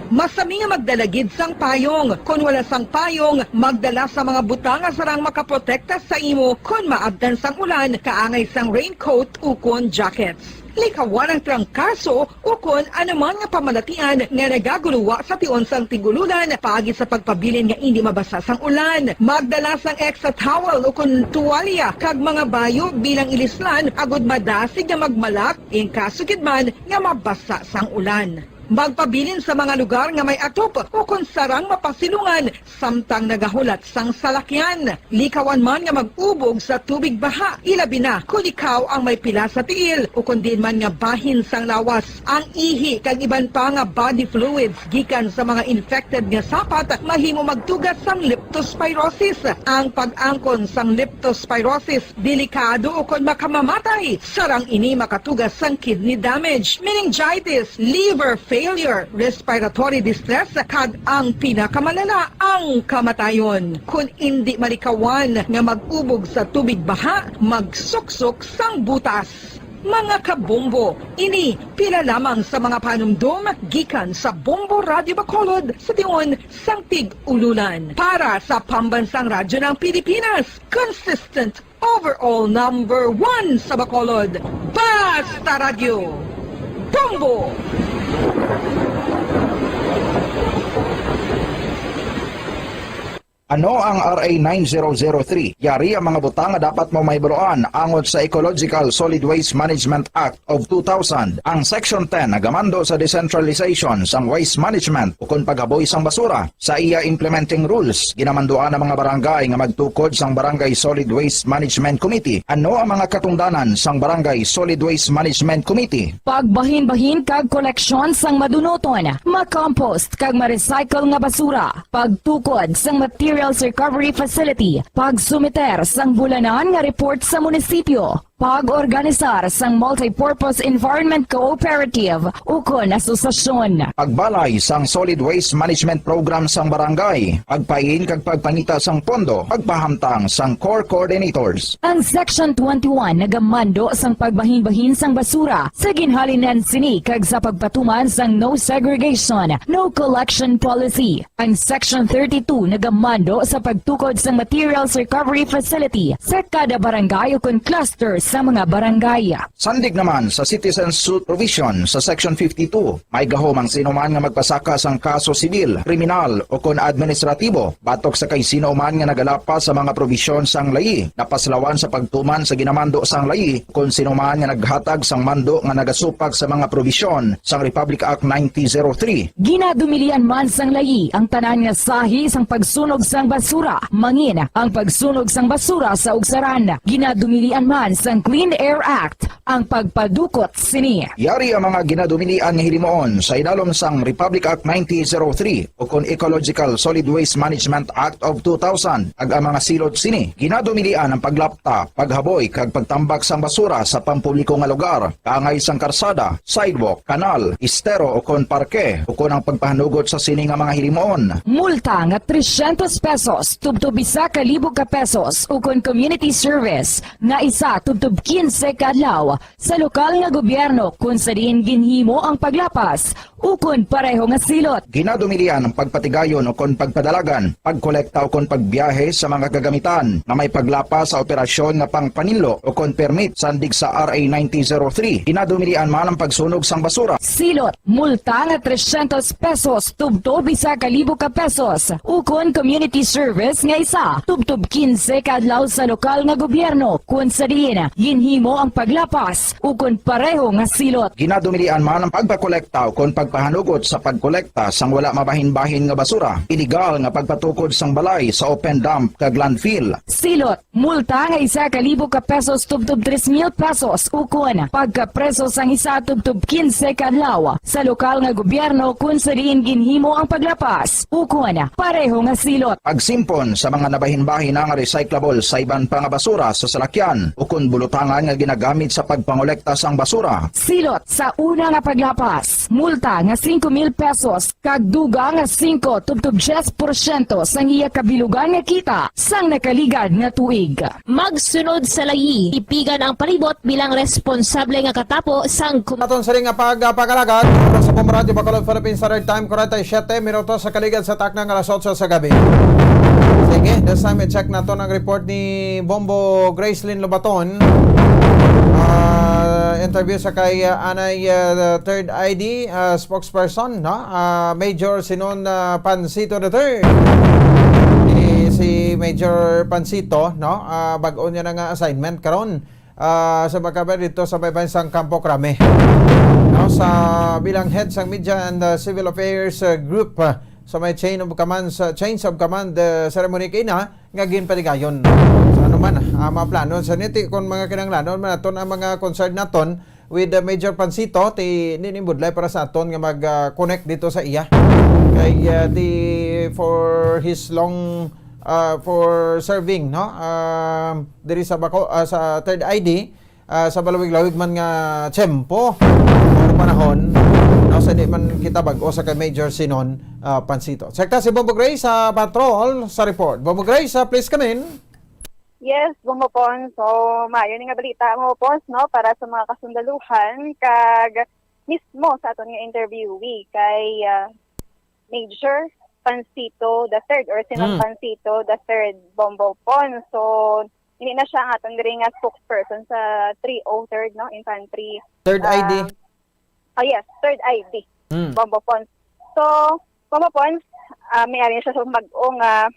Masami nga magdala gid sang payong. Kon wala sang payong, magdala sa mga butang nga sarang makaprotekta sa imo kon maabtan sang ulan, kaangay sang raincoat ukon jackets. Likawan ang trangkaso ukon anuman nga pamalatian nga nagaguluwa sa tion sang tig-ululan paagi sa pagpabilin nga indi mabasa sang ulan. Magdala sang extra towel ukon tuwalya kag mga bayo bilang ilislan agud madasig nga magmalak in kaso gid man nga mabasa sang ulan. Magpabilin sa mga lugar nga may atop ukon sarang mapasilungan samtang nagahulat sang salakyan. Likawan man nga mag-ubog sa tubig baha, ilabi na kon ikaw ang may pila sa tiil ukon diin man nga bahin sang lawas. Ang ihi kag iban pa nga body fluids gikan sa mga infected nga sapat mahimo magtuga sang leptospirosis. Ang pag-angkon sang leptospirosis delikado ukon makamamatay. Sarang ini makatuga sang kidney damage, meningitis, liver failure, respiratory distress, kag ang pinakamalala, ang kamatayon. Kon indi malikawan nga mag-ubog sa tubig baha, magsuksok sang butas. Mga kabombo, ini pila lamang sa mga panumdom gikan sa Bombo Radyo Bacolod sa tion sang tig-ululan. Para sa Pambansang Radyo ng Pilipinas, consistent overall number one sa Bacolod, Basta Radyo, Bombo! Ano ang R A nine zero zero three? Yari ang mga butang nga dapat mo mahibaluan angot sa Ecological Solid Waste Management Act of two thousand. Ang Section ten nagamando sa decentralization sang waste management ukon paghaboy sang basura. Sa iya implementing rules, ginamanduan ang mga barangay nga magtukod sang Barangay Solid Waste Management Committee. Ano ang mga katungdanan sang Barangay Solid Waste Management Committee? Pagbahinbahin kag koleksyon sang madunuton, makompost kag ma-recycle nga basura, pagtukod sang material Materials Recovery Facility, pagsumiter sang bulanan nga report sa munisipyo, pag-organisar sang Multipurpose Environment Cooperative ukon asosasyon. Pagbalay sang Solid Waste Management Program sang barangay, pagpain kag pagpangita sang pondo, pagpahamtang sang core coordinators. Ang Section twenty-one nagamando sang pagbahinbahin sang basura sa ginhalinan sini kag sa pagpatuman sang no segregation, no collection policy. Ang Section thirty-two nagamando sa pagtukod sang materials recovery facility sa kada barangay ukon cluster sa mga barangay. Sandig naman sa citizen suit provision sa Section fifty-two, may gahom ang sino man nga magpasaka sang kaso sibil, kriminal, ukon administratibo batok sa kay sino man nga nagalapas sa mga probisyon sang layi napaslawan sa pagtuman sa ginamando sang layi, kon sino man nga naghatag sang mando nga nagasupak sa mga probisyon sang Republic Act nineteen oh three. Ginadumilian man sang layi ang tanan nga sahi sang pagsunog sang basura, mangin ang pagsunog sang basura sa ugsaran. Ginadumilian man sang Clean Air Act ang pagpadukot sini. Yari ang mga ginadumilian nga hilimuon sa idalom sang Republic Act nineteen oh three ukon Ecological Solid Waste Management Act of two thousand, kag ang mga silot sini ginadumilian ang paglapta, paghaboy, kag pagtambak sang basura sa pampubliko nga lugar, kaangay sang karsada, sidewalk, kanal, estero, ukon parke, ukon ang pagpahanugot sa sini nga mga hilimuon. Multa nga tresyentos pesos tubtob isa ka libo ka pesos, ukon community service nga isa tubtob kinse ka adlaw sa lokal nga gobyerno kon sa diin ginhimo ang paglapas ukon pareho nga silot. Ginadumilian ang pagpatigayon ukon pagpadalagan, pagkolekta ukon pagbiyahe sa mga kagamitan nga may paglapas sa operasyon nga pangpaninlo ukon permit sandig sa R A nineteen oh three. Ginadumilian man ang pagsunog sang basura. Silot, multa nga tresyentos pesos tubtob isa ka libo ka pesos, ukon community service nga isa tubtob kinse ka adlaw sa lokal nga gobyerno kon sa diin ginhimo ang paglapas ukon pareho nga silot. Ginadumilian man ang pagpakolekta ukon pagpahanugot sa pagkolekta sang wala mabahin-bahin nga basura, iligal nga pagpatukod sang balay sa open dump kag landfill. Silot, multa nga isa ka libo ka pesos tubtob tres mil pesos, ukon pagkapreso sang isa tubtob kinse ka adlaw sa lokal nga gobyerno kon sa diin ginhimo ang paglapas, ukon pareho nga silot. Pagsimpon sa mga nabahin-bahin nga recyclable sa iban pa nga basura sa salakyan ukon bulutangan nga ginagamit sa pagpangolekta sang basura. Silot, sa una nga paglapas, multa nga singko mil pesos kag dugang nga singko tubtob diyes porsyento sang iya kabilugan nga kita sang nakaligad nga tuig. Magsunod sa layi, tipigan ang palibot bilang responsable nga katapo sang kum- Aton sini nga pagpakalagad sa Bombo Radyo Bacolod, Philippines Standard Time, forty-seven minutos sa kaligad sa takna nga alas otso sa gabi. Sige, this time i-check naton ang report ni Bombo Gracelyn Lobaton. Ah, interview sa kay, ah, anay, ah, Third I D, ah, spokesperson, no? Ah, Major Sinon, ah, Pancito the third. Si, si Major Pancito, no? Ah, bag-o niya na nga assignment karon, ah, sa magkabay dito sa baybayon sang Campo Crame. No? Sa bilang head sang Media and, ah, Civil Affairs, ah, Group, ah, sa may chain of command, sa change of command, ah, ceremony kay na, nga ginpatigayon. Sa ano man, ah, mga plano sa niti, kung mga kinahanglanon man naton ang mga concern naton with, uh, Major Pancito, ti nini budlay para sa aton nga mag, ah, connect dito sa iya. Kay, ah, ti for his long, ah, for serving, no? Ah, diri sa Baco-, ah, sa Third I D, ah, sa balawig-lawig man nga tiyempo or panahon, no, sa di man kita bag-o sa kay Major Sinon, ah, Pancito. Check ta si Bombo Gray sa patrol sa report. Bombo Gray, sa please come in. Yes, Bombo Pons. So, maayo ni nga balita, Bombo Pons, no, para sa mga kasundaluhan kag mismo sa aton nga interviewee kay, ah, Major Pancito the third or Sinon Mm. Pancito the third, Bombo Pons. So, hindi na siya ang aton diri nga spokesperson sa three oh third, no, Infantry. Third I D. Um, oh, yes, third I D. Mm. Bombo Pons. So, Bombo Pons, ah, may ari siya sa bag-o nga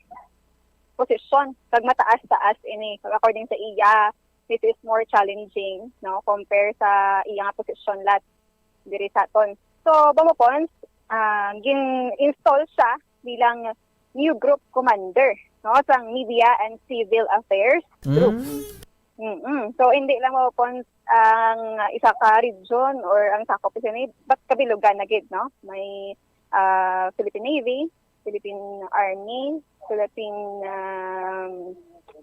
posisyon. Kag mataas-taas ini. Kag according sa iya, this is more challenging, no, compare sa iya nga posisyon last diri sa aton. So, Bombo Pons, ah, gin-install siya bilang new group commander, no, sa Media and Civil Affairs Group. Mm. Mm-mm. So, hindi lang, Bombo Pons, ang isa ka region or ang sakop sini, but kabilugan na gid, no? May, ah, Philippine Navy, Philippine Army, Philippine, um,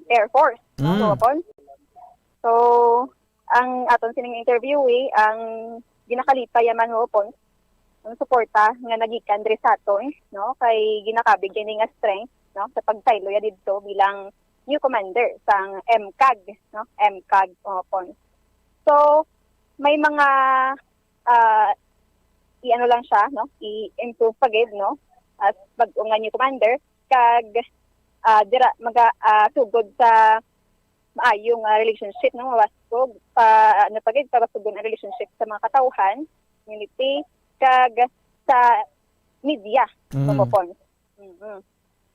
Air Force, no, Mm. Weapons. So, ang aton sining interviewee, ang ginakalipay man, Weapons, ang suporta nga nagikan diri sa aton, no, kay ginakabig ini nga strength, no, sa pagsaylo ya didto bilang new commander sang MCAG, no, MCAG, Weapons. So, may mga, ah, i-ano lang siya, no, i-improve pa gid, no, as bag-o nga new commander, kag, ah, dira maga ah, sugod sa maayo nga relationship, no, mabaskog pa, ano pa gid, pabaskog ang relationship sa mga katawhan, community, kag sa media, Mm. Weapons. Mhm.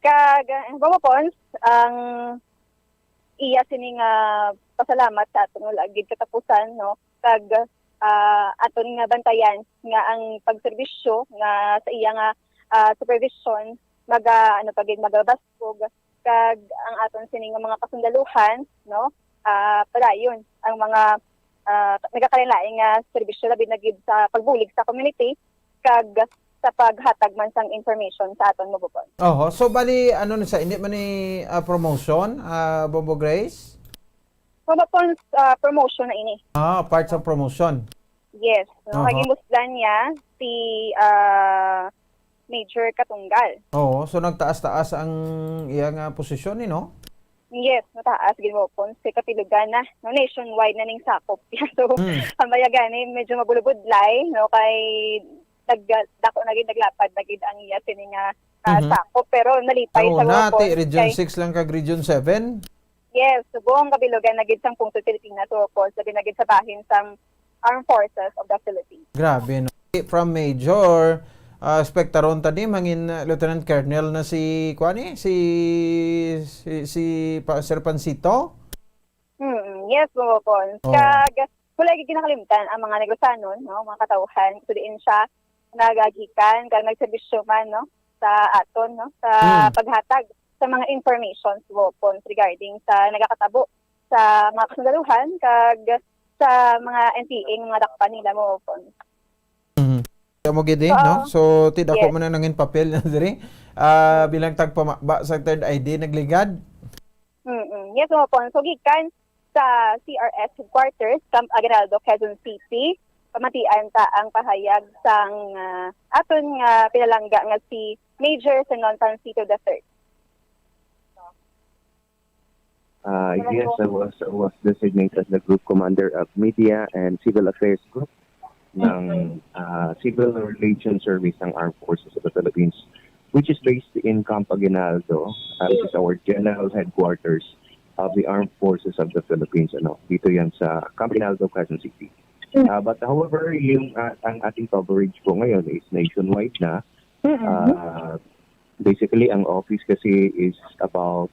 Kag, ah, Weapons, ang iya sini nga pasalamat sa aton wala gid katapusan, no, kag, ah, aton nga bantayan nga ang pagserbisyo nga sa iya nga, ah, supervision maga ano pa gid, magabaskog, kag ang aton sini nga mga kasundaluhan, no, ah, padayon ang mga, ah, nagakalain-lain nga serbisyo, labi na gid sa pagbulig sa community kag sa paghatag man sang information sa aton, Weapons. Oho. So, bali, ano na sa, hindi man ni, ah, promotion, ah, Bombo Grace? Weapons, ah, promotion na ini. Ah, part sa promotion. Yes. No? Aha. Kag gimusdan niya si, ah, Major Katunggal. Oo, so nagtaas-taas ang iya nga posisyon, eh, no? Yes, mataas gid, Weapons, kay kapilugan na, no, nationwide na ning sakop. So, Mm. ang baya gani, medyo mabulubudlay, no, kay nagdako na gid, naglapad na gid ang iya sini nga, ah, Mhm. sakop, pero nalipay sa Kauna, Weapons ti Region kay six lang kag Region seven. Yes, subong kabilugan na gid sang pungsod Pilipinas, Weapons, labi na gid sa bahin sang Armed Forces of the Philippines. Grabe, no? From Major, ah, expectaron ta di mangin, ah, Lieutenant Colonel na si, kuan, eh, si, si, si pa, Sir Pancito? Mm, yes, Weapons. Oh. Kag wala gid kinakalimtan ang mga Negrosanon, no, mga katawhan, kung diin siya nagagikan kag nagserbisyo man, no, sa aton, no, sa Hmm. paghatag sa mga informations, Weapons, regarding sa nagakatabo sa mga kasundaluhan kag sa mga N P A nga mga dakpan nila, Weapons. Mhm. Kamo gid, eh, Oo. No? So, ti dako Yes. man na nangin papel na diri. Ah, bilang tagpamaba sa third I D nagligad. Mm-mm. Yes, Weapons. So, gikan sa C R S headquarters, Camp Aguinaldo, Quezon City, pamatian ta ang pahayag sang, ah, aton nga pinalangga nga si Major Zenon Pancito the third. Uh, yes, I was, I was designated the Group Commander of Media and Civil Affairs Group ng uh, Civil Relations Service ng Armed Forces of the Philippines, which is based in Camp Aguinaldo, uh, which is our general headquarters of the Armed Forces of the Philippines. Ano, dito yan sa Camp Aguinaldo, Quezon City. Uh, but however, yung uh, ang ating coverage po ngayon is nationwide na. Uh, basically, ang office kasi is about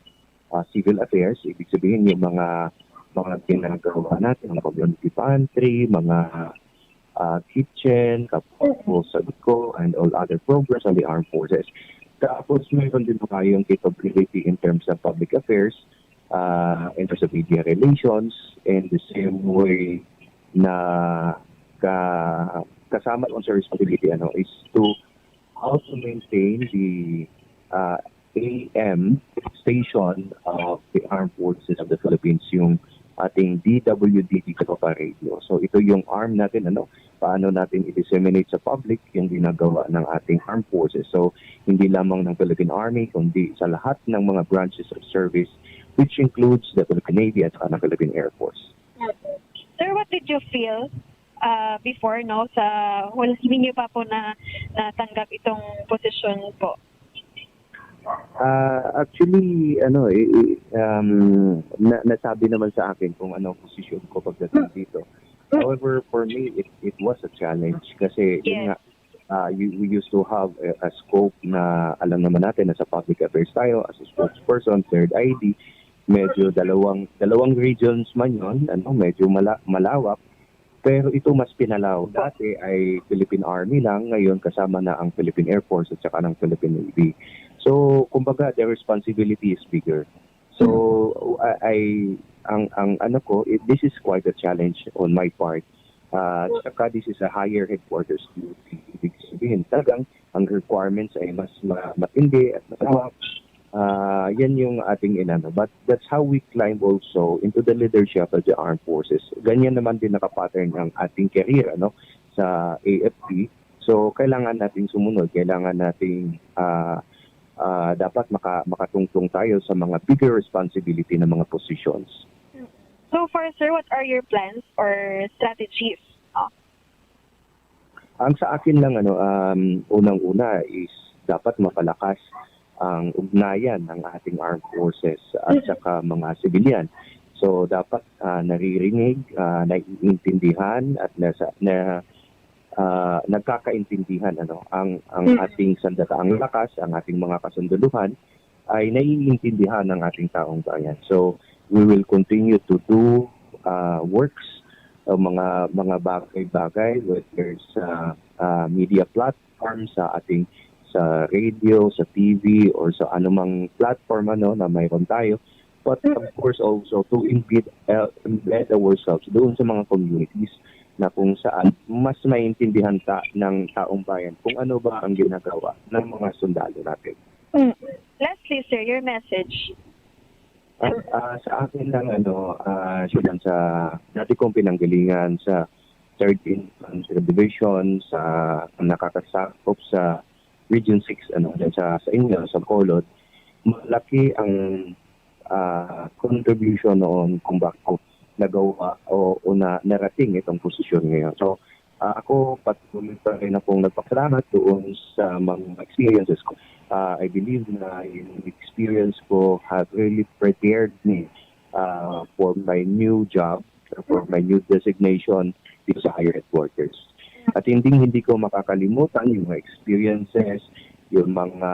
uh, civil affairs, ibig sabihin yung mga mga ginagawa natin, mga community pantry, mga uh, kitchen, kapos sa ko, and all other programs of the armed forces. Tapos meron din po tayong capability in terms of public affairs, uh, in terms of media relations, and the same way na ka, kasama ko sa responsibility ano is to how to maintain the uh, A M station of the Armed Forces of the Philippines, yung ating D W D Digital Radio. So ito yung arm natin, ano, paano natin i-disseminate sa public yung ginagawa ng ating armed forces. So hindi lamang ng Philippine Army, kundi sa lahat ng mga branches of service, which includes the Philippine Navy at saka ng Philippine Air Force. Sir, what did you feel uh, before, no, sa wala ninyo pa po na natanggap itong posisyon po? Ah, actually, ano, eh, eh, um, na, nasabi naman sa akin kung ano ang posisyon ko pagdating dito. However, for me, it, it was a challenge kasi yun Yes. nga, ah, you, we used to have a, a scope na alam naman natin na sa public affairs tayo as a spokesperson, third I D, medyo dalawang dalawang regions man yon, ano, medyo mala, malawak, pero ito mas pinalaw. Dati ay Philippine Army lang, ngayon kasama na ang Philippine Air Force at saka ng Philippine Navy. So, kumbaga, the responsibility is bigger. So, I, I ang ang ano ko, it, this is quite a challenge on my part. Uh, saka this is a higher headquarters duty. Ibig sabihin, talagang ang requirements ay mas ma-, matindi at mas hawak. Ah, yan yung ating inano. But that's how we climb also into the leadership of the armed forces. Ganyan naman din nakapattern ang ating career, ano, sa A F P. So, kailangan nating sumunod, kailangan nating, ah, ah, dapat maka-, makatungtong tayo sa mga bigger responsibility ng mga positions. So far, sir, what are your plans or strategies? Oh. Ang sa akin lang, ano, um, unang-una is dapat mapalakas ang ugnayan ng ating armed forces at saka mga civilian. So, dapat, ah, naririnig, ah, naiintindihan at nasa, na, ah, nagkakaintindihan, ano, ang, ang Mm. ating sandataang lakas, ang ating mga kasunduluhan ay naiintindihan ng ating taong bayan. So, we will continue to do, ah, works, o mga, mga bagay-bagay, whether sa, ah, media platform, sa ating, sa radio, sa T V, or sa anumang platform, ano, na mayroon tayo. But of course also to embed, uh, embed ourselves doon sa mga communities na kung saan mas maintindihan ta ng taong bayan kung ano ba ang ginagawa ng mga sundalo natin. Mm. Lastly, sir, your message. Ah, ah, sa akin lang, ano, ah, siya lang sa dati kong pinanggalingan sa Third Infantry Division, sa nakakasakop sa Region six, ano, dyan sa, sa inyo, sa Bacolod, malaki ang, ah, contribution noon kung bakit nagawa o, o na, narating itong posisyon ngayon. So, ah, ako patuloy pa rin akong nagpasalamat doon sa mga experiences ko. Ah, I believe na yung experience ko have really prepared me, ah, for my new job, for my new designation dito sa higher headquarters. At hindi, hindi ko makakalimutan yung mga experiences, yung mga,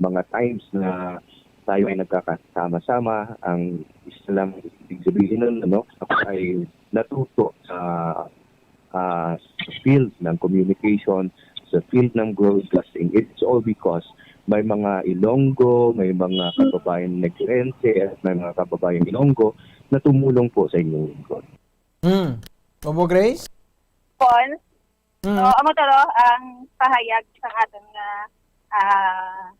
mga times na tayo ay nagkakasama-sama. Ang isa lang ibig sabihin nun, ano, ako ay natuto sa, ah, sa field ng communication, sa field ng broadcasting. It's all because may mga Ilonggo, may mga kababayan Negrense, at may mga kababayan Ilonggo na tumulong po sa inyong lingkod. Hmm. Obo Grace? Pon, Hmm. so, amo to, no, ang pahayag sa aton nga, ah,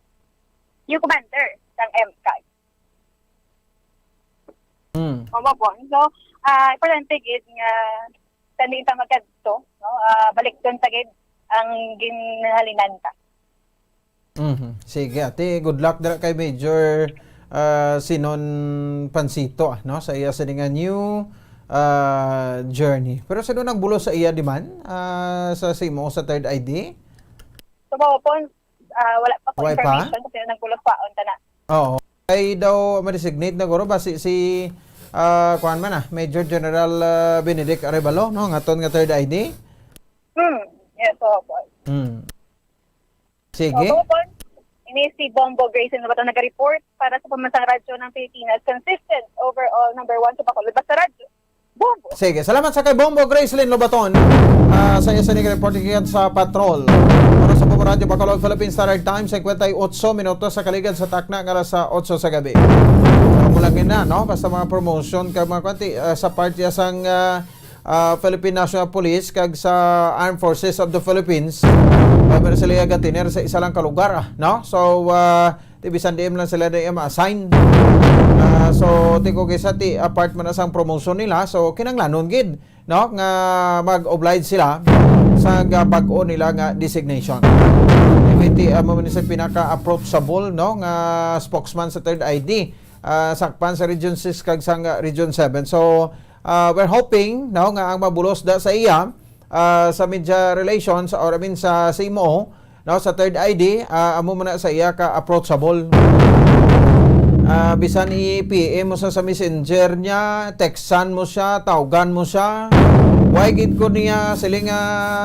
new commander sang MCAG. Hmm. Omo, Pon. So, ah, importante gid nga sa diin ta magkadto, no? Ah, balikton ta gid ang ginhalinan ta. Mhm. Sige, ate, good luck dira kay Major ah, Sinon Pansito, ah, no, sa iya sini nga new ah, journey. Pero sino nagbulos sa iya di man, ah, sa simo sa Third I D? So, Pon, ah, wala pa ko Wala pa? information kasi nagbulos pa unta na. Oo. Ay daw ma-designate na guro ba si, si ah, kuan man, ah, Major General ah, Benedict Arevalo, no, nga aton nga Third I D? Hmm. Yes, so, Pon. Hmm. Sige. So, Pon, ini si Bombo Grayson Lobaton nag-report para sa Pambansang Radyo ng Pilipinas, consistent overall number one sa Bacolod. Basta Radyo, Bombo. Sige, salamat sa kay Bombo Gracelyn Lobaton. Ah, sa isa ni reporting yan sa Patrol. Oras sa Bombo Radyo Bacolod, Philippine Standard Time, singkwenta y otso minutos sa kaligad sa takna nga alas sa otso sa gabi. Pero mo lang yun na, no? Basta mga promotion ka, mga kwanti, ah, sa part niya sang ah, ah, Philippine National Police kag sa Armed Forces of the Philippines. Ah, meron sila gatiner sa isa lang ka lugar, ah, no? So, ah, ti bisan di man lang sila na ma-assign. Ah, so, ti ko kisa ti apart man na sang promotion nila, so kinanglanon gid, no, nga mag-oblige sila sa ga-, bag-o nila nga designation. Anyway, ti amo man sa pinaka-approachable, no, nga spokesman sa Third I D, ah, sakpan sa Region six kag sa Region seven. So, ah, we're hoping, no, nga ang mabulos da sa iya, ah, sa media relations or I mean sa C M O, no, sa Third I D, ah, amo man na sa iya ka approachable. Ah, bisan i-P M mo sa, sa messenger niya, textan mo siya, tawgan mo siya. Why gid ko niya siling nga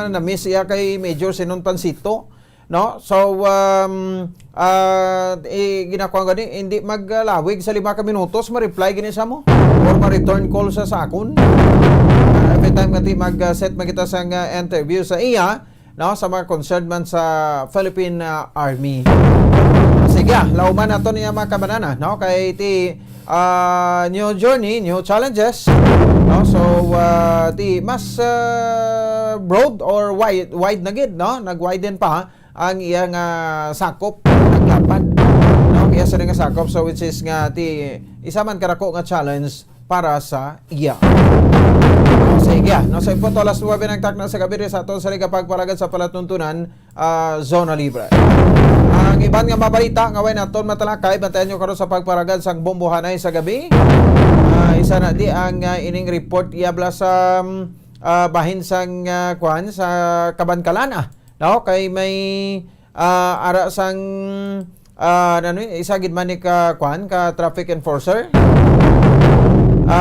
na-miss iya kay Major Sinon Pansito, no? So, um, ah, eh, ginakuha gani, hindi maglawig sa lima ka minutos, ma-reply gini sa mo. Or ma-return call sa, sa akon. Ah, every time nga ti mag-set man kita sa nga interview sa iya, no, sa mga concerned man sa Philippine, ah, Army. Sige, ah, lauman nato niya mga kabanana, no, kay ti ah, new journey, new challenges, no? So, ah, ti mas ah, broad or wide, wide na gid, no? Nag-widen pa ang iya nga sakop, naglapad, no? Ang iya sini nga sakop, so which is nga ti isa man karako nga challenge para sa iya. Sige, no, sa imputo alas nuebe ng takna sa gabi, sa aton sa liga pagparagad sa palatuntunan, ah, Zona Libre. Ang iban nga mabalita nga way naton matalakay, bantayan nyo karon sa pagparagad sang bombohanay sa gabi. Ah, isa na di ang, ah, ining report, iyabla sa, mm, ah, bahin sang, ah, kwan, sa Kabankalan, ah. No? Kay may, ah, ara sang, ah, ano, isa gid man ni ka, kwan, ka traffic enforcer. Um,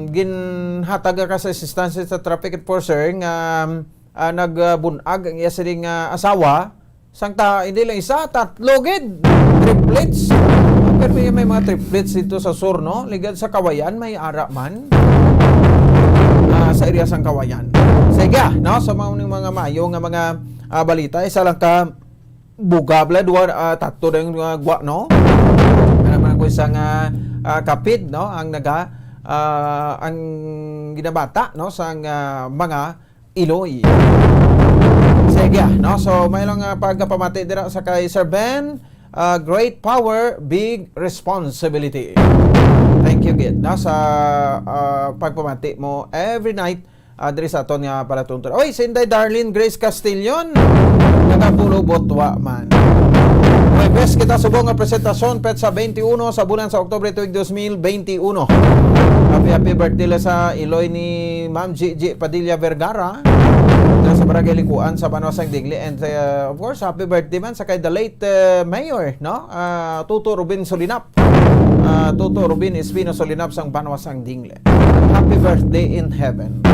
ginhatag ka sa assistance sa traffic enforcer nga, ah, nagbunag ang iya sining, ah, asawa. Sang ta, hindi lang isa, tatlo gid. Triplets. Pero may, may mga triplets dito sa sur, no? Ligad sa Kawayan, may ara man. Ah, sa area sang Kawayan. Sige, no? Sa mga, mga mayo nga mga, ah, balita, isa lang ka bugabla, duwa, ah, tatlo na yung, ah, gwa, no? Ano man ko isang, ah, ah, kapid, no? Ang naga, ah, ang ginabata, no? Sang, ah, mga Iloy. Sige, no? So, may lang, ah, pagkapamati dira sa kay Sir Ben. Ah, great power, big responsibility. Thank you, gid, no, sa, ah, pagpamati mo every night, ah, diri sa aton nga palatuntunan. Oy, si Inday Darlene Grace Castillon, nagapulo botwa man. May best kita subong nga presentasyon, petsa twenty-one sa bulan sa Oktubre tuig dos mil twenty-uno. Happy, happy birthday la sa iloy ni Ma'am Gigi Padilla Vergara, na sa Barangay Likuan sa Banwa sang Dingle. And, uh, of course, happy birthday man sa kay the late, uh, Mayor, no? Uh, Toto Rubin Solinap. Uh, Toto Rubin Espino Solinap sang Banwa sang Dingle. Happy birthday in heaven.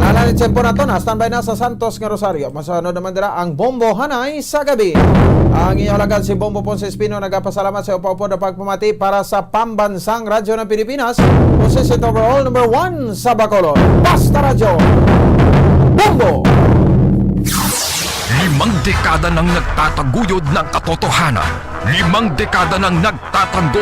Wala na ni tiyempo naton, ha? Standby na sa Santos nga Rosario. Masunod naman dira ang Bombo Hanay sa gabi. Ang inyong alagad si Bombo Ponce Espino nagapasalamat sa upod-upod na pagpamati para sa pambansang radyo ng Pilipinas. Consistent overall, number one sa Bacolod. Basta Radyo, Bombo! Limang dekada nang nagtataguyod ng katotohanan. Limang dekada nang nagtatanggol